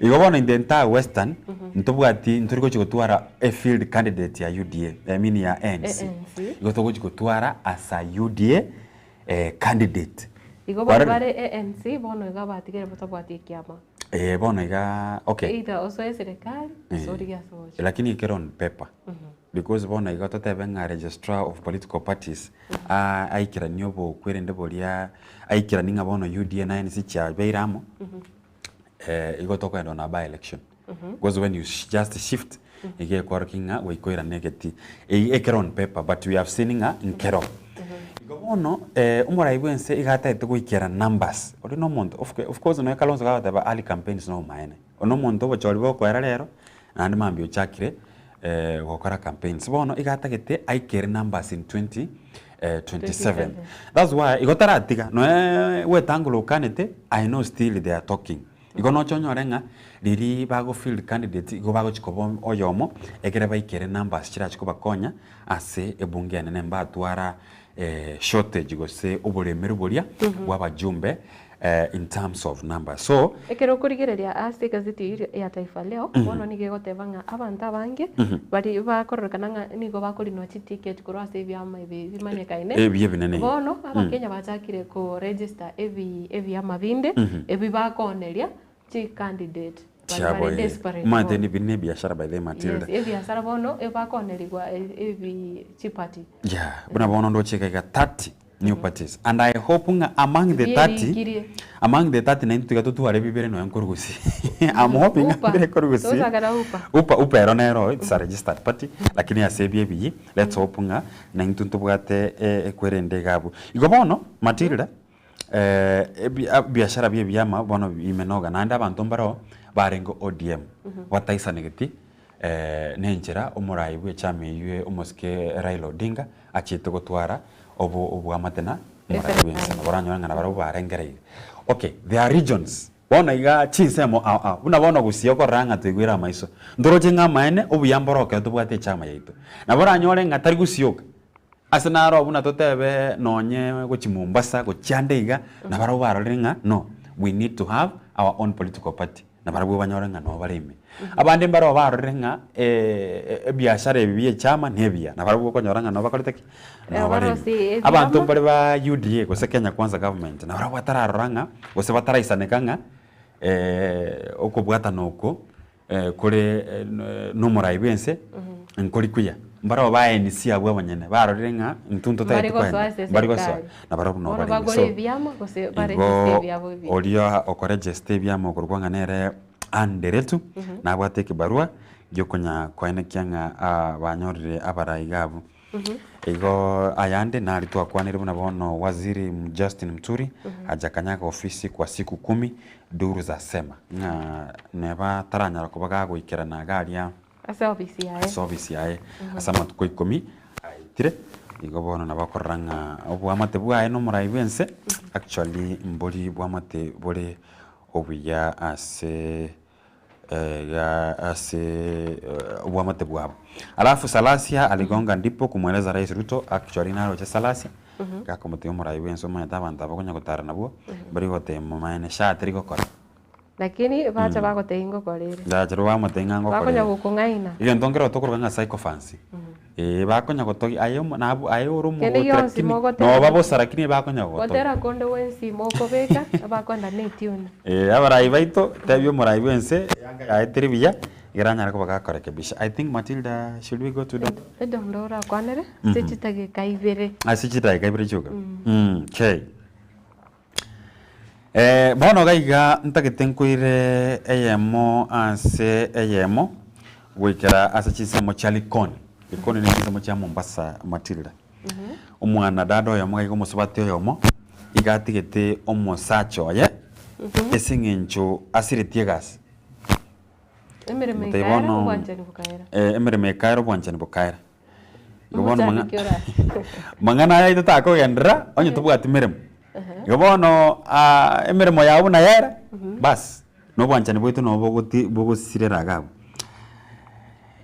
S8: Igo bono in the entire western ntobwati ntori gochi gotwara a field candidate ya UDA I mean ya ANC.
S3: ANC.
S8: Igo togochi gotwara as a UDA eh, candidate.
S3: Igo bari
S8: Kwarorire?
S3: bare ANC bono iga batigere batabwati ekiama.
S8: Eh, bono iga okay.
S3: Either osoe eserekari gose
S8: Eh,
S3: origie ase ogocha.
S8: Lakini ekero on paper. Because bono igo totebe ng'a registrar of political parties aikeranie obokwerende boria aikeranie ng'a bono UDA na ANC chiabeire amo, igo tokoenda on a by election. Because when you just shift, iga ekorokia ng'a goika oirane egeti. Eyio ekero on paper but we have seen ng'a nkero. Igo bono omorai bwense iga atagete goikera numbers, oria na omonto of course nonya Kalonzo gagoteba early campaigns na obomaene. One omonto obochori bokoera rero, naende mambia ochakire gokora campaigns. Bono iga atagete aikere numbers in 2027. That's why igo taratiga noe Wetangula okanete, I know still they are talking. Igo noche onyore ng'a riria bago field candidates igo bagochi koba oyomo ekere baikere numbers chirachi kobakonya ase ebunge enene mbatwara shortage gose oboremeru boria bwa abajumbe in terms of numbers. So.
S3: Ekero okorigereria ase egazeti eyio ya Taifa Leo, bono nigo egoteba ng'a abanto abange baria bakororekana ng'a nigo bakorinwa chiticket korwa ase ebiama ebi bimanyekaine,
S8: Ebi ebinene.
S3: bono Abakenya bachakire ko register ebi ebiama binde ebi bakooneria chicandidate baria
S8: Chiabo
S3: bare
S8: eh.
S3: desperate
S8: Omanyete
S3: bono.
S8: ebi ne ebiashara by the way Matilda.
S3: Yes, ebiasara bono ebakoonerigwa ebi chiparty.
S8: Yeah, buna bono ndoche iga iga 30 new parties and I hope ng'a among the 30
S3: Bierikirie.
S8: among the 30 naintwe tiga totware bibere nonya nkorwa gusii I'm hoping ng'a
S3: Upa.
S8: mbire korwa gusii
S3: Tosakera upa.
S8: Upa upa ero nero it's a registered party lakini ase ebi ebiyi let's hope ng'a naintwe ntobwate ekwerende iga abwo. Igo bono Matilda ebiashara bia ebiama bono bimenoga naende abanto mbaroo barenge ODM bataisanegeti nenchera omorai bw'echama eyio omosike Raila Odinga achiete gotwara oboamate na omorai bw'ense nabo oranyore ng'a nabarabwo barengereire. Okay, there are regions bono iga chinsemo ao ao buna bono gusii okorora ng'a toigwere amaiso ntoroche ng'a amaene obuya mboro ekero tobwate echama yaito. Nabo oranyore ng'a tari gusii oka Ase naro buna totebe nonye gochia Mombasa gochia ande iga, nabarabwo barorire ng'a no, we need to have our own political party. Nabarabwo banyore ng'a noo bare ime. Abande mbaroo barorire ng'a ebiashara ebi bia echama nebiya, nabarabwo okonyora ng'a noo bakorete ki? Noo bare ime.
S3: Barosie ebiama.
S8: Abanto mbare ba UDA gose Kenya Kwanza government, nabarabwo batararora ng'a gose bataraisaneka ng'a okobwatana oko kore nomorai bw'ense nkori kuya. Mbarabwo ba ANC abwo abanyene barorire ng'a intwe ntotagete
S3: Mbari gosoa
S8: koenda,
S3: ase
S8: mbari gosoa
S3: eserikari.
S8: nabarabwo nabo
S3: Bono
S8: barenge.
S3: bagore
S8: So
S3: ebiama gose baregister
S8: igo
S3: ebiabo ebiya.
S8: oria okoregister ebiama okorokwa ng'a nere Ann Nderetu nabwate ekebarua giokonya koenekia ng'a banyorire abarai iga abwo. Igo ayande nari twakwanire buna bono Waziri Justin Muturi ajakanyaga ofisi kwa siku kumi duru zasema ng'a neba taranyara koba gagoikerana iga aria
S3: Ase ofisi yaye.
S8: ase ofisi yaye ase amatuko ikomi aetire. Igo bono nabo okorora ng'a oboamate bwaye na omorai bwense actually mbori bwamate bore obuya ase iga ase obwamate bwabo. Alafu Salasya aligonga ndipo kumweleza Rais Ruto actually naroche Salasya gakomotebia omorai bwense omanyete abanto aba okonya gotara nabwo mbari goteba maene sha teri gokora.
S3: Lakini bacha bagotebia ngokora ere.
S8: Bacha bamotebia ng'a ngokora
S3: Bakonya
S8: ere.
S3: gokong'aina.
S8: Egento nkero tokoroka ng'a sycophancy. Eeh bakonya gotogia aye omo nabwo aye ore
S3: Kende
S8: omorwoti
S3: gionsi
S8: lakini
S3: mogotera
S8: noba bosa lakini bakonya gogotogia.
S3: Gotera konde gwensi mokobeka, abakwenda ne etune.
S8: Eeh abarai baito, tebia omorai bwense eyanga yaye teri buya, ekero anyare koba gakorekebisha. I think Matilda should we go to the.
S3: Edondo orakwanere ase chidageka ibere.
S8: Ase chidageka ibere chioka? Okay. Eh, bono iga iga ntagete nkoire eyemo ase eyemo goikera ase chinsemo chia Likoni. Likoni ne chinsemo chia Mombasa Matilda. Omwana dada oyomo iga omosubati oyomo iga atigete omosacha oye ase eng'encho asiretie egasi.
S3: Emeremo
S8: Motebie
S3: ekaera
S8: bono
S3: obwanchani bokaera.
S8: eh, emeremo ekaera obwanchani bokaera. Igo bono mang'a
S3: Omochandoki ore
S8: mang'ana aya aito takogenderera onye tobwati meremo. Igo bono emeremo yao buna yere, bas, na obwanchani bwaito nabo bogoti bogosirera iga abwo.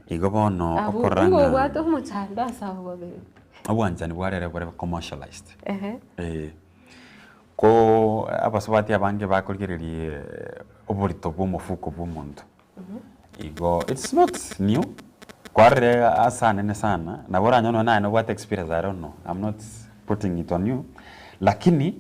S8: Igo bono
S3: Abwo
S8: okorora
S3: nigo
S8: ng'a
S3: obwate omochando ase abwo babere.
S8: obwanchani bwarere bore commercialized.
S3: Ehe.
S8: Eh, ko abasubati abange bakorigereria oborito bwa omofuko bwa omonto. Igo it's not new, kwarire ase anene sana, nabo oranyore nonya naye nobwate experience I don't know, I'm not putting it on you, lakini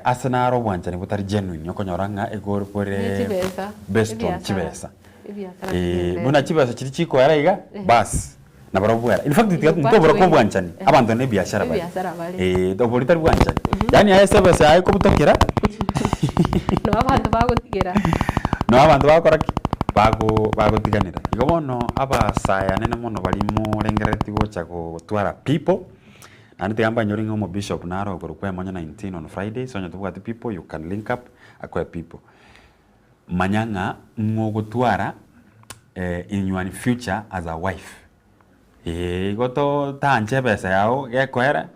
S8: ase naro obwanchani botari genuine okonyora ng'a igo bore
S3: Ne chibesa,
S8: based on
S3: ebiasara,
S8: chibesa.
S3: ebiasara
S8: Eh,
S3: bigenderere.
S8: buna chibesa chiria chikoera iga,
S3: Ehe.
S8: bas. Nabarabwo bwera. In fact tiga ntobora kobwanchani, abanto ne ebiashara bare.
S3: Ebiasara bare.
S8: Eh, obori tari bwanchani. Yaani aye ase ebesa yaye ekobutokera,
S3: Nabo abanto bagotigera.
S8: nabo abanto bagokora ki? Bago bagotiganera. Igo bono abasae anene mono baria morengereretie gocha gotwara people, naende tiga mbanyore ng'a omobishop naro okorokwa Emonyo 19 on Fridays, onye tobwati people you can link up akoe people. Manya ng'a ng'o ogotwara in your future as a wife. Eeh igo totanche ebesa yago gekoera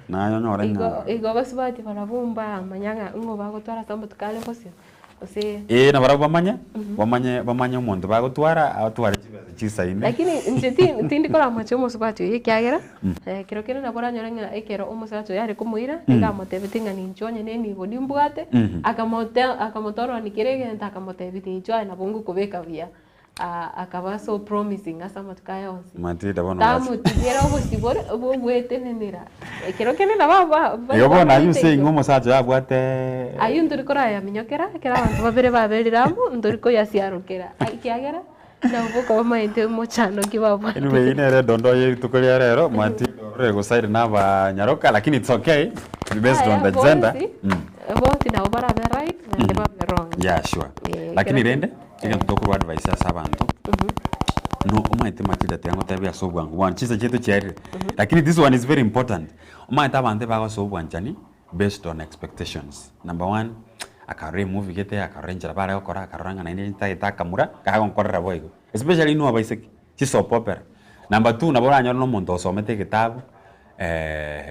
S8: naye onyore ng'a.
S3: Igo basubati barabwo mbamanya ng'a ng'o bagotwara ase amatuko are bosio gose.
S8: Eeh nabarabwo bamanye, bamanye bamanye omonto bagotwara atware chibesa chisaine.
S3: Lakini inche tindi koramochia omosubati oyio ekiagera. Ekero kende nabo oranyore ng'a ekero omosacha oye are komoira, nigo amotebetie ng'a ninche onye nenibo nimbwate, akamote akamotororania kera egento akamotebia ninche aye nabo ngokobeka buya. Akaba so promising ase amatuko aye onsi.
S8: Matilda bono ogacha.
S3: Tamotigera obosibore bw'ogwetenenera. Ekero kende nabo aba
S8: Igo bono ayio saying ng'a omosacha oye abwate.
S3: Ayio ntori korayaminyokera, ekero abanto babere baberire amo, ntori koyasiarokera, ekiagera. Nabo bokobamaete omochando ki babwate.
S8: Anyway, eyio nere edondo ye rituko ria rero, Matilda orure gosaida na abanyaroka, lakini it's okay, based on the gender.
S3: Aya, bonsi, bonsi nabo barabe right naende babe wrong.
S8: Yeah, sure.
S3: Eh,
S8: Lakini
S3: ekero
S8: rende, egento tokorwa advice ase abanto, no omanyete Matilda tiga ngotebie ase obwango bwane, chinsa chiaito chiarire, lakini this one is very important. Omanyete abanto ebagosoa obwanchani based on expectations. Number one, akarora emovie gete, akarora enchera bare gokora, akarora ng'a naende ntagete akamura, kagonkorera boigo. Especially inwe abaiseke, chisoap opera. Number two, nabo oranyore na omonto osomete egetabu,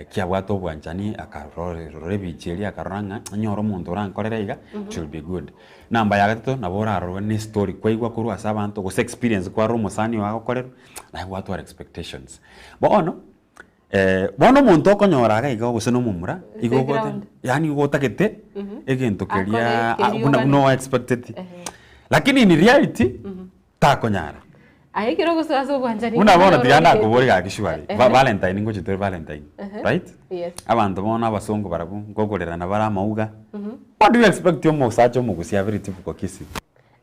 S8: kiabwate obwanchani, akarora rora ebicha eria akarora ng'a nyore omonto orankorere iga, it will be good. Number ya gatato, nabo orarorwe na estory kwaigwa korwa ase abanto, gose experience kwarora omosani oye agokorerwa, naye gwatwara expectations. Bono. Bono omonto okonyora iga iga gose na omomura, igo
S3: Ase
S8: ogote
S3: ground.
S8: yaani igo otagete egento
S3: Akore
S8: keria
S3: keria
S8: buna buna
S3: oganeti.
S8: o expecteti. Lakini in reality, takonyara.
S3: Aye ekero ogosoa ase obwanchani
S8: Buna bono
S3: nigo
S8: tiga
S3: ororete.
S8: ndakoborie gaki surely,
S3: Ehe.
S8: Valentine ngochia tore Valentine,
S3: Ehe.
S8: right?
S3: Yes.
S8: Abanto bono abasongo barabwo nkokorerana bare amauga, what do you expect omosacha omogusia abere rituko Kisii?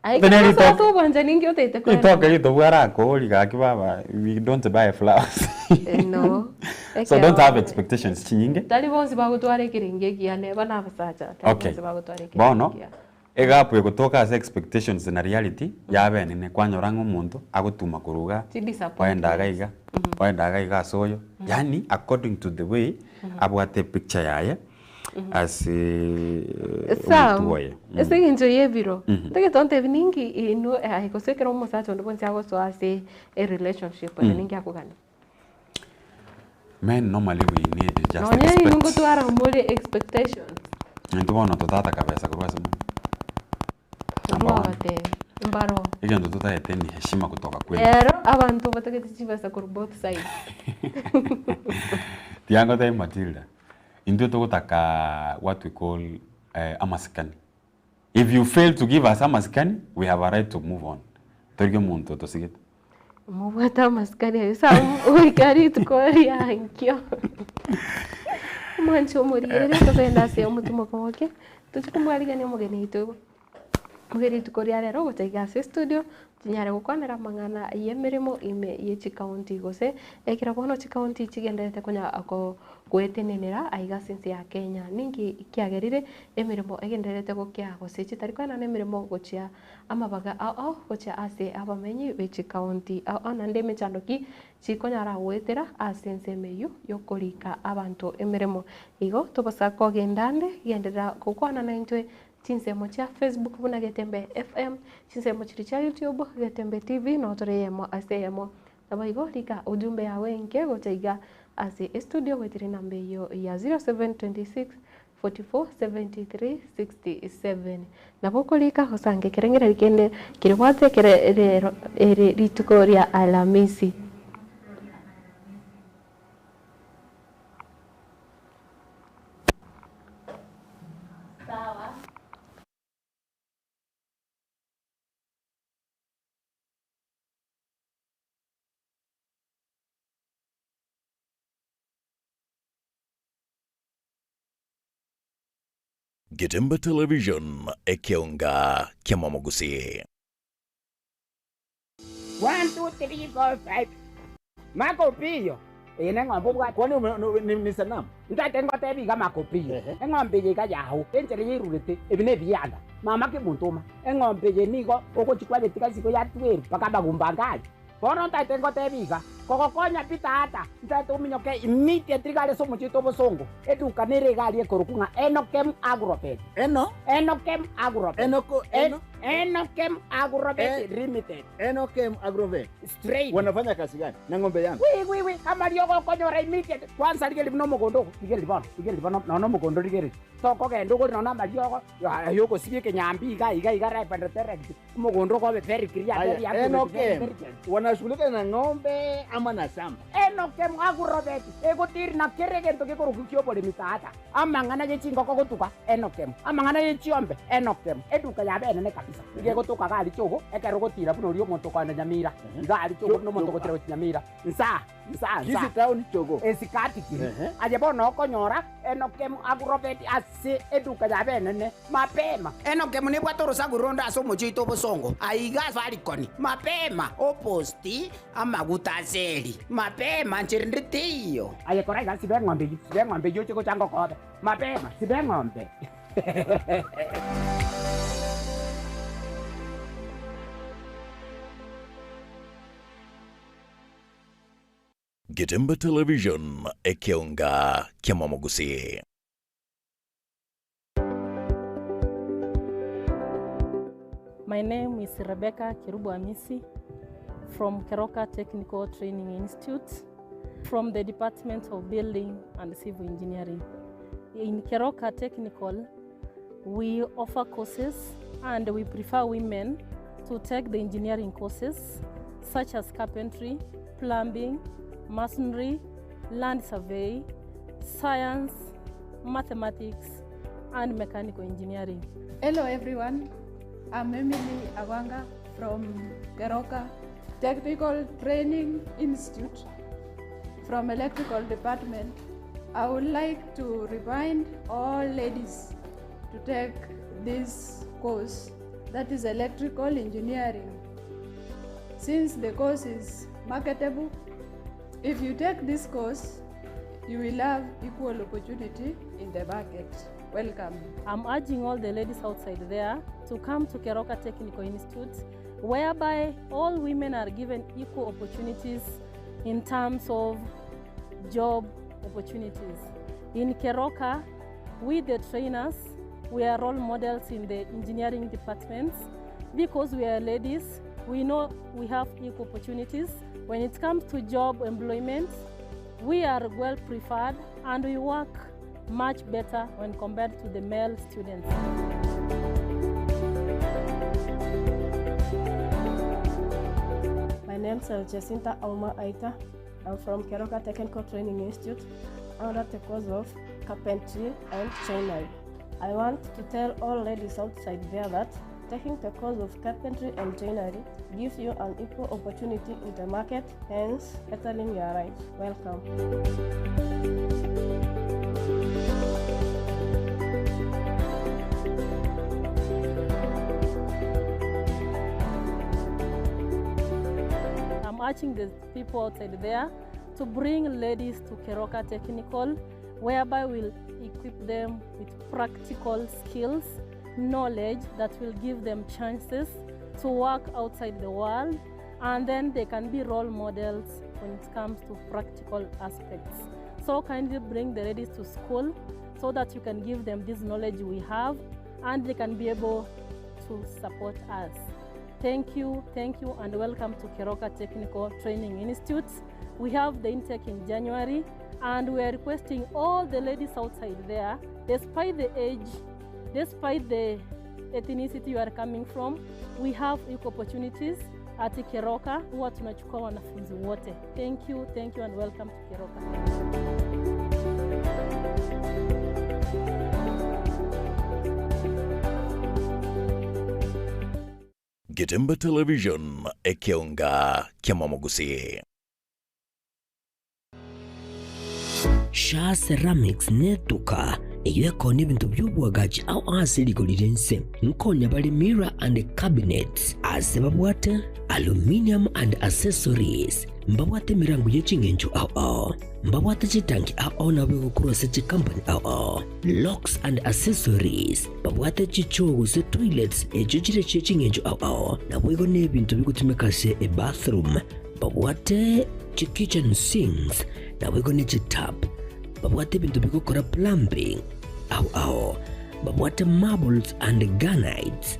S3: Aye ekero ogosoa ase obwanchani ninki otaete koenana?
S8: Ritoke ritobwo arakori gaki baba we don't buy flowers.
S3: No.
S8: So don't have expectations chinyinge.
S3: Tari bonsi bagotwara ekerengo ekiya neba na abasacha tari
S8: Okay.
S3: bonsi bagotwara ekerengo
S8: Bono
S3: ekiya.
S8: egap egotoka ase expectations na reality yaba enene kwanyora ng'a omonto agotuma korwa igaa
S3: Chi
S8: oenda iga
S3: disappointments.
S8: iga oenda iga iga ase oyo yaani according to the way abwate epicture yaye ase
S3: Sam,
S8: omotwe oye.
S3: ase eng'encho y'ebiro, ntagete ontebi ninki inwe aye gose ekero omosacha onde bwensi agosoa ase erelationship ere ninki akogania?
S8: Men normally we need just
S3: Nonye inwe
S8: respect.
S3: ngotwara more expectations.
S8: Intwe bono totataka besa korwa ase more. Number one.
S3: Nkobatebi, mbaro.
S8: Egento totagete ni heshima kutoka kwenu.
S3: Ero abanto batagete chibesa korwa both sides.
S8: Tiga ngotebi Matilda, Intwe togotaka what we call amasikani. If you fail to give us amasikani, we have a right to move on. Torigie omonto otosigete.
S3: Mobwate amasikani aye sawa goika rituko ria nkio. Omwanchi omorigereria togende ase omotumo oke, tochie komwarigania omogeni oito. Nigo rituko ria rero gocha iga ase estudio, tinyare gokwanera amang'ana y'emeremo ime ye chikaunti gose ekero bono chikaunti chigendererete konya goetenenera aiga ase ense ya Kenya. Ninki kiagerire emeremo egendererete gokia gose chitari koenana emeremo gochia amabaga ao ao gochia ase abamenyi be chikaunti ao ao naende emechando ki chikonyara goetera ase ensemo eyio yokorika abanto emeremo. Igo tobosa kogenda ande genderera gokwana naintwe Chinsemo chia Facebook buna Getembe FM, chinsemo chiria chia YouTube Getembe TV noo tore eyemo ase eyemo. Naboigo rika ujumbe yao enke gocha iga ase estudio goetera enamba eyio ya 0726 44 73 67. Nabo okorika osange ekerengererio kende kerebwate ekere rero ere rituko ria Alamisi.
S4: Getembe Television, ekeonga ki'amamogusii.
S16: One, two, three, four, five.
S17: Maka Opiyo, eye neng'ombe obwate.
S18: Kwani ni sanamu?
S17: Ntagete ngotebie iga Maka Opiyo, eng'ombe eye iga yao, enchera yairurete, ebi nebianda. Mama Kemunto, eng'ombe eye nigo ogochia kwayetiga isiko yatwerwa mpaka amagumba ange aria. Bono ntagete ngotebie iga, kogokonya pi tata, ntagete ominyoke immediately iga are ase omochie oito obosongo, eduka nere iga aria ekorokwa ng'a Enokem Agrovet.
S18: Eno?
S17: Enokem Agrovet.
S18: Enoko, eno?
S17: Enokem Agrovet Limited.
S18: Enokem Agrovet.
S17: Straight.
S18: Wanafanya kazi gani na ng'ombe yangu?
S17: Wi wi wi, amariogo okonyora immediately. Kwanza rigereria buna omogondo ogo, rigereria bono, rigereria bono nonya omogondo rigereria. Tokogenda ogore nonya amariogo, aye ogosibia ekenyambi iga iga iga right and direct. Omogondo okobe very clear, very
S18: Aya,
S17: accurate, very
S18: Enokem
S17: very clear.
S18: wanashughulika na ng'ombe ama na shamba?
S17: Enokem Agrovet egotiri na kera egento gekorokwa ki'oboremi tata, amang'ana ye chingoko gotuga, Enokem, amang'ana ye chiombe, Enokem, eduka yabe enene kabisa, nigo egotoka iga aria chogo, ekero ogotira buna oria omonto okoenda Nyamira, iga aria chogo buna omonto ogotira gochia Nyamira, nsa, nsa, nsa.
S18: Kisii town chogo.
S17: Esikati kiri. Aye bono okonyora Enokem Agrovet ase eduka yabe enene. Mapema! Enoke nebwate orosaku ronde ase omochie oito obosongo, aiga Safaricon. Mapema! Oposti amaguta ase eri. Mapema! Nchera ende teiyo. Aye kora iga, siba eng'ombe eyio, siba eng'ombe eyio oche gocha ngokobe. Mapema! Siba eng'ombe.
S4: Getembe Television, ekeonga ki'amamogusii.
S3: My name is Rebecca Kerubo Amisi from Keroka Technical Training Institute from the Department of Building and Civil Engineering. In Keroka Technical, we offer courses and we prefer women to take the engineering courses such as carpentry, plumbing, masonry, land survey, science, mathematics, and mechanical engineering.
S19: Hello everyone, I'm Emily Awanga from Keroka Technical Training Institute from Electrical Department. I would like to remind all ladies to take this course, that is electrical engineering. Since the course is marketable, if you take this course, you will have equal opportunity in the market. Welcome.
S3: I'm urging all the ladies outside there to come to Keroka Technical Institute, whereby all women are given equal opportunities in terms of job opportunities. In Keroka, we the trainers, we are role models in the engineering departments. Because we are ladies, we know we have equal opportunities. When it comes to job employment, we are well preferred and we work much better when compared to the male students.
S6: My name is Jacinta Auma Aita. I'm from Keroka Technical Training Institute under the course of carpentry and joinery. I want to tell all ladies outside there that taking the course of carpentry and joinery gives you an equal opportunity in the market, hence bettering your life. Welcome.
S3: I'm urging the people outside there to bring ladies to Keroka Technical, whereby we'll equip them with practical skills, knowledge that will give them chances to work outside the world, and then they can be role models when it comes to practical aspects. So kindly bring the ladies to school so that you can give them this knowledge we have and they can be able to support us. Thank you, thank you, and welcome to Keroka Technical Training Institute. We have the intake in January, and we are requesting all the ladies outside there, despite the age, despite the ethnicity you are coming from, we have equal opportunities at Keroka. Huwa tunachukua wanafunzi wote. Thank you, thank you, and welcome to Keroka.
S4: Getembe Television, ekeonga kiamamogusii.
S7: Shaa Ceramics netuka Eyio ekoonia ebinto bi'oboagachi ao ase rigori ri'ense. Nkonya bare mirror and cabinets ase babwate aluminium and accessories, mbabwate emerango ye ching'encho ao ao, mbabwate chitanki ao ao nabo egokorwa ase chikampani ao ao, locks and accessories, babwate chichoo gose toilets echio chire chie ching'encho ao ao, naboigo nebinto bigotumeka ase ebathroom, babwate chikitchen sinks, naboigo ne chitap, babwate ebinto bigokora plumbing ao ao, babwate marbles and granites,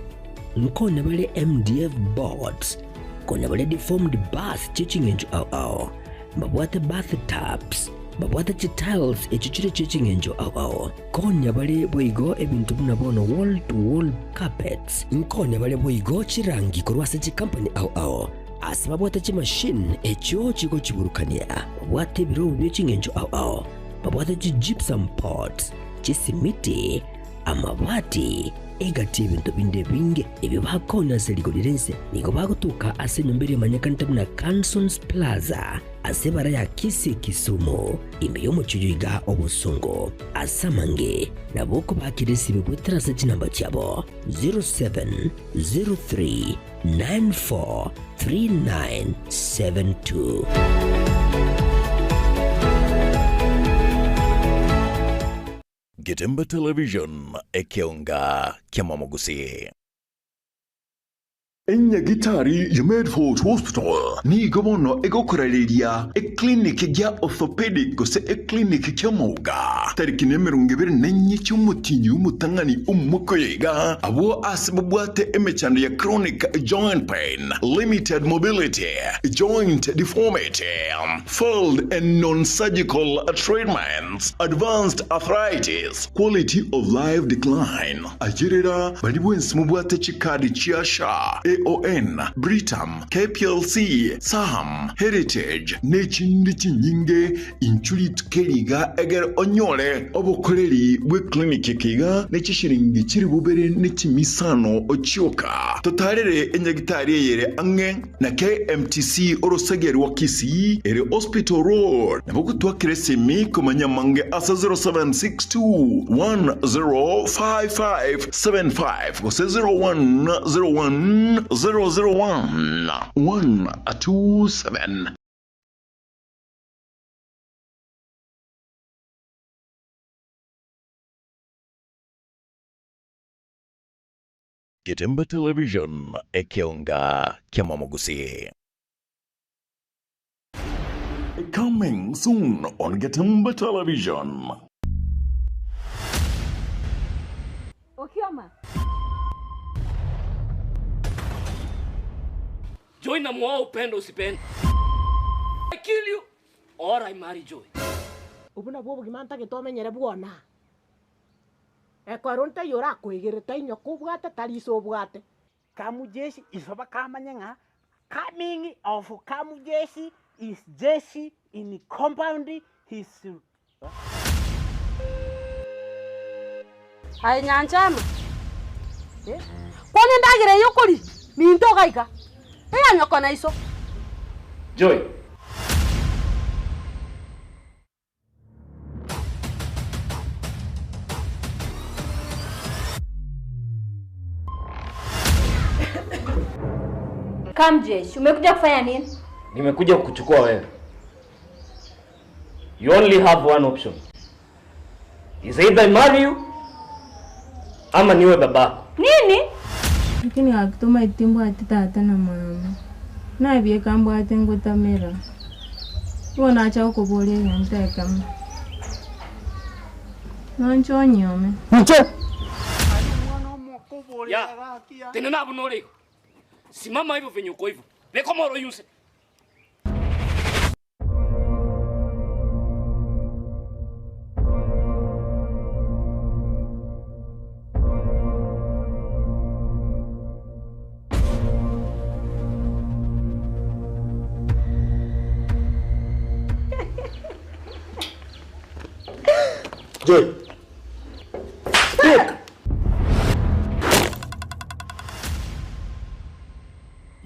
S7: nkonya bare MDF boards, konya bare deformed bars chie ching'encho ao ao, mbabwate bath tubs, mbabwate chitiles echio chire chie ching'encho ao ao, konya bare boigo ebinto buna bono wall to wall carpets, nkonya bare boigo chirangi korwa ase chikampani ao ao, ase babwate chimachine echio chigochiburukania, babwate ebirobu bie ching'encho ao ao, babwate chigypsum boards, chisimiti, amabati, egati y'ebinto binde ebinge ebio bakonya ase rigori ri'ense. Nigo bagotoka ase enyomba eria emanyekanete buna Cansons Plaza ase ebara ya Kisii Kisumu, ime y'omochie oyo iga obosongo. Ase amange nabo okobakera esibe goetera ase chinamba chiabo 0703 943972.
S4: Getembe Television, ekeonga ki'amamogusii.
S9: Enyagitari ya Medford Hospital nigo bono egokorareria eclinic gia orthopedic gose eclinic ki'amauga tariki nemerongo ebere na enye chi'omotienyi omotang'ani omwaka oyo iga, abwo ase babwate emechando ya chronic joint pain, limited mobility, joint deformity, failed and non-surgical treatments, advanced arthritis, quality of life decline, Ayerera baria bwensi mobwate chikadi chia SHA, AON, Britam, KPLC, Saham, Heritage, nechinde chinyinge, inchu rituko eri iga egere onyore obokoreri bw'eclinic eke iga ne chishiringi chilifu bibere ne chimia isano chioka. Totarere enyagitari eye ere ang'e na KMTC orosege rwa Kisii ere Hospital Road. Nabo gotwakera esimi komanya amange ase 0762105575 gose 0101001127.
S4: Getembe Television, ekeonga ki'amamogusii.
S9: Coming soon on Getembe Television.
S14: Okioma.
S1: Joy namuoa upende usipende. I kill you or I marry Joy.
S2: Obwo nabwo obogima ntagete omenyere bwona. Ekero ntaiyo orakoegere tainywa kobwate tari iso obwate.
S17: Kamujeshi iso bakamanye ng'a coming of Kamujeshi is jeshi in compound his.
S14: Aye Nyanchama, eh, kwana endagera eye okoria, minto iga iga, eya nyoko na iso.
S1: Joy.
S14: Kamjesh, umekuja kufanya nini?
S1: Nimekuja kukuchukua wewe. You only have one option. Is either I marry you ama niwe babako.
S14: Nini?
S5: Lakini gaki tomaeti mbwate tata na mama, nabieka mbwate ngotamera, igo nacha gokoboria egento ekemo, nonche onyuome.
S1: Inche! Ya, tenena abwo nore igo. Simama hivyo venye uko hivyo. Beka omoro oyunse.
S18: Joy. Speak.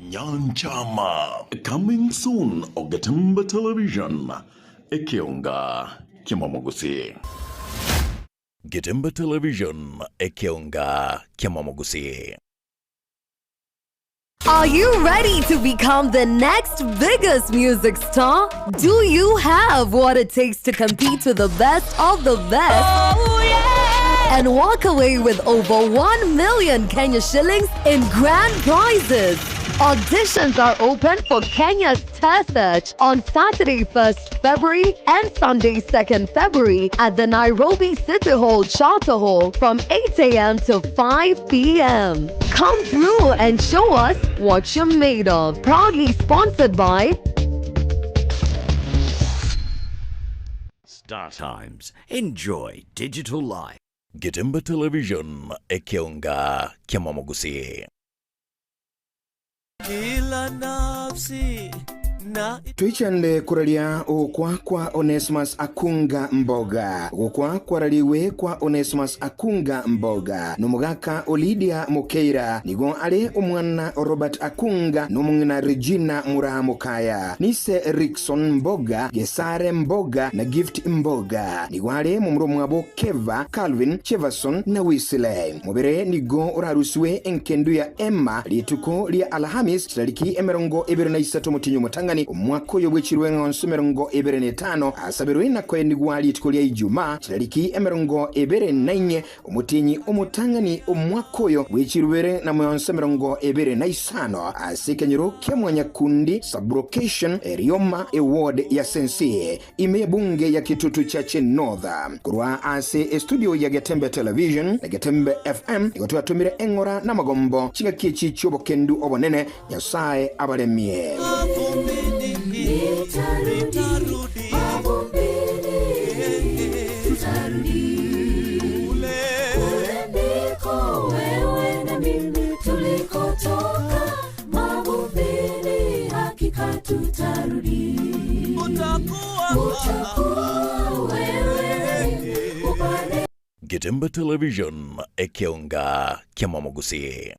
S9: Nyanchama coming soon Ogetembe Television ekeonga ki'Omogusii.
S4: Getembe Television, ekeonga kiamamogusii.
S11: Are you ready to become the next biggest music star? Do you have what it takes to compete with the best of the best?
S20: Oh, yeah!
S11: And walk away with over 1 million Kenya shillings in grand prizes. Auditions are open for Kenya's Star Search on Saturday, 1st February and Sunday, 2nd February at the Nairobi City Hall Charter Hall from 8 a.m. to 5 p.m. Come through and show us what you're made of. Proudly sponsored by
S15: Star Times. Enjoy digital life.
S4: Getembe Television, ekeonga kiamamogusii.
S20: Kila nafsi na
S12: Twichande kuraria ogokwa kwa Onesmus Akunga Mboga. Ogokwa kwarariwe kwa Onesmus Akunga Mboga nomogaka o Lydia Mokeira nigo are omwana o Robert Akunga nomong'ina Regina Muraha Mokaya. Nise Rickson Mboga, Gesare Mboga na Gift Mboga. Nigo are momura omwabo Keva, Calvin, Cheverson na Wisile. Mobere nigo orarusiwe enkendu ya Emma rituko ria Alhamis chitariki emerongo ebere na isato omotienyi omotang'ani omwaka oyo bwechirwe ng'onso emerongo ebere na etano asaberwe na koenigwa rituko ria Ijumaa chitariki emerongo ebere na inye omotienyi omotang'ani omwaka oyo bwechirwere na mionso emerongo ebere na isano ase ekenyoro kia Mwanyakundi sublocation Erioma eward ya Sensi ime ebunge ya Kitutu Chache North. Korwa ase estudio ya Getembe Television na Getembe FM nigo twatomire eng'ora na amagombo chingaki echi chi'obokendu obonene Nyasae abaremie.
S4: Getembe Television, ekeonga kiamamogusii.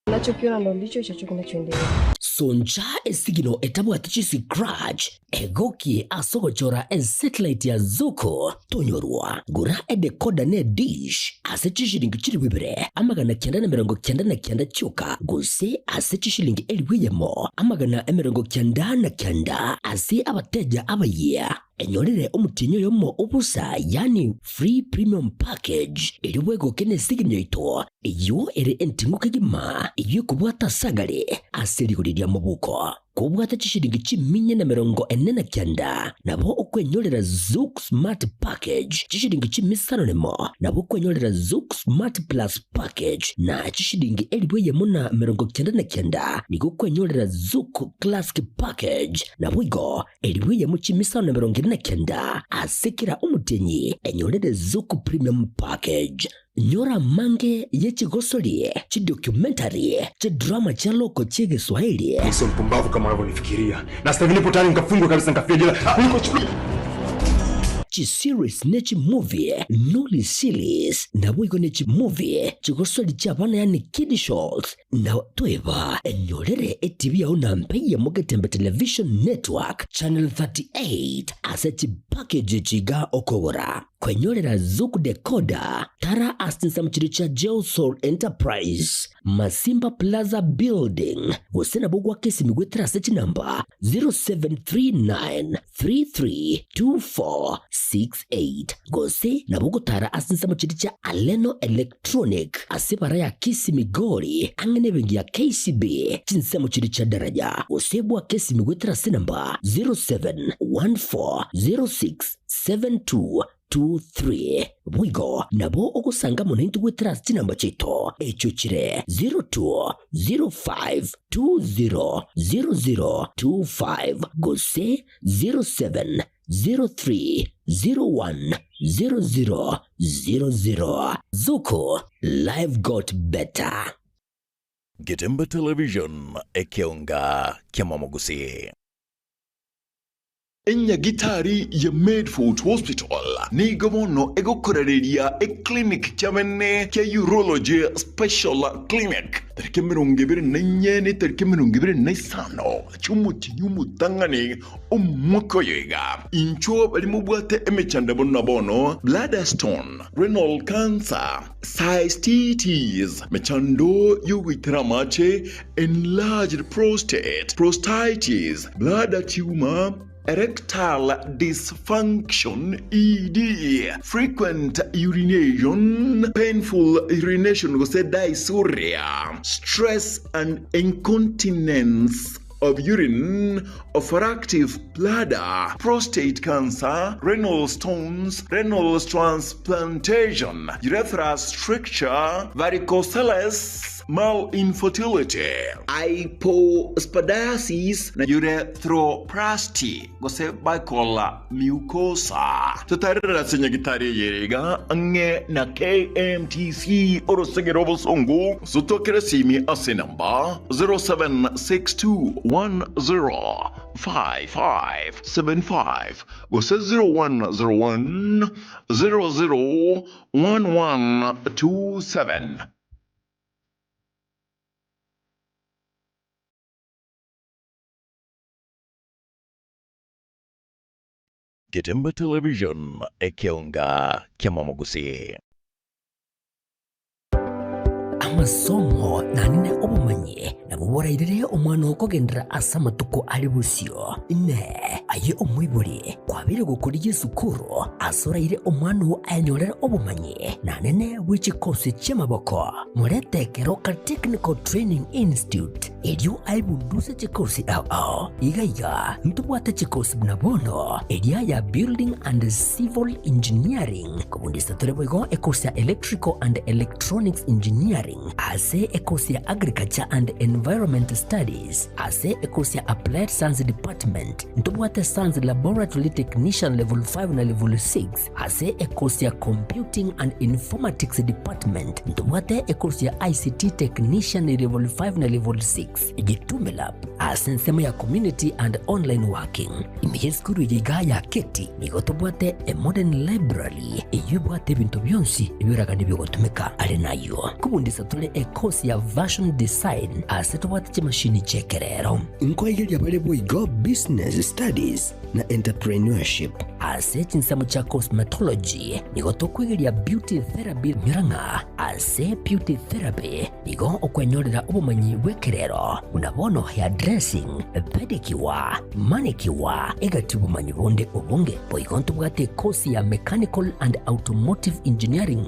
S6: Unachokiona ndo ndicho hicho kinachoendelea.
S7: Soncha esigino etabwati chiscratch egokie ase ogochora esatellite ya Zuku tonyorwa. Gora edecoder ne edish ase chishilingi chilifu ibere amagana kianda na emerongo kianda na kianda chioka gose ase chishilingi elifu eyemo amagana emerongo kianda na kianda ase abateja abayia. Enyorere omotienyi oyomo obosa yaani free premium package erio bwegoke nesigini yaito eyio ere enting'u kegima eyio ekobwata asagare ase rigori ria mobuko. Kobwate chishilingi chiminye na emerongo ene na kianda nabo okwenyorera Zuku Smart Package chishilingi chimisano nemo nabo okwenyorera Zuku Smart Plus Package na chishilingi elifu eyemo na emerongo kianda na kianda nigo okwenyorera Zuku Classic Package naboigo Elifu eyemo chimisano na emerongo ene na kenda ase kera omotienyi enyorere Zuku Premium Package. Nyora amange ye chigosori, chidocumentary, chidrama chia loko chi'egeswahili.
S21: Mimi sio mpumbavu kama unavyonifikiria. Na sasa hivi nipo tayari nikafungwe kabisa nikafia jela. Kuliko
S7: Chiseries ne chimovie noli series naboigo ne chimovie chigosori chi'abana yaani kiddie shows Na toeba enyorere etibi yao na mpeyemo Getembe Television Network Channel 38 ase chipackage echi iga okogora. Kwenyorera Zuku Decoder, tara ase chinsemo chiria chia Geosol Enterprise, Masimba Plaza Building, gose nabo gwaka esimi goetera ase chinamba 0739 332468 gose nabo ogotara ase ensemo chiria chia Aleno Electronic ase ebara ya Kisii Migori ang'e nebenki ya KCB chinsemo chiria chia Daraja gose bwake esimi goetera ase enamba 0714067223 Boigo nabo ogosanga amo naintwe goetera ase chinamba chiaito echio chire 0205200025 gose 0703010000. Zuku, life got better.
S4: Getembe Television, ekeonga kiamamogusii.
S9: Enyagitari ya Medfort Hospital nigo bono egokorareria eclinic kiabene kia Urology Special Clinic tariki 24 ne tariki 25 chi'omotienyi omotang'ani omwaka oyo iga. Inchuo baria mobwate emechando buna bono bladder stone, renal cancer, cystitis, mechando y'ogoitera amache, enlarged prostate, prostatitis, bladder tumor, erectile dysfunction, ED, frequent urination, painful urination gose dysuria, stress and incontinence of urine, overactive bladder, prostate cancer, renal stones, renal transplantation, urethra stricture, varicoceles, Male infertility, hypospadiasis na urethroplasty gose buccal mucosa. Totarerere ase nyagitari eye ere iga ang'e na KMTC orosege rw'obosongo gose otwakere esimi ase enamba 0762105575 gose 0101 001127.
S4: Getemba Television, ekeonga ki'amamogusii.
S7: Amasomo nanene obomanyi nabwo borairere omwana okogenderera ase amatuko are bosio. Inee! Aye omoibori, kwabeire gokorigia esukuru ase oraire omwana oo ayenyorere obomanyi nanene bwe chikosi chi'amaboko? Morete Keroka Technical Training Institute erio aebunduse chikosi ao ao. Iga iga ntobwate chikosi buna bono eria ya Building and Civil Engineering, kobundisa tore boigo ekosi ya Electrical and Electronics Engineering, ase ekosi ya Agriculture and Environment Studies, ase ekosi ya Applied Science Department, ntobwate Science Laboratory Technician Level 5 na Level 6, Ase ekosi ya Computing and Informatics Department ntobwate ekosi ya ICT Technician Level 5 na Level 6, Gitume Lab ase ensemo ya Community and Online Working. Ime y'esukuru eye igaa ya Keti nigo tobwate a modern library eyio ebwate ebinto bionsi ebioragani biogotumeka. Are nayio kobundisa tore ekosi ya Fashion Design ase tobwate chimashini chi'ekerero.
S10: Nkoigeria bare boigo Business Studies na Entrepreneurship.
S7: Ase chinsemo chia cosmetology nigo tokwegeria beauty therapy nyora ng'a ase beauty therapy nigo okwenyorera obomanyi bw'ekerero buna bono hairdressing, pedicure, manicure egati obomanyi bonde obonge. Boigo ntobwate ekosi ya mechanical and automotive engineering.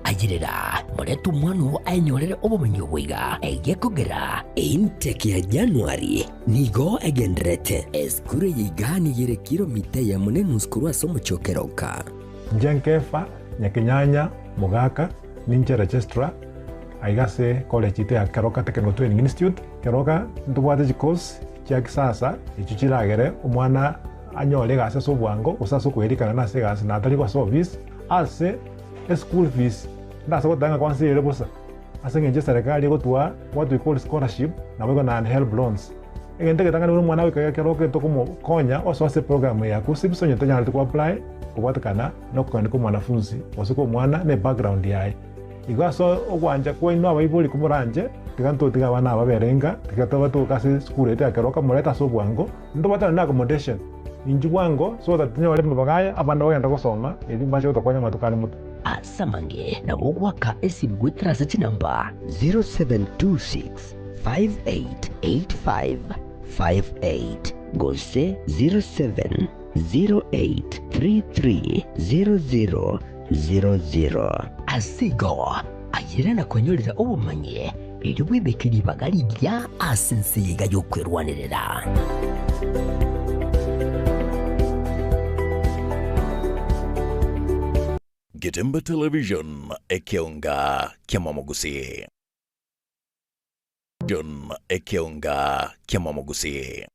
S7: Ayerera, morete omwana oo aenyorere obomanyi obo iga, egekogera
S10: Intake ya January Nigo egendererete. Esukuru eye iga nigo ere kilomita eyemo na enusu korwa ase omochie o Keroka.
S22: Inche Nkefa, Nyakenyanya, Mogaka, ninche registrar aiga ase college yaito ya Keroka Technical Training Institute. Keroka ntobwate chicourse chia kisasa echio chiragere omwana anyore egasi ase obwango gose ase okoerikana nase egasi na atari ase office. Ase eschool fees ndase goteba ng'a kwansa ere bosa. Ase engencho eserekari egotwaa what we call scholarship naboigo naende helb loans. Egento egetang'ani buna omwana goika ekero okogenda tokomokonya osoe ase eprogram eye ya KUCCPS onye tonyareti ko apply kobwatekana na okogenda kwa omwanafunzi gose kwa omwana na ebackground yaye. Igo ase ogwancha kwaino abaibori komoranche tiga ntotige abana aba babere inka tiga tobatoke ase esukuru yaito ya Keroka morete ase obwango ntobwate naende accommodation inchuo bwango so that tonyore amabaga aya abana bagende gosoma erio mbache gotokonya amatuko are motwe.
S7: Ase amange nabo ogoaka esimu goetera ase chinamba 0726588558 gose 0708330000. Ase igo, ayere na kwenyorera obomanyi, erio bwebeke ribaga rigiya ase ense eye iga y'okwerwanerera.
S4: Getemba Television, ekeonga ki'amamogusii. John, ekeonga ki'amamogusii.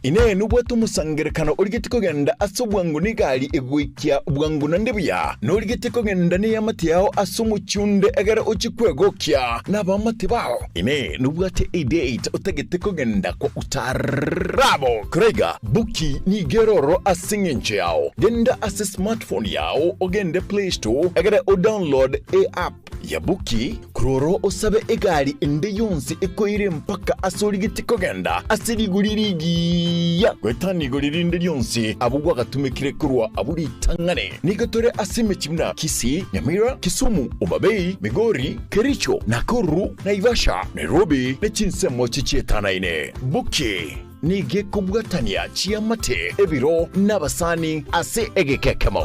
S9: Inee nobwate omosangererekano origetie kogenda ase obwango negari egoikia bwango naende buya? Norigetie kogenda neamate yao ase omochie onde egere ochie kwegokia nabaamate bao? Inee nobwate edate otagete kogenda kwa utarabo? Koraiga, Buki nigo ere ororo ase engencho yao. Genda ase smartphone yao ogende Play Store egere odownload eapp ya Buki, korwa ororo osabe egari ende yonsi ekoire mpaka ase origetie kogenda ase rigori rigiya goetania igori rinde rionsi abwo gwagatumekire korwa abwo ritang'ani. Nigo tore ase emechie buna Kisii, Nyamira, Kisumu, Homa Bay, Migori, Kericho, Nakuru, Naivasha, Nairobi ne chinsemo chichietanaine. Buki nigo ekobwatania chiamate, ebiro, na abasani ase egeka ekemo.